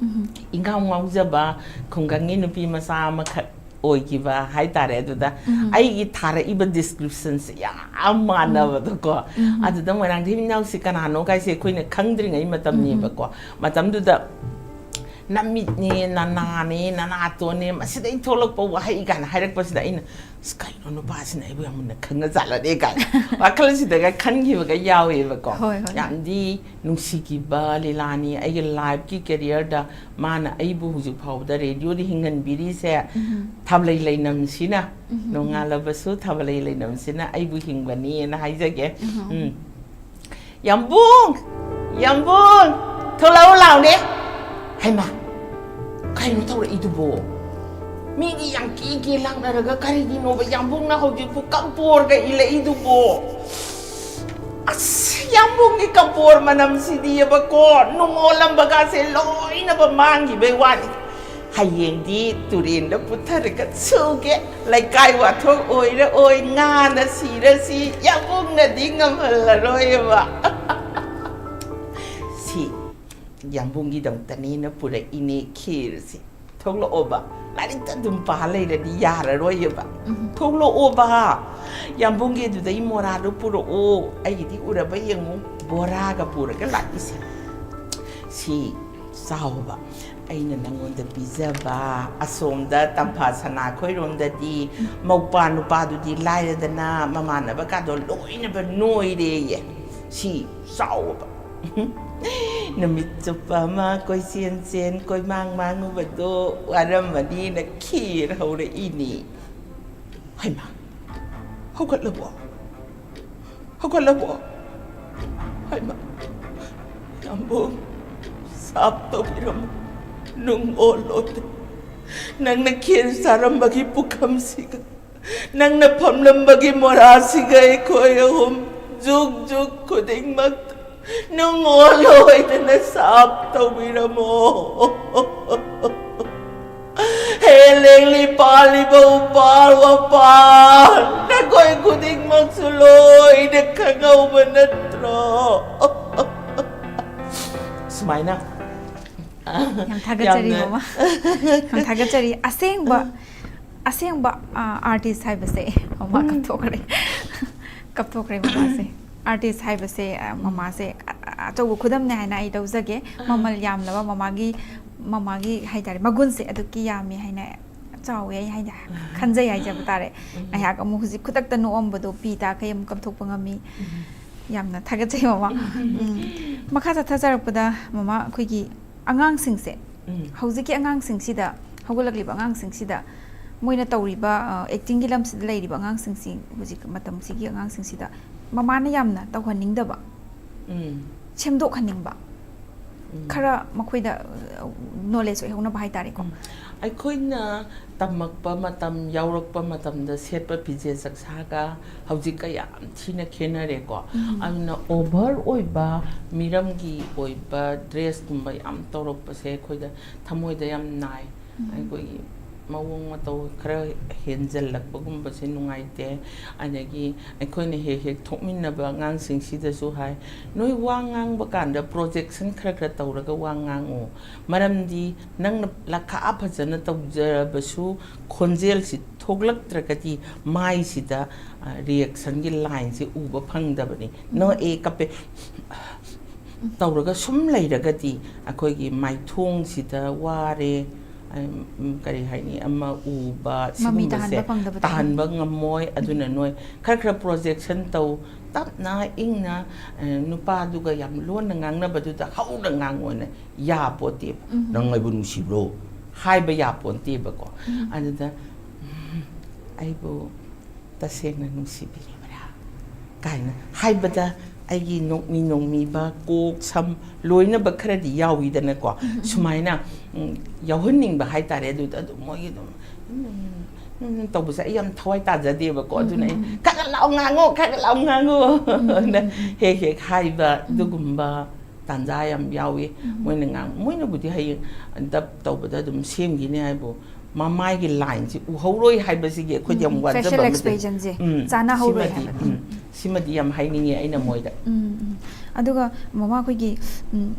ꯏꯉꯥꯎ ꯉꯥꯎꯖꯕ ꯈꯨꯡꯒꯪꯒꯤ ꯅꯨꯄꯤ ꯃꯆꯥ ꯑꯃꯈꯛ ꯑꯣꯏꯈꯤꯕ ꯍꯥꯏꯇꯥꯔꯦ꯫ ꯑꯗꯨꯗ ꯑꯩꯒꯤ ꯊꯥꯔꯛꯏꯕ ꯗꯤꯁꯀ꯭ꯔꯤꯞꯁꯟꯁꯦ ꯌꯥꯝ ꯃꯥꯟꯅꯕꯗꯣꯀꯣ꯫ ꯑꯗꯨꯗ ꯃꯣꯏꯔꯥꯡꯊꯦꯝ ꯏꯅꯥꯎꯁꯤ ꯀꯅꯥꯅꯣ ꯀꯥꯏꯁꯦ ꯑꯩꯈꯣꯏꯅ ꯈꯪꯗ꯭ꯔꯤꯉꯩ ꯃꯇꯝꯅꯦꯕꯀꯣ꯫ ꯃꯇꯝꯗꯨꯗ "ꯅꯃꯤꯠꯅꯦ, ꯅꯅꯥꯅꯦ, ꯅꯅꯥꯇꯣꯟꯅꯦ, ꯃꯁꯤꯗꯩ ꯊꯣꯛꯂꯛꯄ ꯋꯥꯍꯩ" ꯀꯥꯏꯅ ꯍꯥꯏꯔꯛꯄꯁꯤꯗ ꯑꯩꯅ, "ꯑꯁ, ꯀꯩꯅꯣ, ꯅꯨꯄꯥꯁꯤꯅ ꯑꯩꯕꯨ ꯌꯥꯝ ꯃꯨꯟꯅ ꯈꯪꯅꯖꯥꯠꯂꯅꯦ" ꯀꯥꯏꯅ ꯋꯥꯈꯜꯁꯤꯗꯒ ꯈꯟꯈꯤꯕꯒ ꯌꯥꯎꯋꯦꯕꯀꯣ꯫ ꯍꯣꯏ, ꯍꯣꯏ꯫ ꯌꯥꯝꯗꯤ ꯅꯨꯡꯁꯤꯈꯤꯕ ꯂꯤꯂꯥꯅꯤ꯫ ꯑꯩꯒꯤ ꯂꯥꯏꯐꯀꯤ ꯀꯦꯔꯤꯌꯔꯗ ꯃꯥꯅ ꯑꯩꯕꯨ ꯍꯧꯖꯤꯛ ꯐꯥꯎꯕꯗ ꯔꯦꯗꯤꯑꯣꯗ ꯍꯤꯡꯍꯟꯕꯤꯔꯤꯁꯦ ꯊꯥꯕꯜꯂꯩ ꯂꯩꯅꯝꯁꯤꯅ, ꯅꯣꯡꯉꯥꯜꯂꯕꯁꯨ ꯊꯥꯕꯜꯂꯩ ꯂꯩꯅꯝꯁꯤꯅ ꯑꯩꯕꯨ ꯍꯤꯡꯕꯅꯤꯅ ꯍꯥꯏꯖꯒꯦ꯫ ꯎꯝ꯫ "ꯌꯥꯝꯕꯨꯡ! ꯌꯥꯝꯕꯨꯡ! ꯊꯣꯛꯂꯛꯎ ꯂꯥꯎꯅꯦ!" ꯍꯩꯃꯥ! ꯀꯩꯅꯣ ꯇꯧꯔꯛꯏꯗꯨꯕꯣ? ꯃꯤꯒꯤ ꯌꯥꯝ ꯀꯦ ꯀꯦ ꯂꯥꯛꯅꯔꯒ ꯀꯔꯤꯒꯤꯅꯣꯕ ꯌꯥꯝꯕꯨꯡꯅ ꯍꯧꯖꯤꯛꯄꯨ ꯀꯝꯄꯣꯔꯒ ꯏꯜꯂꯛꯏꯗꯨꯕꯣ? ꯑꯁ, ꯌꯥꯝꯕꯨꯡꯒꯤ ꯀꯝꯄꯣꯔ ꯃꯅꯝꯁꯤꯗꯤꯕꯀꯣ, ꯅꯨꯡ ꯑꯣꯜꯂꯝꯕꯒꯥꯁꯦ ꯂꯣꯏꯅꯕ ꯃꯥꯡꯈꯤꯕꯩ ꯋꯥꯅꯤ꯫ ꯍꯌꯦꯡꯗꯤ ꯇꯨꯔꯦꯟꯗ ꯄꯨꯊꯔꯒ ꯁꯨꯒꯦ꯫ ꯂꯩꯀꯥꯏ ꯋꯥꯊꯣꯛ ꯑꯣꯏꯔ ꯑꯣꯏ, ꯉꯥꯅ ꯁꯤꯔꯁꯤ, ꯌꯥꯝꯕꯨꯡꯅꯗꯤ ꯉꯝꯍꯜꯂꯔꯣꯏꯕ꯫ ꯁꯤ ꯌꯥꯝꯕꯨꯡꯒꯤꯗꯃꯛꯇꯅꯦꯅ ꯄꯨꯔꯛꯏꯅꯦ ꯈꯦꯔꯁꯦ꯫ ꯊꯣꯛꯂꯛꯑꯣꯕ, ꯂꯥꯏꯔꯤꯛꯇ ꯑꯗꯨꯝ ꯄꯥ ꯂꯩꯔꯗꯤ ꯌꯥꯔꯔꯣꯏꯌꯦꯕ꯫ ꯊꯣꯛꯂꯛꯑꯣꯕ, ꯌꯥꯝꯕꯨꯡꯒꯤ ꯑꯗꯨꯗꯩ ꯃꯣꯔꯥꯗꯣ ꯄꯨꯔꯛꯑꯣ꯫ ꯑꯩꯒꯤꯗꯤ ꯎꯔꯕ ꯌꯦꯡꯉꯨ, ꯕꯣꯔꯥꯒ ꯄꯨꯔꯒ ꯂꯥꯛꯏꯁꯦ꯫ ꯁꯤ ꯆꯥꯎꯕ, ꯑꯩꯅ ꯅꯪꯉꯣꯟꯗ ꯄꯤꯖꯕ꯫ ꯑꯁꯣꯝꯗ ꯇꯝꯐꯥ ꯁꯅꯥ ꯈꯣꯏꯔꯣꯝꯗꯗꯤ ꯃꯧꯄꯥ ꯅꯨꯄꯥꯗꯨꯗꯤ ꯂꯥꯏꯔꯗꯅ ꯃꯃꯥꯟꯅꯕ ꯀꯥꯗꯣ ꯂꯣꯏꯅꯕ ꯅꯣꯏꯔꯦꯌꯦ꯫ ꯁꯤ ꯆꯥꯎꯕ꯫ ꯅꯨꯃꯤꯠ ꯆꯨꯞꯄ ꯑꯃ ꯀꯣꯏꯆꯦꯟ ꯆꯦꯟ ꯀꯣꯏꯃꯥꯡ ꯃꯥꯡꯉꯨꯕꯗꯣ ꯋꯥꯔꯝꯃꯅꯤꯅ ꯈꯦꯔ ꯍꯧꯔꯛꯏꯅꯤ꯫ ꯍꯩꯃꯥ! ꯍꯧꯒꯠꯂꯕꯣ? ꯍꯧꯒꯠꯂꯕꯣ? ꯍꯩꯃꯥ! ꯌꯥꯝꯕꯨꯡ, ꯁꯥꯞ ꯇꯧꯕꯤꯔꯝꯃꯣ꯫ ꯅꯨꯡ ꯑꯣꯜꯂꯣꯗꯦ꯫ ꯅꯪꯅ ꯈꯦꯔ ꯆꯥꯔꯝꯕꯒꯤ ꯄꯨꯈꯝꯁꯤꯒ, ꯅꯪꯅ ꯐꯝꯂꯝꯕꯒꯤ ꯃꯣꯔꯥꯁꯤꯒ ꯑꯩꯈꯣꯏ ꯑꯍꯨꯝ ꯖꯨꯛ ꯖꯨꯛ ꯈꯨꯗꯤꯡꯃꯛꯇ ꯅꯨꯡ ꯑꯣꯜꯂꯣꯏꯗꯅ ꯁꯥꯞ ꯇꯧꯕꯤꯔꯝꯃꯣ꯫ ꯍꯦ ꯂꯦꯡꯂꯤ ꯄꯥꯜꯂꯤꯕ ꯎꯄꯥꯜ ꯋꯥꯄꯥꯜ, ꯅꯈꯣꯏ ꯈꯨꯗꯤꯡꯃꯛꯁꯨ ꯂꯣꯏꯅ ꯈꯪꯍꯧꯕ ꯅꯠꯇ꯭ꯔꯣ? ꯁꯨꯃꯥꯏꯅ ꯌꯥꯝ ꯊꯥꯒꯠꯆꯔꯤ, ꯌꯥꯝꯅ ꯃꯃꯥ꯫ ꯌꯥꯝ ꯊꯥꯒꯠꯆꯔꯤ꯫ ꯑꯁꯦꯡꯕ, ꯑꯁꯦꯡꯕ ꯑꯥꯔꯇꯤꯁ ꯍꯥꯏꯕꯁꯦ ꯃꯃꯥ ꯀꯞꯊꯣꯛꯈ꯭ꯔꯦ꯫ ꯀꯞꯊꯣꯛꯈ꯭ꯔꯦ ꯃꯃꯥꯁꯦ꯫ ꯑꯥꯔꯇꯤꯁ ꯍꯥꯏꯕꯁꯦ, ꯑ, ꯃꯃꯥꯁꯦ ꯑ-, ꯑ-, ꯑꯆꯧꯕ ꯈꯨꯗꯝꯅꯦ ꯍꯥꯏꯅ ꯑꯩ ꯂꯧꯖꯒꯦ꯫ ꯃꯃꯜ ꯌꯥꯝꯂꯕ ꯃꯃꯥꯒꯤ, ꯃꯃꯥꯒꯤ ꯍꯥꯏꯇꯥꯔꯦ, ꯃꯒꯨꯟꯁꯦ ꯑꯗꯨꯛꯀꯤ ꯌꯥꯝꯃꯤ ꯍꯥꯏꯅ, ꯆꯥꯎꯋꯦ ꯑꯩ ꯍꯥꯏꯅ ꯈꯟꯖꯩ ꯍꯥꯏꯖꯕ ꯇꯥꯔꯦ꯫ ꯉꯥꯏꯍꯥꯛ ꯑꯃꯨꯛ ꯍꯧꯖꯤꯛ ꯈꯨꯗꯛꯇ ꯅꯣꯛꯑꯝꯕꯗꯣ ꯄꯤ ꯇꯥꯈꯩ ꯑꯃꯨꯛ ꯀꯞꯊꯣꯛꯄ ꯉꯝꯃꯤ꯫ ꯌꯥꯝꯅ ꯊꯥꯒꯠꯆꯩ ꯃꯃꯥ꯫ ꯎꯝ꯫ ꯃꯈꯥ ꯆꯠꯊꯖꯔꯛꯄꯗ ꯃꯃꯥ, ꯑꯩꯈꯣꯏꯒꯤ ꯑꯉꯥꯡꯁꯤꯡꯁꯦ, ꯎꯝ꯫ ꯍꯧꯖꯤꯛꯀꯤ ꯑꯉꯥꯡꯁꯤꯡꯁꯤꯗ, ꯍꯧꯒꯠꯂꯛꯂꯤꯕ ꯑꯉꯥꯡꯁꯤꯡꯁꯤꯗ ꯃꯣꯏꯅ ꯇꯧꯔꯤꯕ, ꯑ, ꯑꯦꯛꯇꯤꯡꯒꯤ ꯂꯝꯁꯤꯗ ꯂꯩꯔꯤꯕ ꯑꯉꯥꯡꯁꯤꯡꯁꯤ, ꯍꯧꯖꯤꯛ ꯃꯇꯝꯁꯤꯒꯤ ꯑꯉꯥꯡꯁꯤꯡꯁꯤꯗ ꯃꯃꯥꯅ ꯌꯥꯝꯅ ꯇꯧꯍꯟꯅꯤꯡꯗꯕ, ꯎꯝ꯫ ꯁꯦꯝꯗꯣꯛꯍꯟꯅꯤꯡꯕ, ꯎꯝ꯫ ꯈꯔ ꯃꯈꯣꯏꯗ, ꯑ, ꯅꯣꯂꯦꯖ ꯑꯣꯏꯍꯧꯅꯕ ꯍꯥꯏꯇꯥꯔꯦꯀꯣ꯫ ꯎꯝ꯫ ꯑꯩꯈꯣꯏꯅ ꯇꯝꯃꯛꯄ ꯃꯇꯝ, ꯌꯥꯎꯔꯛꯄ ꯃꯇꯝꯗ ꯁꯦꯠꯄ ꯐꯤꯖꯦꯠ ꯆꯛꯁꯥꯒ ꯍꯧꯖꯤꯛꯀ ꯌꯥꯝ ꯊꯤꯅ ꯈꯦꯠꯅꯔꯦꯀꯣ꯫ ꯎꯝ꯫ ꯑꯗꯨꯅ ꯑꯣꯚꯔ ꯑꯣꯏꯕ, ꯃꯤꯔꯝꯒꯤ ꯑꯣꯏꯕ ꯗ꯭ꯔꯦꯁꯀꯨꯝꯕ ꯌꯥꯝ ꯇꯧꯔꯛꯄꯁꯦ ꯑꯩꯈꯣꯏꯗ ꯊꯃꯣꯏꯗ ꯌꯥꯝ ꯅꯥꯏ꯫ ꯎꯝ꯫ ꯑꯩꯈꯣꯏꯒꯤ ꯃꯑꯣꯡ ꯃꯇꯧ ꯈꯔ ꯍꯦꯟꯖꯜꯂꯛꯄꯒꯨꯝꯕꯁꯦ ꯅꯨꯡꯉꯥꯏꯇꯦ꯫ ꯑꯗꯒꯤ ꯑꯩꯈꯣꯏꯅ ꯍꯦꯛ ꯍꯦꯛ ꯊꯣꯛꯃꯤꯟꯅꯕ ꯑꯉꯥꯡꯁꯤꯡꯁꯤꯗꯁꯨ ꯍꯥꯏ, "ꯅꯣꯏ ꯋꯥ ꯉꯥꯡꯕ ꯀꯥꯟꯗ ꯄ꯭ꯔꯣꯖꯦꯛꯁꯟ ꯈꯔ ꯈꯔ ꯇꯧꯔꯒ ꯋꯥ ꯉꯥꯡꯉꯨ꯫ ꯃꯔꯝꯗꯤ ꯅꯪꯅ ꯂꯈꯥ ꯐꯖꯅ ꯇꯧꯖꯔꯕꯁꯨ ꯈꯣꯟꯖꯦꯜꯁꯤ ꯊꯣꯛꯂꯛꯇ꯭ꯔꯒꯗꯤ ꯃꯥꯏꯁꯤꯗ, ꯑ, ꯔꯤꯌꯦꯛꯁꯟꯒꯤ ꯂꯥꯏꯟꯁꯤ ꯎꯕ ꯐꯪꯗꯕꯅꯤ꯫ ꯅꯣꯛꯑꯦ, ꯀꯞꯄꯦ ꯇꯧꯔꯒ ꯁꯨꯝ ꯂꯩꯔꯒꯗꯤ ꯑꯩꯈꯣꯏꯒꯤ ꯃꯥꯏꯊꯣꯡꯁꯤꯗ ꯋꯥꯔꯦ, ꯎꯝ, ꯀꯔꯤ ꯍꯥꯏꯅꯤ, ꯑꯃ ꯎꯕ, ꯃꯃꯤ ꯁꯤꯒꯨꯝꯕꯁꯦ ꯇꯥꯍꯟꯕ ꯐꯪꯗꯕꯗꯣ꯫ ꯇꯥꯍꯟꯕ ꯉꯝꯃꯣꯏ꯫ ꯑꯗꯨꯅ ꯅꯣꯏ ꯈꯔ ꯈꯔ ꯄ꯭ꯔꯣꯖꯦꯛꯁꯟ ꯇꯧ, ꯇꯞꯅ ꯏꯪꯅ, ꯑ, ꯅꯨꯄꯥꯗꯨꯒ ꯌꯥꯝ ꯂꯣꯟꯅ ꯉꯥꯡꯅꯕꯗꯨꯗ ꯍꯧꯅ ꯉꯥꯡꯉꯣꯅ ꯌꯥꯄꯣꯠꯇꯦꯕ꯫ ꯎꯝ꯫ "ꯅꯪ ꯑꯩꯕꯨ ꯅꯨꯡꯁꯤꯕ꯭ꯔꯣ?" ꯍꯥꯏꯕ ꯌꯥꯄꯣꯟꯇꯦꯕꯀꯣ꯫ ꯎꯝ꯫ ꯑꯗꯨꯗ, "ꯎꯝ, ꯑꯩꯕꯨ ꯇꯁꯦꯡꯅ ꯅꯨꯡꯁꯤꯕꯤꯔꯤꯕ꯭ꯔꯥ?" ꯀꯥꯏꯅ ꯍꯥꯏꯕꯗ ꯑꯩꯒꯤ ꯅꯣꯛꯃꯤ ꯅꯣꯡꯃꯤꯕ, ꯀꯣꯛ ꯁꯝ ꯂꯣꯏꯅꯕ ꯈꯔꯗꯤ ꯌꯥꯎꯋꯤꯗꯅꯀꯣ꯫ ꯎꯝ, ꯎꯝ, ꯎꯝ꯫ ꯁꯨꯃꯥꯏꯅ, ꯎꯝ, ꯌꯥꯎꯍꯟꯅꯤꯡꯕ ꯍꯥꯏꯇꯥꯔꯦ꯫ ꯑꯗꯨꯗ ꯑꯗꯨꯝ ꯃꯣꯏꯒꯤ ꯑꯗꯨꯝ, ꯎꯝ, ꯎꯝ, ꯎꯝ ꯇꯧꯕꯁꯦ ꯑꯩ ꯌꯥꯝ ꯊꯋꯥꯏ ꯇꯥꯖꯗꯦꯕꯀꯣ꯫ ꯎꯝ, ꯑꯗꯨꯅ ꯎꯝ, ꯑꯩ, ꯎꯝ꯫ "ꯈꯔ ꯈꯔ ꯂꯥꯎ ꯉꯥꯡꯉꯣ, ꯈꯔ ꯈꯔ ꯂꯥꯎ ꯉꯥꯡꯉꯣ" ꯎꯝ, ꯎꯝ, ꯑꯅ ꯎꯝ, ꯎꯝ꯫ ꯍꯦꯛ ꯍꯦꯛ ꯍꯥꯏꯕ, ꯎꯝ꯫ ꯑꯗꯨꯒꯨꯝꯕ ꯇꯥꯟꯖꯥ ꯌꯥꯝ ꯌꯥꯎꯏ꯫ ꯎꯝ꯫ ꯃꯣꯏꯅ ꯉꯥꯡ-, ꯃꯣꯏꯅꯕꯨꯗꯤ ꯍꯌꯦꯡ ꯗꯕ ꯇꯧꯕꯗ ꯑꯗꯨꯝ ꯁꯦꯝꯈꯤꯅꯤ ꯍꯥꯏꯕꯨ, ꯃꯃꯥꯏꯒꯤ ꯂꯥꯏꯟꯁꯤ ꯎꯍꯧꯔꯣꯏ ꯍꯥꯏꯕꯁꯤꯒꯤ ꯑꯩꯈꯣꯏꯗꯤ ꯌꯥꯝ ꯎꯝ, ꯋꯥꯖꯕ facial ꯑꯃꯗꯤ꯫ expressionꯁꯦ ꯎꯝ, ꯆꯥꯅꯍꯧꯔꯣꯏ ꯁꯤꯃꯗꯤ, ꯍꯥꯏꯕ꯫ ꯎꯝ, ꯁꯤꯃꯗꯤ ꯌꯥꯝ ꯍꯥꯏꯅꯤꯡꯉꯤ ꯑꯩꯅ ꯃꯣꯏꯗ꯫ ꯎꯝ, ꯎꯝ꯫ ꯑꯗꯨꯒ ꯃꯃꯥ, ꯑꯩꯈꯣꯏꯒꯤ, ꯎꯝ,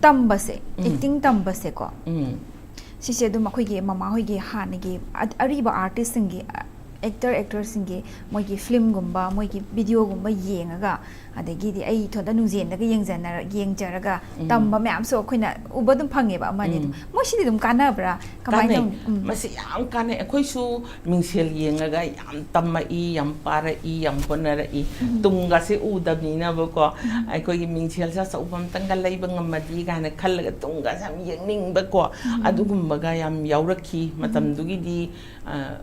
ꯇꯝꯕꯁꯦ, ꯎꯝ꯫ ꯑꯦꯛꯇꯤꯡ ꯇꯝꯕꯁꯦꯀꯣ, ꯎꯝ꯫ ꯁꯤꯁꯦ ꯑꯗꯨꯝ ꯑꯩꯈꯣꯏꯒꯤ ꯃꯃꯥ ꯍꯣꯏꯒꯤ ꯍꯥꯟꯅꯒꯤ ꯑ-, ꯑꯔꯤꯕ ꯑꯥꯔꯇꯤꯁꯁꯤꯡꯒꯤ, ꯑꯦꯛꯇꯔ ꯑꯦꯛꯇ꯭ꯔꯦꯁꯁꯤꯡꯒꯤ ꯃꯣꯏꯒꯤ ꯐꯤꯂꯝꯒꯨꯝꯕ, ꯃꯣꯏꯒꯤ ꯚꯤꯗꯤꯑꯣꯒꯨꯝꯕ ꯌꯦꯡꯉꯒ, ꯑꯗꯒꯤꯗꯤ ꯑꯩ ꯏꯊꯣꯟꯇ ꯅꯨꯡꯖꯦꯟꯗꯒ ꯌꯦꯡꯖꯅꯔ-, ꯌꯦꯡꯖꯔꯒ ꯎꯝ꯫ ꯇꯝꯕ ꯃꯌꯥꯝꯁꯨ ꯑꯩꯈꯣꯏꯅ ꯎꯕ ꯑꯗꯨꯝ ꯐꯪꯉꯦꯕ꯫ ꯑꯃꯅꯤ ꯑꯗꯨꯝ ꯎꯝ꯫ ꯃꯣꯏꯁꯤꯗꯤ ꯑꯗꯨꯝ ꯀꯥꯟꯅꯕ꯭ꯔꯥ? ꯀꯃꯥꯏꯅ ꯀꯥꯟꯅꯩ꯫ ꯇꯧꯅꯤ? ꯎꯝ꯫ ꯃꯁꯤ ꯌꯥꯝ ꯀꯥꯟꯅꯩ꯫ ꯑꯩꯈꯣꯏꯁꯨ ꯃꯤꯡꯁꯦꯜ ꯌꯦꯡꯉꯒ ꯌꯥꯝ ꯇꯝꯃꯛꯏ, ꯌꯥꯝ ꯄꯥꯔꯛꯏ, ꯌꯥꯝ ꯍꯣꯠꯅꯔꯛꯏ꯫ ꯎꯝ꯫ ꯇꯨꯡꯒꯁꯦ ꯎꯗꯕꯅꯤꯅꯕꯀꯣ, ꯑꯩꯈꯣꯏꯒꯤ ꯃꯤꯡꯁꯦꯜꯁꯦ ꯑꯆꯧꯕ ꯑꯝꯇꯪꯒ ꯂꯩꯕ ꯉꯝꯃꯗꯤ ꯀꯥꯏꯅ ꯈꯜꯂꯒ ꯇꯨꯡꯒꯁꯦ ꯌꯥꯝ ꯌꯦꯡꯅꯤꯡꯕꯀꯣ, ꯎꯝ꯫ ꯑꯗꯨꯒꯨꯝꯕꯒ ꯌꯥꯝ ꯌꯥꯎꯔꯛꯈꯤ꯫ ꯃꯇꯝꯗꯨꯒꯤꯗꯤ, ꯑ,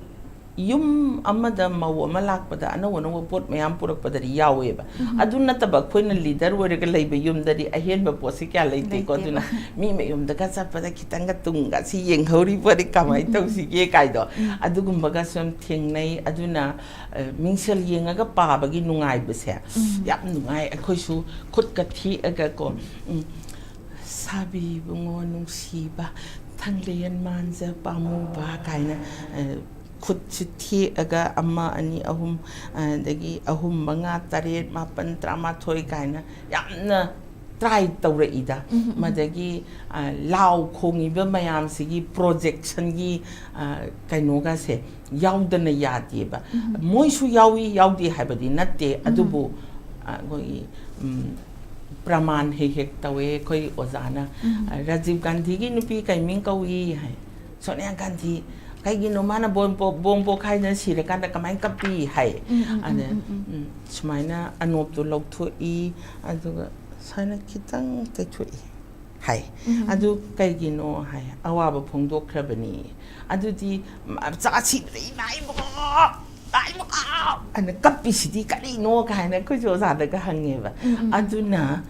ꯌꯨꯝ ꯑꯃꯗ ꯃꯧ ꯑꯃ ꯂꯥꯛꯄꯗ ꯑꯅꯧ ꯑꯅꯧꯕ ꯄꯣꯠ ꯃꯌꯥꯝ ꯄꯨꯔꯛꯄꯗꯗꯤ ꯌꯥꯎꯋꯦꯕ꯫ ꯎꯝ꯫ ꯑꯗꯨ ꯅꯠꯇꯕ ꯑꯩꯈꯣꯏꯅ ꯂꯤꯗꯔ ꯑꯣꯏꯔꯒ ꯂꯩꯕ ꯌꯨꯝꯗꯗꯤ ꯑꯍꯦꯟꯕ ꯄꯣꯠꯁꯤ ꯀꯌꯥ ꯂꯩꯇꯦꯀꯣ꯫ ꯂꯩꯇꯦꯕ꯫ ꯑꯗꯨꯅ ꯃꯤ ꯃꯌꯨꯝꯗꯒ ꯆꯠꯄꯗ ꯈꯤꯇꯪꯒ ꯇꯨꯡꯒ ꯁꯤ ꯌꯦꯡꯍꯧꯔꯤꯕꯗꯤ ꯀꯃꯥꯏꯅ ꯎꯝ, ꯎꯝ, ꯎꯝ꯫ ꯇꯧꯁꯤꯒꯦ ꯀꯥꯏꯗꯣ, ꯎꯝ꯫ ꯑꯗꯨꯒꯨꯝꯕꯒꯁꯨ ꯌꯥꯝ ꯊꯦꯡꯅꯩ꯫ ꯑꯗꯨꯅ, ꯑ, ꯃꯤꯡꯁꯦꯜ ꯌꯦꯡꯉꯒ ꯄꯥꯕꯒꯤ ꯅꯨꯡꯉꯥꯏꯕꯁꯦ ꯎꯝ꯫ ꯌꯥꯝ ꯅꯨꯡꯉꯥꯏ꯫ ꯑꯩꯈꯣꯏꯁꯨ ꯈꯨꯠꯀ ꯊꯦꯛꯑꯒꯀꯣ, ꯎꯝ, "ꯁꯥꯕꯤ ꯏꯕꯨꯡꯉꯣ ꯅꯨꯡꯁꯤꯕ, ꯊꯥꯡꯂꯦꯟ ꯃꯥꯟꯖ ꯄꯥꯝꯃꯨꯕ" ꯀꯥꯏꯅ, ꯑ, ꯈꯨꯠꯁꯤ ꯊꯦꯛꯑꯒ ꯑꯃ, ꯑꯅꯤ, ꯑꯍꯨꯝ, ꯑꯗꯒꯤ ꯑꯍꯨꯝ, ꯃꯉꯥ, ꯇꯔꯦꯠ, ꯃꯥꯄꯟ, ꯇꯔꯥꯃꯥꯊꯣꯏ ꯀꯥꯏꯅ ꯌꯥꯝꯅ ꯇ꯭ꯔꯥꯏ ꯇꯧꯔꯛꯏꯗ꯫ ꯎꯝ, ꯎꯝ, ꯎꯝ꯫ ꯃꯗꯒꯤ, ꯑ, ꯂꯥꯎ ꯈꯣꯡꯉꯤꯕ ꯃꯌꯥꯝꯁꯤꯒꯤ ꯄ꯭ꯔꯣꯖꯦꯛꯁꯟꯒꯤ, ꯑ, ꯀꯩꯅꯣꯒꯁꯦ ꯌꯥꯎꯗꯅ ꯌꯥꯗꯦꯕ꯫ ꯎꯝ꯫ ꯃꯣꯏꯁꯨ ꯌꯥꯎꯏ, ꯌꯥꯎꯗꯦ ꯍꯥꯏꯕꯗꯤ ꯅꯠꯇꯦ, ꯎꯝ꯫ ꯑꯗꯨꯕꯨ, ꯑ, ꯑꯩꯈꯣꯏꯒꯤ, ꯎꯝ, ꯄ꯭ꯔꯃꯥꯟ ꯍꯦꯛ ꯍꯦꯛ ꯇꯧꯋꯦ ꯑꯩꯈꯣꯏ ꯑꯣꯖꯥꯅ꯫ ꯎꯝ꯫ "ꯑ, ꯔꯥꯖꯤꯕ ꯒꯥꯟꯙꯤꯒꯤ ꯅꯨꯄꯤ ꯀꯩ ꯃꯤꯡ ꯀꯧꯏ?" ꯍꯥꯏ꯫ "ꯁꯣꯅꯤꯌꯥ ꯒꯥꯟꯙꯤ꯫ ꯀꯩꯒꯤꯅꯣ ꯃꯥꯅ ꯕꯣꯝ ꯄꯣ-, ꯕꯣꯝ ꯄꯣꯈꯥꯏꯗꯅ ꯁꯤꯔꯀꯥꯟꯗ ꯀꯃꯥꯏꯅ ꯀꯞꯄꯤ?" ꯍꯥꯏ꯫ ꯎꯝ, ꯎꯝ, ꯎꯝ, ꯑꯗ, ꯎꯝ, ꯎꯝ꯫ ꯎꯝ, ꯁꯨꯃꯥꯏꯅ ꯑꯅꯣꯞꯇꯣ ꯂꯧꯊꯣꯛꯏ, ꯑꯗꯨꯒ ꯁꯨꯃꯥꯏꯅ ꯈꯤꯇꯪ ꯇꯩꯊꯣꯛꯏ ꯍꯥꯏ꯫ ꯎꯝ꯫ "ꯑꯗꯨ ꯀꯩꯒꯤꯅꯣ?" ꯍꯥꯏ꯫ "ꯑꯋꯥꯕ ꯐꯣꯡꯗꯣꯛꯈ꯭ꯔꯕꯅꯤ꯫" "ꯑꯗꯨꯗꯤ ꯆꯥ ꯁꯤꯗ꯭ꯔꯦ ꯏꯃꯥ ꯏꯕꯣ, ꯏꯃꯥ ꯏꯕꯣ!" ꯑꯅ ꯀꯞꯄꯤꯁꯤꯗꯤ ꯀꯔꯤꯅꯣ ꯀꯥꯏꯅ ꯑꯩꯈꯣꯏꯁꯨ ꯑꯣꯖꯥꯗꯒ ꯍꯪꯉꯦꯕ꯫ ꯎꯝ, ꯎꯝ, ꯎꯝ꯫ ꯑꯗꯨꯅ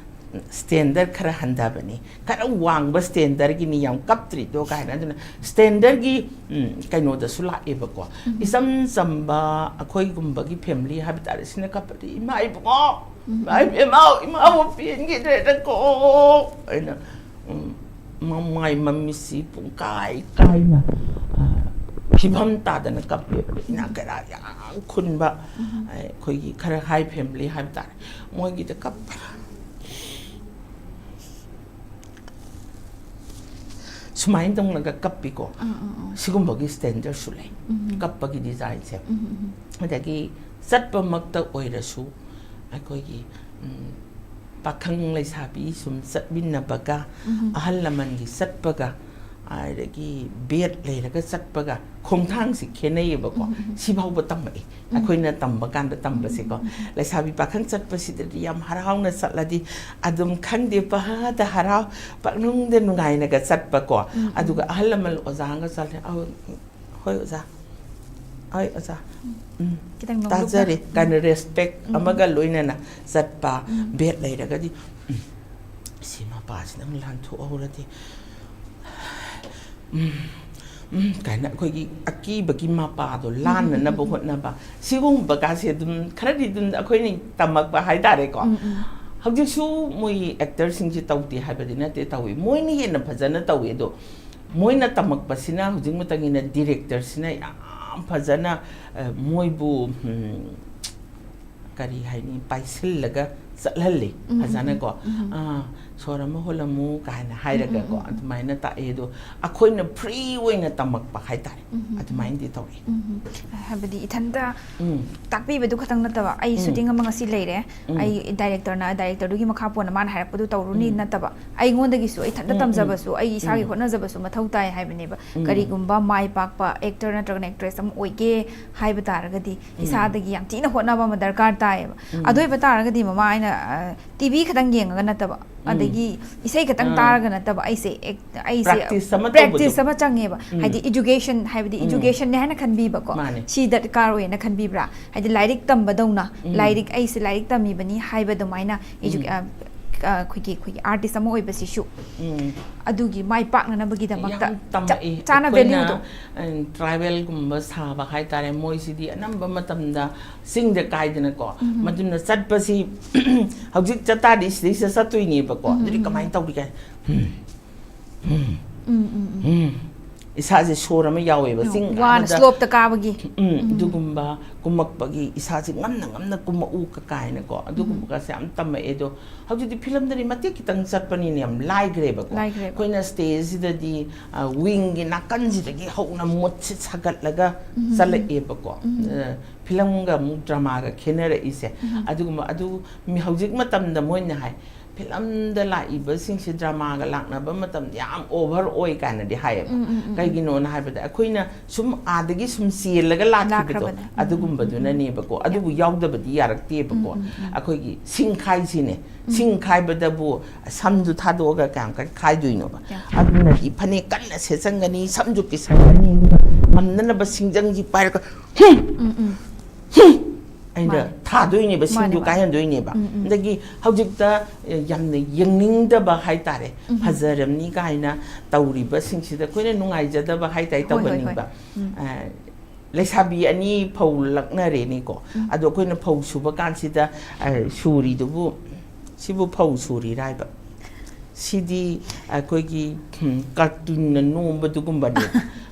ꯁ꯭ꯇꯦꯟꯗꯔ ꯈꯔ ꯍꯟꯊꯕꯅꯤ, ꯈꯔ ꯋꯥꯡꯕ ꯁ꯭ꯇꯦꯟꯗꯔꯒꯤꯅꯤ ꯌꯥꯝ ꯀꯞꯇ꯭ꯔꯤꯗꯣ ꯀꯥꯏꯅ꯫ ꯑꯗꯨꯅ ꯁ꯭ꯇꯦꯟꯗꯔꯒꯤ, ꯎꯝ, ꯀꯩꯅꯣꯗꯁꯨ ꯂꯥꯛꯑꯦꯕꯀꯣ꯫ ꯎꯝ꯫ ꯏꯆꯝ ꯆꯝꯕ ꯑꯩꯈꯣꯏꯒꯨꯝꯕꯒꯤ ꯐꯦꯃꯤꯂꯤ ꯍꯥꯏꯕ ꯇꯥꯔꯦ, ꯁꯤꯅ ꯀꯞꯄꯗꯤ "ꯏꯃꯥ ꯏꯕꯨꯡꯉꯣ, ꯎꯝ, ꯏꯃꯥ ꯏꯕꯦꯝꯃ, ꯏꯃꯥꯕꯨ ꯄꯦꯟꯈꯤꯗ꯭ꯔꯦꯗꯀꯣ" ꯑꯩꯅ, ꯎꯝ, ꯃꯃꯥꯏ ꯃꯃꯤꯠꯁꯤ ꯄꯨꯡꯀꯥꯏ ꯀꯥꯏꯅ, ꯑ, ꯐꯤꯕꯝ ꯇꯥꯗꯅ ꯀꯞꯄꯦꯕ꯫ ꯏꯅꯥꯛ ꯀꯩꯔꯥꯛ ꯌꯥꯝ ꯈꯨꯟꯕ, ꯎꯝ꯫ ꯑꯩꯈꯣꯏꯒꯤ ꯈꯔ ꯍꯥꯏ ꯐꯦꯃꯤꯂꯤ ꯍꯥꯏꯕ ꯇꯥꯔꯦ, ꯃꯣꯏꯒꯤꯗ ꯀꯞꯄ꯫ ꯁꯨꯃꯥꯏꯅ ꯇꯧꯅꯒ ꯀꯞꯄꯤꯀꯣ꯫ ꯑꯥ, ꯑꯥ, ꯑꯥ꯫ ꯁꯤꯒꯨꯝꯕꯒꯤ ꯁ꯭ꯇꯦꯟꯗꯔꯗꯁꯨ ꯂꯩ꯫ ꯎꯝ꯫ ꯀꯞꯄꯒꯤ ꯗꯤꯖꯥꯏꯟꯁꯦ꯫ ꯎꯝ, ꯎꯝ, ꯎꯝ꯫ ꯑꯗꯒꯤ ꯆꯠꯄꯃꯛꯇ ꯑꯣꯏꯔꯁꯨ ꯑꯩꯈꯣꯏꯒꯤ, ꯎꯝ, ꯄꯥꯈꯪ ꯂꯩꯁꯥꯕꯤ ꯁꯨꯝ ꯆꯠꯃꯤꯟꯅꯕꯒ, ꯎꯝ꯫ ꯑꯍꯜ ꯂꯃꯟꯒꯤ ꯆꯠꯄꯒ, ꯑꯗꯒꯤ ꯕꯦꯠ ꯂꯩꯔꯒ ꯆꯠꯄꯒ ꯈꯣꯡꯊꯥꯡꯁꯤ ꯈꯦꯠꯅꯩꯌꯦꯕꯀꯣ꯫ ꯎꯝ, ꯎꯝ꯫ ꯁꯤꯐꯥꯎꯕ ꯇꯝꯃꯛꯏ꯫ ꯎꯝ꯫ ꯑꯩꯈꯣꯏꯅ ꯇꯝꯕ ꯀꯥꯟꯗ ꯇꯝꯕꯁꯦꯀꯣ꯫ ꯎꯝ, ꯎꯝ, ꯎꯝ꯫ ꯂꯩꯁꯥꯕꯤ ꯄꯥꯈꯪ ꯆꯠꯄꯁꯤꯗꯗꯤ ꯌꯥꯝ ꯍꯔꯥꯎꯅ ꯆꯠꯂꯗꯤ ꯑꯗꯨꯝ ꯈꯪꯗꯦ, ꯄꯪꯍꯥꯗ ꯍꯔꯥꯎ, ꯄꯪꯅꯨꯡꯗ ꯅꯨꯡꯉꯥꯏꯅꯒ ꯆꯠꯄꯀꯣ꯫ ꯎꯝ, ꯎꯝ꯫ ꯑꯗꯨꯒ ꯑꯍꯜ ꯂꯃꯟ ꯑꯣꯖꯥꯒ ꯆꯠꯂꯦ, "ꯑꯧ, ꯍꯣꯏ ꯑꯣꯖꯥ, ꯍꯣꯏ ꯑꯣꯖꯥ, ꯎꯝ, ꯈꯤꯇꯪ ꯅꯣꯡꯂꯨꯛꯅ꯫ ꯇꯥꯖꯔꯦ" ꯀꯥꯏꯅ ꯔꯦꯁꯄꯦꯛ ꯎꯝ꯫ ꯑꯃꯒ ꯂꯣꯏꯅꯅ ꯆꯠꯄ, ꯎꯝ꯫ ꯕꯦꯠ ꯂꯩꯔꯒꯗꯤ, "ꯎꯝ, ꯁꯤ ꯃꯄꯥꯁꯤꯅ ꯑꯃꯨꯛ ꯂꯥꯟꯊꯣꯛꯍꯧꯔꯗꯤ", ꯎꯝ, ꯎꯝ, ꯀꯥꯏꯅ ꯑꯩꯈꯣꯏꯒꯤ ꯑꯀꯤꯕꯒꯤ ꯃꯄꯥꯗꯣ ꯂꯥꯟꯅꯅꯕ ꯍꯣꯠꯅꯕ, ꯁꯤꯒꯨꯝꯕ ꯀꯥꯁꯦ ꯑꯗꯨꯝ ꯈꯔꯗꯤ ꯑꯗꯨꯝ ꯑꯩꯈꯣꯏꯅ ꯇꯝꯃꯛꯄ ꯍꯥꯏꯇꯥꯔꯦꯀꯣ꯫ ꯎꯝ, ꯎꯝ꯫ ꯍꯧꯖꯤꯛꯁꯨ ꯃꯣꯏ ꯑꯦꯛꯇꯔꯁꯤꯡꯁꯦ ꯇꯧꯗꯦ ꯍꯥꯏꯕꯗꯤ ꯅꯠꯇꯦ, ꯇꯧꯏ, ꯃꯣꯏꯅ ꯍꯦꯟꯅ ꯐꯖꯅ ꯇꯧꯏ꯫ ꯑꯗꯣ ꯃꯣꯏꯅ ꯇꯝꯃꯛꯄꯁꯤꯅ ꯍꯧꯖꯤꯛ ꯃꯇꯝꯒꯤꯅ ꯗꯤꯔꯦꯛꯇꯔꯁꯤꯅ ꯌꯥꯝ ꯐꯖꯅ, ꯑ, ꯃꯣꯏꯕꯨ, ꯎꯝ, ꯀꯔꯤ ꯍꯥꯏꯅꯤ, ꯄꯥꯏꯁꯤꯜꯂꯒ ꯆꯠꯍꯜꯂꯤ ꯎꯝ, ꯎꯝ, ꯐꯖꯅꯀꯣ꯫ ꯎꯝ, ꯎꯝ꯫ ꯑꯥ, ꯁꯣꯔ ꯑꯃ ꯍꯣꯜꯂꯝꯃꯨ ꯀꯥꯏꯅ ꯍꯥꯏꯔꯒꯀꯣ, ꯎꯝ, ꯎꯝ, ꯎꯝ, ꯎꯝ꯫ ꯑꯗꯨꯃꯥꯏꯅ ꯇꯥꯛꯑꯦ꯫ ꯑꯗꯣ ꯑꯩꯈꯣꯏꯅ ꯐ꯭ꯔꯤ ꯑꯣꯏꯅ ꯇꯝꯃꯛꯄ ꯍꯥꯏꯇꯥꯔꯦ, ꯎꯝ, ꯎꯝ, ꯎꯝ꯫ ꯑꯗꯨꯃꯥꯏꯅꯗꯤ ꯇꯧꯔꯛꯑꯦ꯫ ꯎꯝ, ꯎꯝ꯫ ꯍꯥꯏꯕꯗꯤ ꯏꯊꯟꯇ ꯎꯝ꯫ ꯇꯥꯛꯄꯤꯕꯗꯨ ꯈꯛꯇꯪ ꯅꯠꯇꯕ, ꯑꯩ ꯎꯝ꯫ ꯁꯨꯇꯤꯡ ꯑꯃ ꯉꯁꯤ ꯂꯩꯔꯦ, ꯎꯝ꯫ ꯑꯩ ꯗꯥꯏꯔꯦꯛꯇꯔꯅ, ꯗꯥꯏꯔꯦꯛꯇꯔꯗꯨꯒꯤ ꯃꯈꯥ ꯄꯣꯟꯅ ꯃꯥꯅ ꯍꯥꯏꯔꯛꯄꯗꯨ ꯇꯧꯔꯨꯅꯤ ꯎꯝ꯫ ꯅꯠꯇꯕ, ꯑꯩꯉꯣꯟꯗꯒꯤꯁꯨ, ꯑꯩ ꯏꯊꯟꯇ ꯎꯝ, ꯎꯝ, ꯇꯝꯖꯕꯁꯨ, ꯑꯩ ꯏꯁꯥꯒꯤ ꯎꯝ꯫ ꯍꯣꯠꯅꯖꯕꯁꯨ ꯃꯊꯧ ꯇꯥꯏ ꯍꯥꯏꯕꯅꯦꯕ꯫ ꯎꯝ꯫ ꯀꯔꯤꯒꯨꯝꯕ ꯃꯥꯏ ꯄꯥꯛꯄ ꯑꯦꯛꯇꯔ ꯅꯠꯇ꯭ꯔꯒꯅ ꯑꯦꯛꯇ꯭ꯔꯦꯁ ꯑꯃ ꯑꯣꯏꯒꯦ ꯍꯥꯏꯕ ꯇꯥꯔꯒꯗꯤ, ꯎꯝ꯫ ꯏꯁꯥꯗꯒꯤ ꯌꯥꯝ ꯊꯤꯅ ꯍꯣꯠꯅꯕ ꯑꯃ ꯗꯔꯀꯥꯔ ꯇꯥꯏꯌꯦꯕ꯫ ꯎꯝ꯫ ꯑꯗꯨ ꯑꯣꯏꯕ ꯇꯥꯔꯒꯗꯤ, ꯃꯃꯥ, ꯑꯩꯅ, ꯑ, ꯇꯤ ꯚꯤ ꯈꯛꯇꯪ ꯌꯦꯡꯉꯒ ꯅꯠꯇꯕ, ꯎꯝ꯫ ꯑꯗꯒꯤ ꯏꯁꯩ ꯈꯛꯇꯪ ꯑꯥ꯫ ꯇꯥꯔꯒ ꯅꯠꯇꯕ, ꯑꯩꯁꯦ ꯑꯦꯛ-, ꯑꯩꯁꯦ Practice ꯑꯃ practice ꯇꯧꯕꯗꯣ꯫ ꯑꯃ ꯆꯪꯉꯦꯕ꯫ ꯎꯝ꯫ ꯍꯥꯏꯗꯤ education ꯍꯥꯏꯕꯗꯤ ꯎꯝ꯫ education ꯅꯦ ꯍꯥꯏꯅ ꯈꯟꯕꯤꯕꯀꯣ꯫ ꯃꯥꯅꯦ꯫ ꯁꯤ ꯗꯔꯀꯥꯔ ꯑꯣꯏꯌꯦꯅ ꯈꯟꯕꯤꯕ꯭ꯔꯥ? ꯍꯥꯏꯗꯤ ꯂꯥꯏꯔꯤꯛ ꯇꯝꯕꯗꯧꯅ, ꯎꯝ꯫ ꯂꯥꯏꯔꯤꯛ, ꯑꯩꯁꯦ ꯂꯥꯏꯔꯤꯛ ꯇꯝꯃꯤꯕꯅꯤ ꯍꯥꯏꯕ ꯑꯗꯨꯃꯥꯏꯅ edu-, ꯎꯝ꯫ ꯑ, ꯑ, ꯑꯩꯈꯣꯏꯒꯤ, ꯑꯩꯈꯣꯏꯒꯤ artist ꯑꯃ ꯑꯣꯏꯕꯁꯤꯁꯨ ꯎꯝ꯫ ꯑꯗꯨꯒꯤ ꯃꯥꯏ ꯄꯥꯛꯅꯅꯕꯒꯤꯗꯃꯛꯇ ꯌꯥꯝ ꯇꯝꯃꯛꯏ꯫ ꯆꯞ ꯆꯥꯅ ꯑꯩꯈꯣꯏꯅ, value ꯗꯣ꯫ ꯑ, tribal ꯒꯨꯝꯕ ꯁꯥꯕ ꯍꯥꯏꯇꯥꯔꯦ, ꯃꯣꯏꯁꯤꯗꯤ ꯑꯅꯝꯕ ꯃꯇꯝꯗ ꯆꯤꯡꯗ ꯀꯥꯏꯗꯅꯀꯣ꯫ ꯎꯝ꯫ ꯃꯗꯨꯅ ꯆꯠꯄꯁꯤ ꯍꯧꯖꯤꯛ ꯆꯠꯇꯥꯔꯗꯤ ꯁꯤꯗꯩꯁꯤꯗ ꯆꯠꯇꯣꯏꯅꯦꯕꯀꯣ꯫ ꯎꯝ, ꯑꯗꯨꯗꯤ ꯎꯝ, ꯀꯃꯥꯏꯅ ꯎꯝ꯫ ꯇꯧꯔꯤꯒꯦ? ꯎꯝ, ꯎꯝ, ꯎꯝ, ꯎꯝ, ꯎꯝ꯫ ꯎꯝ, ꯏꯁꯥꯁꯦ ꯁꯣꯔ ꯑꯃ ꯌꯥꯎꯋꯦꯕ ꯆꯤꯡ ꯋꯥꯅ ꯑꯃꯗ slope ꯇ ꯀꯥꯕꯒꯤ. ꯎꯝ, ꯑꯗꯨꯒꯨꯝꯕ ꯀꯨꯝꯃꯛꯄꯒꯤ ꯏꯁꯥꯁꯦ ꯉꯝꯅ ꯉꯝꯅ ꯀꯨꯝꯃꯛꯎ ꯀ ꯀꯥꯏꯅꯀꯣ, ꯑꯗꯨꯒꯨꯝꯕꯒꯁꯦ ꯌꯥꯝ ꯇꯝꯃꯛꯑꯦ꯫ ꯑꯗꯣ ꯍꯧꯖꯤꯛꯇꯤ ꯐꯤꯂꯝꯗꯗꯤ ꯃꯇꯦꯛ ꯈꯤꯇꯪ ꯆꯠꯄꯅꯤꯅ ꯌꯥꯝ ꯂꯥꯏꯈ꯭ꯔꯦꯕꯀꯣ꯫ ꯂꯥꯏꯈ꯭ꯔꯦꯕ. ꯑꯩꯈꯣꯏꯅ ꯁ꯭ꯇꯦꯖꯁꯤꯗꯗꯤ ꯋꯤꯡꯒꯤ ꯅꯥꯀꯟꯁꯤꯗꯒꯤ ꯍꯧꯅ ꯃꯨꯠꯁꯦ ꯁꯥꯒꯠꯂꯒ ꯆꯠꯂꯛꯑꯦꯕꯀꯣ꯫ ꯑ, ꯐꯤꯂꯝꯒ ꯑꯃꯨꯛ ꯗ꯭ꯔꯃꯥꯒ ꯈꯦꯠꯅꯔꯛꯏꯁꯦ꯫ ꯑꯗꯨꯒꯨꯝꯕ ꯑꯗꯨ ꯃꯤ ꯍꯧꯖꯤꯛ ꯃꯇꯝꯗ ꯃꯣꯏꯅ ꯍꯥꯏ, ꯐꯤꯂꯝꯗ ꯂꯥꯛꯏꯕꯁꯤꯡꯁꯦ ꯗ꯭ꯔꯃꯥꯒ ꯂꯥꯛꯅꯕ ꯃꯇꯝꯗ ꯌꯥꯝ ꯑꯣꯚꯔ ꯑꯣꯏ ꯀꯥꯏꯅꯗꯤ ꯍꯥꯏꯌꯦꯕ꯫ ꯎꯝ, ꯎꯝ, ꯎꯝ. ꯀꯩꯒꯤꯅꯣꯅ ꯍꯥꯏꯕꯗ ꯑꯩꯈꯣꯏꯅ ꯁꯨꯝ ꯑꯥꯗꯒꯤ ꯁꯨꯝ ꯆꯦꯜꯂꯒ ꯂꯥꯛꯈꯤꯕꯗꯣ ꯂꯥꯛꯈ꯭ꯔꯕꯅꯦ. ꯎꯝ, ꯑꯗꯨꯒꯨꯝꯕꯗꯨꯅꯅꯦꯕꯀꯣ꯫ ꯑꯗꯨꯕꯨ ꯌꯥꯎꯗꯕꯗꯤ ꯌꯥꯔꯛꯇꯦꯕꯀꯣ꯫ ꯎꯝ, ꯎꯝ, ꯎꯝ. ꯑꯩꯈꯣꯏꯒꯤ ꯁꯤꯡꯈꯥꯏꯁꯤꯅꯦ, ꯁꯤꯡꯈꯥꯏꯕꯗꯕꯨ ꯁꯝꯗꯨ ꯊꯥꯗꯣꯛꯑꯒ ꯀꯌꯥꯝ ꯀꯟ ꯈꯥꯏꯗꯣꯏꯅꯣꯕ? ꯌꯥ. ꯑꯗꯨꯅꯗꯤ ꯐꯅꯦꯛ ꯀꯟꯅ ꯁꯦꯠꯆꯟꯒꯅꯤ, ꯁꯝꯁꯨ ꯀꯤꯁꯟꯒꯅꯤ, ꯑꯗꯨꯒ ꯉꯝꯅꯅꯕ ꯁꯤꯡꯖꯪꯁꯤ ꯄꯥꯏꯔꯒ "ꯍꯨꯝ! ꯎꯝ, ꯎꯝ. ꯍꯨꯝ!" ꯑꯩꯅ ꯃꯥꯅꯦ. ꯊꯥꯗꯣꯏꯅꯦꯕ, ꯁꯤꯡꯗꯨ ꯃꯥꯅꯦ, ꯃꯥꯅꯦ. ꯀꯥꯏꯍꯟꯗꯣꯏꯅꯦꯕ꯫ ꯎꯝ, ꯎꯝ. ꯑꯗꯒꯤ ꯍꯧꯖꯤꯛꯇ, ꯑꯦ, ꯌꯥꯝꯅ ꯌꯦꯡꯅꯤꯡꯗꯕ ꯍꯥꯏꯇꯥꯔꯦ, ꯎꯝ. ꯐꯖꯔꯝꯅꯤ ꯀꯥꯏꯅ ꯇꯧꯔꯤꯕꯁꯤꯡꯁꯤꯗ ꯑꯩꯈꯣꯏꯅ ꯅꯨꯡꯉꯥꯏꯖꯗꯕ ꯍꯥꯏꯇꯥꯔꯦ, ꯍꯣꯏ, ꯍꯣꯏ, ꯍꯣꯏ. ꯇꯧꯍꯟꯅꯤꯡꯕ꯫ ꯎꯝ. ꯑꯦ, ꯂꯩꯁꯥꯕꯤ ꯑꯅꯤ ꯐꯧ ꯂꯛꯅꯔꯦꯅꯦꯀꯣ꯫ ꯎꯝ. ꯑꯗꯣ ꯑꯩꯈꯣꯏꯅ ꯐꯧ ꯁꯨꯕ ꯀꯥꯟꯁꯤꯗ, ꯑꯦ, ꯁꯨꯔꯤꯗꯨꯕꯨ, "ꯁꯤꯕꯨ ꯐꯧ ꯁꯨꯔꯤꯔꯥ?" ꯍꯥꯏꯕ꯫ "ꯁꯤꯗꯤ ꯑꯩꯈꯣꯏꯒꯤ, ꯎꯝ, ꯀꯥꯔꯇꯨꯟꯅ ꯅꯣꯝꯕꯗꯨꯒꯨꯝꯕꯅꯦ꯫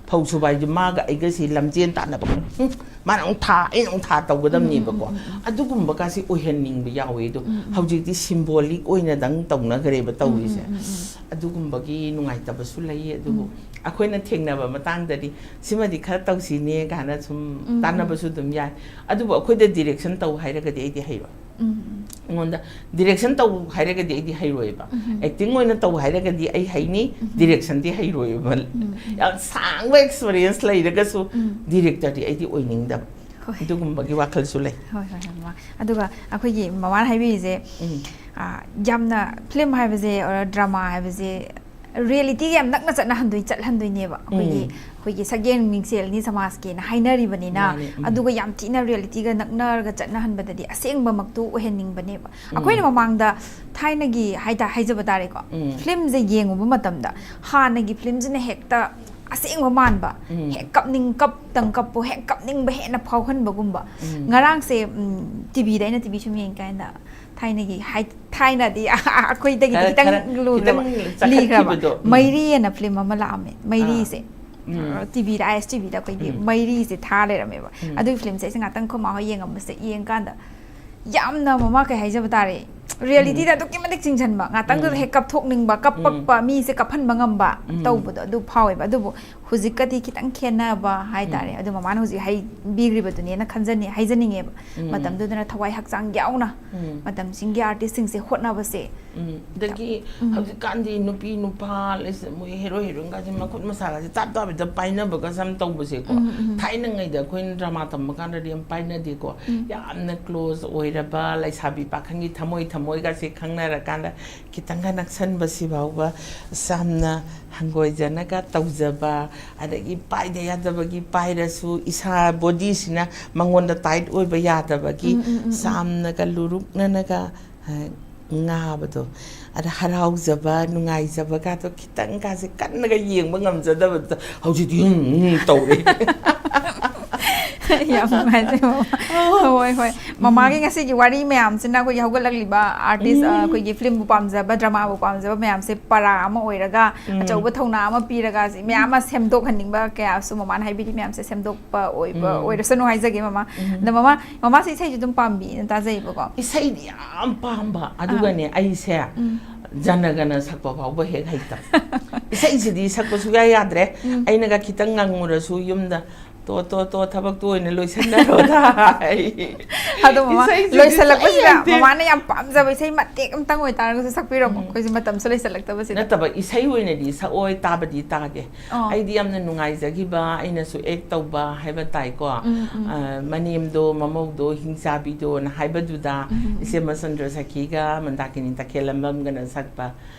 ꯐꯧ ꯁꯨꯕ ꯍꯥꯏꯗꯤ ꯃꯥꯒ ꯑꯩꯒꯁꯤ ꯂꯝꯖꯦꯟ ꯇꯥꯟꯅꯕ, ꯎꯝ, ꯃꯥꯅ ꯑꯃꯨꯛ ꯊꯥ, ꯑꯩꯅ ꯑꯃꯨꯛ ꯊꯥ ꯇꯧꯒꯗꯕꯅꯦꯕꯀꯣ"꯫ ꯎꯝ, ꯎꯝ, ꯎꯝ, ꯎꯝ. ꯑꯗꯨꯒꯨꯝꯕ ꯀꯥꯁꯤ ꯑꯣꯏꯍꯟꯅꯤꯡꯕ ꯌꯥꯎꯋꯦ꯫ ꯑꯗꯣ ꯎꯝ, ꯎꯝ. ꯍꯧꯖꯤꯛꯇꯤ ꯁꯤꯝꯕꯣꯂꯤꯛ ꯑꯣꯏꯅꯗꯪ ꯇꯧꯅꯈ꯭ꯔꯦꯕ ꯇꯧꯔꯤꯁꯦ꯫ ꯎꯝ, ꯎꯝ, ꯎꯝ, ꯎꯝ. ꯑꯗꯨꯒꯨꯝꯕꯒꯤ ꯅꯨꯡꯉꯥꯏꯇꯕꯁꯨ ꯂꯩꯌꯦ꯫ ꯑꯗꯨꯕꯨ ꯎꯝ. ꯑꯩꯈꯣꯏꯅ ꯊꯦꯡꯅꯕ ꯃꯇꯥꯡꯗꯗꯤ "ꯁꯤꯃꯗꯤ ꯈꯔ ꯇꯧꯁꯤꯅꯦ" ꯀꯥꯏꯅ ꯁꯨꯝ ꯎꯝ, ꯇꯥꯟꯅꯕꯁꯨ ꯑꯗꯨꯝ ꯌꯥꯏ꯫ ꯑꯗꯨꯕꯨ ꯑꯩꯈꯣꯏꯗ ꯗꯤꯔꯦꯛꯁꯟ ꯇꯧ ꯍꯥꯏꯔꯒꯗꯤ ꯑꯩꯗꯤ ꯍꯩꯔꯣꯏ꯫ ꯎꯝ, ꯎꯝ. ꯑꯩꯉꯣꯟꯗ ꯗꯤꯔꯦꯛꯁꯟ ꯇꯧ ꯍꯥꯏꯔꯒꯗꯤ ꯑꯩꯗꯤ ꯍꯩꯔꯣꯏꯕ꯫ ꯎꯝ. ꯑꯦꯛꯇꯤꯡ ꯑꯣꯏꯅ ꯇꯧ ꯍꯥꯏꯔꯒꯗꯤ ꯑꯩ ꯍꯩꯅꯤ, ꯎꯝ. ꯗꯤꯔꯦꯛꯁꯟꯗꯤ ꯍꯩꯔꯣꯏꯕ꯫ ꯎꯝ. ꯌꯥꯝ ꯁꯥꯡꯕ ꯑꯦꯛꯁꯄꯤꯔꯤꯌꯦꯟꯁ ꯂꯩꯔꯒꯁꯨ ꯎꯝ. ꯗꯤꯔꯦꯛꯇꯔꯗꯤ ꯑꯩꯗꯤ ꯑꯣꯏꯅꯤꯡꯗꯕ꯫ ꯍꯣꯏ. ꯑꯗꯨꯒꯨꯝꯕꯒꯤ ꯋꯥꯈꯜꯁꯨ ꯂꯩ꯫ ꯍꯣꯏ, ꯍꯣꯏ, ꯍꯣꯏ, ꯃꯥ-, ꯑꯗꯨꯒ ꯑꯩꯈꯣꯏꯒꯤ ꯃꯃꯥꯅ ꯍꯥꯏꯕꯤꯔꯤꯁꯦ, ꯎꯝ. ꯑꯥ, ꯌꯥꯝꯅ ꯐꯤꯂꯝ ꯍꯥꯏꯕꯁꯦ, or ꯗ꯭ꯔꯃꯥ ꯍꯥꯏꯕꯁꯦ, ꯔꯤꯌꯦꯂꯤꯇꯤꯒ ꯌꯥꯝ ꯅꯛꯅ ꯆꯠꯅꯍꯟꯗꯣꯏ-, ꯆꯠꯍꯟꯗꯣꯏꯅꯦꯕ꯫ ꯑꯩꯈꯣꯏꯒꯤ, ꯎꯝ. ꯑꯩꯈꯣꯏꯒꯤ ꯁꯛꯌꯦꯡ ꯃꯤꯡꯁꯦꯜꯅꯤ ꯁꯃꯥꯖꯀꯤꯅ ꯍꯥꯏꯅꯔꯤꯕꯅꯤꯅ, ꯃꯥꯅꯦ, ꯎꯝ. ꯑꯗꯨꯒ ꯌꯥꯝ ꯊꯤꯅ ꯔꯤꯌꯦꯂꯤꯇꯤꯒ ꯅꯛꯅꯔꯒ ꯆꯠꯅꯍꯟꯕꯗꯗꯤ ꯑꯁꯦꯡꯕꯃꯛꯇꯨ ꯑꯣꯏꯍꯟꯅꯤꯡꯕꯅꯦꯕ꯫ ꯎꯝ. ꯑꯩꯈꯣꯏꯅ ꯃꯃꯥꯡꯗ ꯊꯥꯏꯅꯒꯤ ꯍꯥꯏꯇꯥ-, ꯍꯥꯏꯖꯕ ꯇꯥꯔꯦꯀꯣ, ꯎꯝ. ꯐꯤꯂꯝꯁꯦ ꯌꯦꯡꯉꯨꯕ ꯃꯇꯝꯗ ꯍꯥꯟꯅꯒꯤ ꯐꯤꯂꯝꯁꯤꯅ ꯍꯦꯛꯇ ꯑꯁꯦꯡꯕ ꯃꯥꯟꯕ, ꯎꯝ. ꯍꯦꯛ ꯀꯞꯅꯤꯡ-, ꯀꯞꯇꯪ ꯀꯞꯄꯨ, ꯍꯦꯛ ꯀꯞꯅꯤꯡꯕ ꯍꯦꯟꯅ ꯐꯥꯎꯍꯟꯕꯒꯨꯝꯕ꯫ ꯎꯝ. ꯉꯔꯥꯡꯁꯦ, ꯎꯝ, ꯇꯤꯚꯤꯗ ꯑꯩꯅ ꯇꯤꯚꯤ ꯁꯨꯝ ꯌꯦꯡꯉꯤꯀꯥꯟꯗ ꯊꯥꯏꯅꯒꯤ ꯍꯥꯏ-, ꯊꯥꯏꯅꯗꯤ ꯑꯩꯈꯣꯏꯗꯒꯤꯗꯤ ꯈꯔ, ꯈꯤꯇꯪ ꯈꯔ, ꯂꯨꯔꯕ, ꯈꯤꯇꯪ ꯆꯥꯈꯠꯈꯤꯕꯗꯣ꯫ ꯂꯤꯈ꯭ꯔꯕ ꯎꯝ. ꯃꯩꯔꯤ ꯑꯅ ꯐꯤꯂꯝ ꯑꯃ ꯂꯥꯛꯑꯝꯃꯦ꯫ ꯃꯩꯔꯤꯁꯦ, ꯎꯝ꯫ ꯇꯤꯚꯤꯗ, ꯑꯥꯏ ꯑꯦꯁ ꯇꯤꯚꯤꯗ ꯑꯩꯈꯣꯏꯒꯤ ꯎꯝ꯫ ꯃꯩꯔꯤꯁꯦ ꯊꯥ ꯂꯩꯔꯝꯃꯦꯕ꯫ ꯎꯝ꯫ ꯑꯗꯨꯒꯤ ꯐꯤꯂꯝꯁꯦ ꯑꯩꯁꯦ ꯉꯥꯛꯇꯪ ꯑꯩꯈꯣꯏ ꯃꯥ ꯍꯣꯏ ꯌꯦꯡꯉꯝꯕꯁꯦ, ꯌꯦꯡꯀꯥꯟꯗ ꯌꯥꯝꯅ, ꯃꯃꯥ, ꯀꯩ ꯍꯥꯏꯖꯕ ꯇꯥꯔꯦ, ꯔꯤꯌꯦꯂꯤꯇꯤꯗ ꯎꯝ꯫ ꯑꯗꯨꯛꯀꯤ ꯃꯇꯤꯛ ꯆꯤꯡꯁꯤꯟꯕ, ꯉꯥꯛꯇꯪꯗꯨꯗ ꯎꯝ꯫ ꯍꯦꯛ ꯀꯞꯊꯣꯛꯅꯤꯡꯕ, ꯎꯝ꯫ ꯀꯞꯄꯛꯄ, ꯃꯤꯁꯦ ꯀꯞꯍꯟꯕ ꯉꯝꯕ ꯎꯝ꯫ ꯇꯧꯕꯗꯣ ꯑꯗꯨ ꯐꯥꯎꯋꯦꯕ꯫ ꯑꯗꯨꯕꯨ ꯍꯧꯖꯤꯛꯀꯗꯤ ꯈꯤꯇꯪ ꯈꯦꯠꯅꯕ ꯍꯥꯏꯇꯥꯔꯦ꯫ ꯎꯝ꯫ ꯑꯗꯨ ꯃꯃꯥꯅ ꯍꯧꯖꯤꯛ ꯍꯥꯏꯕꯤꯈ꯭ꯔꯤꯕꯗꯨꯅꯦꯅ ꯈꯟꯖꯅꯤ-, ꯍꯥꯏꯖꯅꯤꯡꯉꯦꯕ꯫ ꯎꯝ꯫ ꯃꯇꯝꯗꯨꯗꯅ ꯊꯋꯥꯏ ꯍꯛꯆꯥꯡ ꯌꯥꯎꯅ ꯎꯝ꯫ ꯃꯇꯝꯁꯤꯡꯒꯤ ꯑꯥꯔꯇꯤꯁꯁꯤꯡꯁꯦ ꯍꯣꯠꯅꯕꯁꯦ꯫ ꯎꯝ꯫ ꯑꯗꯒꯤ ꯎꯝ꯫ ꯍꯧꯖꯤꯛꯀꯥꯟꯗꯤ ꯅꯨꯄꯤ ꯅꯨꯄꯥ ꯂꯩꯁ-, ꯃꯣꯏ ꯍꯦꯔꯣ ꯍꯦꯔꯣꯏꯟꯒꯁꯦ ꯃꯈꯨꯠ ꯃꯁꯥꯒꯁꯦ ꯇꯥꯞ ꯇꯥꯞ ꯍꯦꯛꯇ ꯄꯥꯏꯅꯕꯒꯁꯦ ꯌꯥꯝ ꯇꯧꯕꯁꯦꯀꯣ꯫ ꯎꯝ, ꯎꯝ꯫ ꯊꯥꯏꯅꯉꯩꯗ ꯑꯩꯈꯣꯏꯅ ꯗ꯭ꯔꯃꯥ ꯇꯝꯕ ꯀꯥꯟꯗꯗꯤ ꯌꯥꯝ ꯄꯥꯏꯅꯗꯦꯀꯣ꯫ ꯎꯝ꯫ ꯌꯥꯝꯅ ꯀ꯭ꯂꯣꯖ ꯑꯣꯏꯔꯕ ꯂꯩꯁꯥꯕꯤ ꯄꯥꯈꯪꯒꯤ ꯊꯃꯣꯏ ꯊꯃꯣꯏꯒꯁꯦ ꯈꯪꯅꯔꯀꯥꯟꯗ ꯈꯤꯇꯪꯒ ꯅꯛꯁꯟꯕꯁꯤ ꯐꯥꯎꯕ ꯌꯥꯝꯅ ꯍꯪꯒꯣꯏꯖꯅꯒ ꯇꯧꯖꯕ, ꯑꯗꯒꯤ ꯄꯥꯏꯗ ꯌꯥꯗꯕꯒꯤ ꯄꯥꯏꯔꯁꯨ ꯏꯁꯥ ꯕꯣꯗꯤꯁꯤꯅ ꯃꯉꯣꯟꯗ ꯇꯥꯏꯠ ꯑꯣꯏꯕ ꯌꯥꯗꯕꯒꯤ ꯎꯝ, ꯎꯝ, ꯎꯝ, ꯎꯝ꯫ ꯌꯥꯝꯅꯒ ꯂꯨꯔꯨꯛꯅꯅꯒ, ꯑ, ꯉꯥꯕꯗꯣ, ꯑꯗ ꯍꯔꯥꯎꯖꯕ, ꯅꯨꯡꯉꯥꯏꯖꯕꯒꯗꯣ ꯈꯤꯇꯪꯒꯁꯦ ꯀꯟꯅꯒ ꯌꯦꯡꯕ ꯉꯝꯖꯗꯕꯗꯣ ꯍꯧꯖꯤꯛꯇꯤ ꯎꯝ, ꯎꯝ ꯇꯧꯔꯦ꯫ ꯌꯥꯝ ꯅꯨꯡꯉꯥꯏꯖꯩ, ꯃꯃꯥ꯫ ꯑꯣ꯫ ꯍꯣꯏ, ꯍꯣꯏ꯫ ꯃꯃꯥꯒꯤ ꯎꯝ꯫ ꯉꯁꯤꯒꯤ ꯋꯥꯔꯤ ꯃꯌꯥꯝꯁꯤꯅ ꯑꯩꯈꯣꯏꯒꯤ ꯍꯧꯒꯠꯂꯛꯂꯤꯕ ꯑꯥꯔꯇꯤꯁ, ꯑ, ꯎꯝ꯫ ꯑꯩꯈꯣꯏꯒꯤ ꯐꯤꯂꯝꯕꯨ ꯄꯥꯝꯖꯕ, ꯗ꯭ꯔꯃꯥꯕꯨ ꯄꯥꯝꯖꯕ ꯃꯌꯥꯝꯁꯦ ꯄꯔꯥ ꯑꯃ ꯑꯣꯏꯔꯒ, ꯎꯝ꯫ ꯑꯆꯧꯕ ꯊꯧꯅꯥ ꯑꯃ ꯄꯤꯔꯒ, ꯁꯤ ꯃꯌꯥꯝ ꯑꯃ ꯁꯦꯝꯗꯣꯛꯍꯟꯅꯤꯡꯕ ꯀꯌꯥꯁꯨ ꯃꯃꯥꯅ ꯍꯥꯏꯕꯤꯔꯤ ꯃꯌꯥꯝꯁꯦ ꯁꯦꯝꯗꯣꯛꯄ ꯑꯣꯏꯕ ꯎꯝ꯫ ꯑꯣꯏꯔꯁꯅꯨ ꯍꯥꯏꯖꯒꯦ, ꯃꯃꯥ꯫ ꯎꯝ꯫ ꯑꯗ ꯃꯃꯥ, ꯃꯃꯥꯁꯦ ꯏꯁꯩꯁꯨ ꯑꯗꯨꯝ ꯄꯥꯝꯕꯤꯅ ꯇꯥꯖꯩꯕꯀꯣ꯫ ꯏꯁꯩꯗꯤ ꯌꯥꯝ ꯄꯥꯝꯕ, ꯑꯥ꯫ ꯑꯗꯨꯒꯅꯦ, ꯑꯩꯁꯦ ꯎꯝ꯫ ꯖꯅꯒꯅ ꯁꯛꯄ ꯐꯥꯎꯕ ꯍꯦꯛ ꯍꯩꯇꯕ꯫ ꯏꯁꯩꯁꯤꯗꯤ ꯁꯛꯄ ꯁꯨꯡꯌꯥ ꯌꯥꯗ꯭ꯔꯦ꯫ ꯎꯝ꯫ ꯑꯩꯅꯒ ꯈꯤꯇꯪ ꯉꯪꯉꯨꯔꯁꯨ ꯌꯨꯝꯗ, "ꯇꯣ, ꯇꯣ, ꯇꯣ, ꯊꯕꯛꯇꯣ ꯑꯣꯏꯅ ꯂꯣꯏꯁꯟꯅꯔꯣꯗ" ꯍꯥꯏ꯫ ꯑꯗꯣ ꯃꯃꯥ, ꯏꯁꯩꯁꯤꯗꯤ ꯂꯣꯏꯁꯜꯂꯛꯄꯁꯤꯗ ꯁꯨꯡꯌꯥ ꯌꯥꯗꯦ꯫ ꯃꯃꯥꯅ ꯌꯥꯝ ꯄꯥꯝꯖꯕ ꯏꯁꯩ ꯃꯇꯦꯛ ꯑꯃꯇꯪ ꯑꯣꯏꯇꯥꯔꯒꯁꯨ ꯁꯛꯄꯤꯔꯝꯃꯣ꯫ ꯎꯝ꯫ ꯑꯩꯈꯣꯏꯁꯦ ꯃꯇꯝꯁꯨ ꯂꯩꯁꯜꯂꯛꯇꯕꯁꯤꯗ꯫ ꯅꯠꯇꯕ, ꯏꯁꯩ ꯑꯣꯏꯅꯗꯤ ꯁꯛꯑꯣꯏ, ꯇꯥꯕꯗꯤ ꯇꯥꯒꯦ꯫ ꯑꯣ꯫ ꯑꯩꯗꯤ ꯌꯥꯝꯅ ꯅꯨꯡꯉꯥꯏꯖꯈꯤꯕ, ꯑꯩꯅꯁꯨ ꯑꯦꯛ ꯇꯧꯕ ꯍꯥꯏꯕ ꯇꯥꯏꯀꯣ꯫ ꯎꯝ, ꯎꯝ꯫ ꯑ, ꯃꯅꯦꯝꯗꯣ, ꯃꯃꯧꯗꯣ, ꯍꯤꯡꯆꯥꯕꯤꯗꯣꯅ ꯍꯥꯏꯕꯗꯨꯗ ꯎꯝ, ꯎꯝ, ꯎꯝ꯫ ꯏꯆꯦ ꯃꯆꯟꯗ꯭ꯔ ꯁꯈꯤꯒ ꯃꯟꯗꯥꯀꯤꯅꯤ ꯇꯈꯦꯜꯂꯝꯕꯝꯒꯅ ꯁꯛꯄ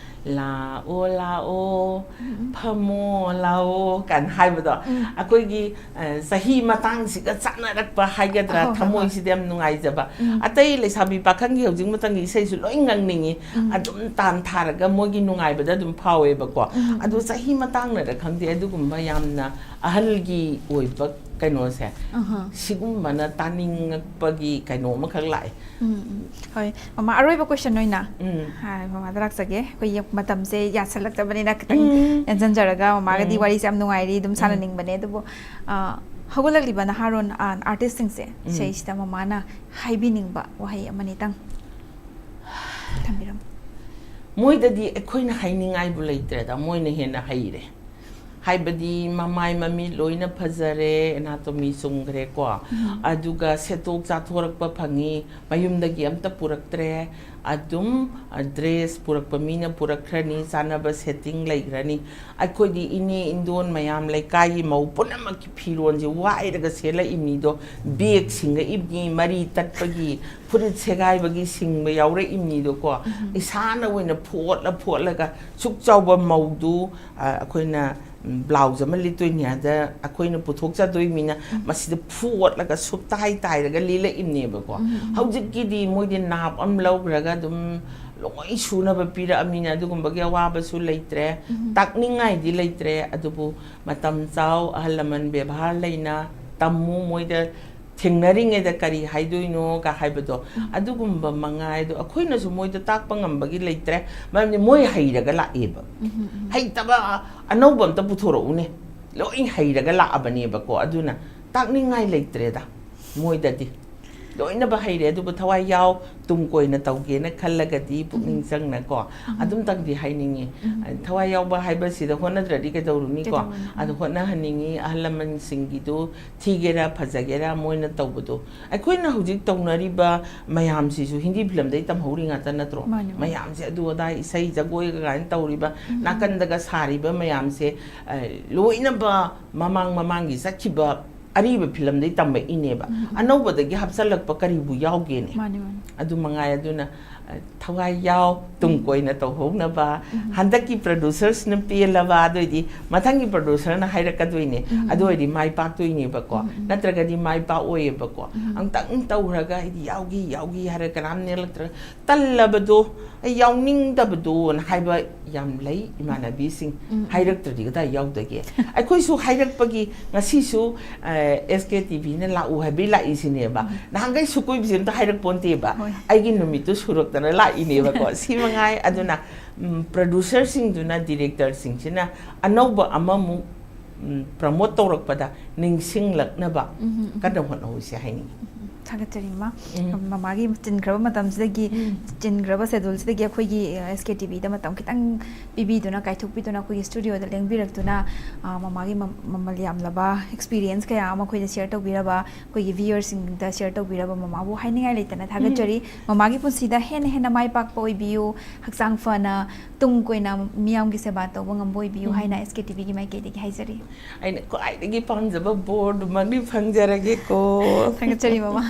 "ꯂꯥꯛꯑꯣ, ꯂꯥꯛꯑꯣ, ꯎꯝ꯫ ꯐꯝꯃꯣ, ꯂꯥꯛꯑꯣ" ꯀꯥꯏꯅ ꯍꯥꯏꯕꯗꯣ, ꯎꯝ꯫ ꯑꯩꯈꯣꯏꯒꯤ, ꯑ, ꯆꯍꯤ ꯃꯇꯥꯡꯁꯤꯒ ꯆꯥꯟꯅꯔꯛꯄ ꯍꯥꯏꯒꯗ꯭ꯔꯥ, ꯍꯣꯏ, ꯍꯣꯏ, ꯍꯣꯏ꯫ ꯊꯃꯣꯏꯁꯤꯗ ꯌꯥꯝ ꯅꯨꯡꯉꯥꯏꯖꯕ꯫ ꯎꯝ꯫ ꯑꯇꯩ ꯂꯩꯁꯥꯕꯤ ꯄꯥꯈꯪꯒꯤ ꯍꯧꯖꯤꯛ ꯃꯇꯝꯒꯤ ꯏꯁꯩꯁꯨ ꯂꯣꯏ ꯉꯪꯅꯤꯡꯉꯤ꯫ ꯎꯝ꯫ ꯑꯗꯨꯝ ꯇꯥꯟ ꯊꯥꯔꯒ ꯃꯣꯏꯒꯤ ꯅꯨꯡꯉꯥꯏꯕꯗ ꯑꯗꯨꯝ ꯐꯥꯎꯋꯦꯕꯀꯣ꯫ ꯎꯝ, ꯎꯝ꯫ ꯑꯗꯣ ꯆꯍꯤ ꯃꯇꯥꯡꯅꯔ ꯈꯪꯗꯦ, ꯑꯗꯨꯒꯨꯝꯕ ꯌꯥꯝꯅ ꯑꯍꯜꯒꯤ ꯑꯣꯏꯕ ꯀꯩꯅꯣꯁꯦ, ꯑꯍ꯫ ꯁꯤꯒꯨꯝꯕꯅ ꯇꯥꯅꯤꯡꯉꯛꯄꯒꯤ ꯀꯩꯅꯣ ꯑꯃꯈꯛ ꯂꯥꯛꯑꯦ꯫ ꯎꯝ, ꯎꯝ. ꯍꯣꯏ, ꯃꯃꯥ, ꯑꯔꯣꯏꯕ question ꯑꯣꯏꯅ, ꯎꯝ꯫ ꯍꯥꯏ, ꯃꯃꯥꯗ ꯂꯥꯛꯆꯒꯦ꯫ ꯑꯩꯈꯣꯏꯒꯤ ꯃꯇꯝꯁꯦ ꯌꯥꯁꯜꯂꯛꯇꯕꯅꯤꯅ ꯈꯤꯇꯪ ꯎꯝ꯫ ꯌꯥꯟꯁꯤꯟꯖꯔꯒ, ꯃꯃꯥꯒꯗꯤ ꯎꯝ꯫ ꯋꯥꯔꯤꯁꯦ ꯌꯥꯝ ꯅꯨꯡꯉꯥꯏꯔꯤ, ꯑꯗꯨꯝ ꯎꯝ꯫ ꯁꯥꯟꯅꯅꯤꯡꯕꯅꯦ, ꯑꯗꯨꯕꯨ, ꯑ, ꯍꯧꯒꯠꯂꯛꯂꯤꯕ ꯅꯍꯥꯔꯣꯟ, ꯑ, artistꯁꯤꯡꯁꯦ, ꯎꯝ꯫ ꯁꯤꯁꯤꯗ ꯃꯃꯥꯅ ꯍꯥꯏꯕꯤꯅꯤꯡꯕ ꯋꯥꯍꯩ ꯑꯃꯅꯤꯇꯪ ꯊꯝꯕꯤꯔꯝꯃꯨ꯫ ꯃꯣꯏꯗꯗꯤ ꯑꯩꯈꯣꯏꯅ ꯍꯥꯏꯅꯤꯡꯉꯥꯏꯕꯨ ꯂꯩꯇ꯭ꯔꯦꯗ, ꯃꯣꯏꯅ ꯍꯦꯟꯅ ꯍꯩꯔꯦ꯫ ꯍꯥꯏꯕꯗꯤ ꯃꯃꯥꯏ ꯃꯃꯤꯠ ꯂꯣꯏꯅ ꯐꯖꯔꯦ, anatomy ꯆꯨꯝꯈ꯭ꯔꯦꯀꯣ꯫ ꯎꯝ꯫ ꯑꯗꯨꯒ ꯁꯦꯠꯇꯣꯛ ꯆꯥꯊꯣꯔꯛꯄ ꯐꯪꯉꯤ, ꯃꯌꯨꯝꯗꯒꯤ ꯑꯝꯇ ꯄꯨꯔꯛꯇ꯭ꯔꯦ꯫ ꯑꯗꯨꯝ, ꯑ, dress ꯄꯨꯔꯛꯄ ꯃꯤꯅ ꯄꯨꯔꯛꯈ꯭ꯔꯅꯤ, ꯆꯥꯅꯕ setting ꯂꯩꯈ꯭ꯔꯅꯤ꯫ ꯑꯩꯈꯣꯏꯗꯤ ꯏꯅꯦ ꯏꯟꯗꯣꯟ ꯃꯌꯥꯝ, ꯂꯩꯀꯥꯏꯒꯤ ꯃꯧ ꯄꯨꯝꯅꯃꯛꯀꯤ ꯐꯤꯔꯣꯜꯁꯦ ꯋꯥꯏꯔꯒ ꯁꯦꯠꯂꯛꯏꯕꯅꯤꯗꯣ, bag ꯁꯤꯡꯉꯛꯏꯕꯅꯤ, ꯃꯔꯤ ꯇꯠꯄꯒꯤ, ꯐꯨꯔꯤꯠ ꯁꯦꯒꯥꯏꯕꯒꯤ ꯁꯤꯡꯕ ꯌꯥꯎꯔꯛꯏꯕꯅꯤꯗꯣꯀꯣ꯫ ꯎꯝ꯫ ꯏꯁꯥꯅ ꯑꯣꯏꯅ ꯐꯣꯠꯂ ꯐꯣꯠꯂꯒ ꯁꯨꯛ ꯆꯥꯎꯕ ꯃꯧꯗꯨ, ꯑ, ꯑꯩꯈꯣꯏꯅ, ꯎꯝ, blouse ꯑꯃ ꯂꯤꯠꯇꯣꯏꯅꯤ, ꯑꯗ ꯑꯩꯈꯣꯏꯅ ꯄꯨꯊꯣꯛꯆꯗꯣꯏꯃꯤꯅ ꯎꯝ꯫ ꯃꯁꯤꯗ ꯐꯣꯠꯂꯒ ꯁꯨꯞꯇꯥꯏ ꯇꯥꯏꯔꯒ ꯂꯤꯜꯂꯛꯏꯕꯅꯦꯕꯀꯣ꯫ ꯎꯝ, ꯎꯝ꯫ ꯍꯧꯖꯤꯛꯀꯤꯗꯤ ꯃꯣꯏꯗꯤ ꯅꯥꯞ ꯑꯃ ꯂꯧꯈ꯭ꯔꯒ ꯑꯗꯨꯝ ꯂꯣꯏ ꯁꯨꯅꯕ ꯄꯤꯔꯛꯑꯃꯤꯅ ꯑꯗꯨꯒꯨꯝꯕꯒꯤ ꯑꯋꯥꯕꯁꯨ ꯂꯩꯇ꯭ꯔꯦ꯫ ꯎꯝ꯫ ꯇꯥꯛꯅꯤꯡꯉꯥꯏꯗꯤ ꯂꯩꯇ꯭ꯔꯦ, ꯑꯗꯨꯕꯨ ꯃꯇꯝ ꯆꯥꯎ, ꯑꯍꯜ ꯂꯃꯟ ꯕꯦꯕꯥꯔ ꯂꯩꯅ ꯇꯝꯃꯨ, ꯃꯣꯏꯗ ꯊꯦꯡꯅꯔꯤꯉꯩꯗ ꯀꯔꯤ ꯍꯥꯏꯗꯣꯏꯅꯣꯒ ꯍꯥꯏꯕꯗꯣ, ꯎꯝ꯫ ꯑꯗꯨꯒꯨꯝꯕ ꯃꯉꯥꯏꯗꯣ ꯑꯩꯈꯣꯏꯅꯁꯨ ꯃꯣꯏꯗ ꯇꯥꯛꯄ ꯉꯝꯕꯒꯤ ꯂꯩꯇ꯭ꯔꯦ꯫ ꯃꯔꯝꯗꯤ ꯃꯣꯏ ꯍꯩꯔꯒ ꯂꯥꯛꯑꯦꯕ꯫ ꯎꯝ, ꯎꯝ, ꯎꯝ꯫ ꯍꯩꯇꯕ ꯑꯅꯧꯕ ꯑꯝꯇ ꯄꯨꯊꯣꯔꯛꯎꯅꯦ꯫ ꯂꯣꯏ ꯍꯩꯔꯒ ꯂꯥꯛꯑꯕꯅꯦꯕꯀꯣ꯫ ꯑꯗꯨꯅ ꯇꯥꯛꯅꯤꯡꯉꯥꯏ ꯂꯩꯇ꯭ꯔꯦꯗ ꯃꯣꯏꯗꯗꯤ꯫ ꯂꯣꯏꯅꯕ ꯍꯩꯔꯦ, ꯑꯗꯨꯕꯨ ꯊꯋꯥꯏ ꯌꯥꯎ, ꯇꯨꯡ ꯀꯣꯏꯅ ꯇꯧꯒꯦꯅ ꯈꯜꯂꯒꯗꯤ ꯄꯨꯛꯅꯤꯡ ꯎꯝ꯫ ꯆꯪꯅꯀꯣ, ꯎꯝ꯫ ꯑꯗꯨꯝꯇꯪꯗꯤ ꯍꯥꯏꯅꯤꯡꯉꯤ꯫ ꯎꯝ꯫ ꯊꯋꯥꯏ ꯌꯥꯎꯕ ꯍꯥꯏꯕꯁꯤꯗ ꯍꯣꯠꯅꯗ꯭ꯔꯗꯤ ꯀꯩꯗꯧꯔꯨꯅꯤꯀꯣ? ꯀꯩꯗꯧꯔꯨꯅꯤ? ꯑꯗꯨ ꯎꯝ꯫ ꯍꯣꯠꯅꯍꯟꯅꯤꯡꯉꯤ꯫ ꯑꯍꯜ ꯂꯃꯟꯁꯤꯡꯒꯤꯗꯨ ꯊꯤꯒꯦꯔꯥ ꯐꯖꯒꯦꯔꯥ ꯃꯣꯏꯅ ꯇꯧꯕꯗꯣ, ꯑꯩꯈꯣꯏꯅ ꯍꯧꯖꯤꯛ ꯇꯧꯅꯔꯤꯕ ꯃꯌꯥꯝꯁꯤꯁꯨ ꯍꯤꯟꯗꯤ ꯐꯤꯂꯝꯗꯩ ꯇꯝꯍꯧꯔꯤ ꯉꯥꯛꯇ ꯅꯠꯇ꯭ꯔꯣ? ꯃꯥꯅꯦ, ꯃꯥꯅꯦ꯫ ꯃꯌꯥꯝꯁꯦ ꯑꯗꯨ ꯑꯗꯥ ꯏꯁꯩ ꯖꯒꯣꯏꯒ ꯀꯥꯏꯅ ꯇꯧꯔꯤꯕ, ꯎꯝ꯫ ꯅꯥꯀꯟꯗꯒ ꯁꯥꯔꯤꯕ ꯃꯌꯥꯝꯁꯦ, ꯑ, ꯂꯣꯏꯅꯕ ꯃꯃꯥꯡ ꯃꯃꯥꯡꯒꯤ ꯆꯠꯈꯤꯕ ꯑꯔꯤꯕ ꯐꯤꯂꯝꯗꯩ ꯇꯝꯃꯛꯏꯅꯦꯕ꯫ ꯎꯝ, ꯎꯝ꯫ ꯑꯅꯧꯕꯗꯒꯤ ꯍꯥꯞꯆꯜꯂꯛꯄ ꯀꯔꯤꯕꯨ ꯌꯥꯎꯒꯦꯅꯦ? ꯃꯥꯅꯦ, ꯃꯥꯅꯦ꯫ ꯑꯗꯨ ꯃꯉꯥꯏ꯫ ꯑꯗꯨꯅ ꯊꯋꯥꯏ ꯌꯥꯎ, ꯇꯨꯡ ꯀꯣꯏꯅ ꯇꯧꯍꯧꯅꯕ꯫ ꯍꯟꯗꯛꯀꯤ producerꯁꯅ ꯄꯦꯜꯂꯕ, ꯑꯗꯨ ꯑꯣꯏꯗꯤ ꯃꯊꯪꯒꯤ producerꯅ ꯍꯥꯏꯔꯛꯀꯗꯣꯏꯅꯦ꯫ ꯑꯗꯨ ꯑꯣꯏꯗꯤ ꯃꯥꯏ ꯄꯥꯛꯇꯣꯏꯅꯦꯕꯀꯣ꯫ ꯅꯠꯇ꯭ꯔꯒꯗꯤ ꯃꯥꯏ ꯄꯥꯛꯑꯣꯏꯌꯦꯕꯀꯣ꯫ ꯑꯝꯇꯪ ꯇꯧꯈ꯭ꯔꯒ ꯑꯩꯗꯤ ꯌꯥꯎꯈꯤ, ꯌꯥꯎꯈꯤ ꯍꯥꯏꯔꯒ ꯀꯅꯥꯝ ꯅꯦꯛꯂꯛꯇ꯭ꯔꯒ, ꯇꯜꯂꯕꯗꯣ, ꯑꯩ ꯌꯥꯎꯅꯤꯡꯗꯕꯗꯣꯅ ꯍꯥꯏꯕ ꯌꯥꯝ ꯂꯩ ꯏꯃꯥꯟꯅꯕꯤꯁꯤꯡ꯫ ꯍꯥꯏꯔꯛꯇ꯭ꯔꯗꯤ ꯀꯗꯥꯏ ꯌꯥꯎꯗꯒꯦ? ꯑꯩꯈꯣꯏꯁꯨ ꯍꯥꯏꯔꯛꯄꯒꯤ ꯉꯁꯤꯁꯨ, ꯑ, SKTVꯅ ꯂꯥꯛꯎ ꯍꯥꯏꯕꯩ ꯂꯥꯛꯏꯁꯤꯅꯦꯕ꯫ ꯅꯍꯥꯟꯈꯩ ꯁꯨꯀꯣꯏꯕꯁꯦ ꯑꯝꯇ ꯍꯥꯏꯔꯛꯄꯣꯟꯇꯦꯕ꯫ ꯍꯣꯏ꯫ ꯑꯩꯒꯤ ꯅꯨꯃꯤꯠꯇꯨ ꯁꯨꯔꯛꯇꯅ ꯂꯥꯛꯏꯅꯦꯕꯀꯣ꯫ ꯁꯤ ꯃꯉꯥꯏ꯫ ꯑꯗꯨꯅ, ꯎꯝ, producerꯁꯤꯡꯗꯨꯅ, directorꯁꯤꯡꯁꯤꯅ ꯑꯅꯧꯕ ꯑꯃꯃꯨꯛ, ꯎꯝ, promote ꯇꯧꯔꯛꯄꯗ ꯅꯤꯡꯁꯤꯡꯂꯛꯅꯕ ꯀꯟꯅ ꯍꯣꯠꯅꯍꯧꯁꯦ ꯍꯥꯏꯅꯤꯡꯉꯤ꯫ ꯊꯥꯒꯠꯆꯔꯤ, ꯃꯃꯥ꯫ ꯎꯝ꯫ ꯃꯃꯥꯒꯤ ꯆꯤꯟꯈ꯭ꯔꯕ ꯃꯇꯝꯁꯤꯗꯒꯤ, ꯎꯝ꯫ ꯆꯤꯟꯈ꯭ꯔꯕ scheduleꯁꯤꯗꯒꯤ ꯑꯩꯈꯣꯏꯒꯤ, ꯑ, SKTVꯗ ꯃꯇꯝ ꯈꯤꯇꯪ ꯄꯤꯕꯤꯗꯨꯅ, ꯀꯥꯏꯊꯣꯛꯄꯤꯗꯨꯅ ꯑꯩꯈꯣꯏꯒꯤ studioꯗ ꯂꯦꯡꯕꯤꯔꯛꯇꯨꯅ, ꯑ, ꯃꯃꯥꯒꯤ ꯃ-, ꯃꯃꯜ ꯌꯥꯝꯂꯕ experience ꯀꯌꯥ ꯑꯃ ꯑꯩꯈꯣꯏꯗ share ꯇꯧꯕꯤꯔꯕ, ꯑꯩꯈꯣꯏꯒꯤ viewerꯁꯤꯡꯗ share ꯇꯧꯕꯤꯔꯕ ꯃꯃꯥꯕꯨ ꯍꯥꯏꯅꯤꯡꯉꯥꯏ ꯂꯩꯇꯅ ꯊꯥꯒꯠꯆꯔꯤ꯫ ꯎꯝ꯫ ꯃꯃꯥꯒꯤ ꯄꯨꯟꯁꯤꯗ ꯍꯦꯟꯅ ꯍꯦꯟꯅ ꯃꯥꯏ ꯄꯥꯛꯄ ꯑꯣꯏꯕꯤꯌꯨ, ꯍꯛꯆꯥꯡ ꯐꯅ, ꯇꯨꯡ ꯀꯣꯏꯅ ꯃꯤꯌꯥꯝꯒꯤ ꯁꯦꯕꯥ ꯇꯧꯕ ꯉꯝꯕ ꯑꯣꯏꯕꯤꯌꯨ ꯎꯝ꯫ ꯍꯥꯏꯅ SKTVꯒꯤ ꯃꯥꯏꯀꯩꯗꯒꯤ ꯍꯥꯏꯖꯔꯤ꯫ ꯑꯩꯅ ꯈ꯭ꯋꯥꯏꯗꯒꯤ ꯄꯥꯝꯖꯕ ꯕꯣꯔꯗꯨꯃꯛꯅꯤ ꯐꯪꯖꯔꯒꯦꯀꯣ꯫ ꯊꯥꯒꯠꯆꯔꯤ, ꯃꯃꯥ꯫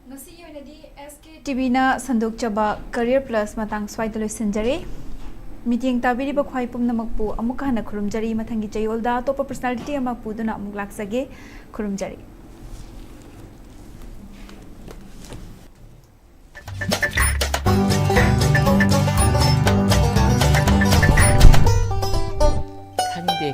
ꯉꯁꯤꯒꯤ ꯑꯣꯏꯅꯗꯤ SKTVꯅ ꯁꯟꯗꯣꯛꯆꯕ Career Plus ꯃꯇꯥꯡ ꯁ꯭ꯋꯥꯏꯗ ꯂꯣꯏꯁꯤꯟꯖꯔꯦ꯫ ꯃꯤꯠꯌꯦꯡ ꯇꯥꯕꯤꯔꯤꯕ ꯈ꯭ꯋꯥꯏ ꯄꯨꯝꯅꯃꯛꯄꯨ ꯑꯃꯨꯛꯀ ꯍꯟꯅ ꯈꯨꯔꯨꯝꯖꯔꯤ꯫ ꯃꯊꯪꯒꯤ ꯆꯌꯣꯜꯗ ꯑꯇꯣꯞꯄ personality ꯑꯃ ꯄꯨꯗꯨꯅ ꯑꯃꯨꯛ ꯂꯥꯛꯆꯒꯦ꯫ ꯈꯨꯔꯨꯝꯖꯔꯤ꯫ ꯈꯪꯗꯦ꯫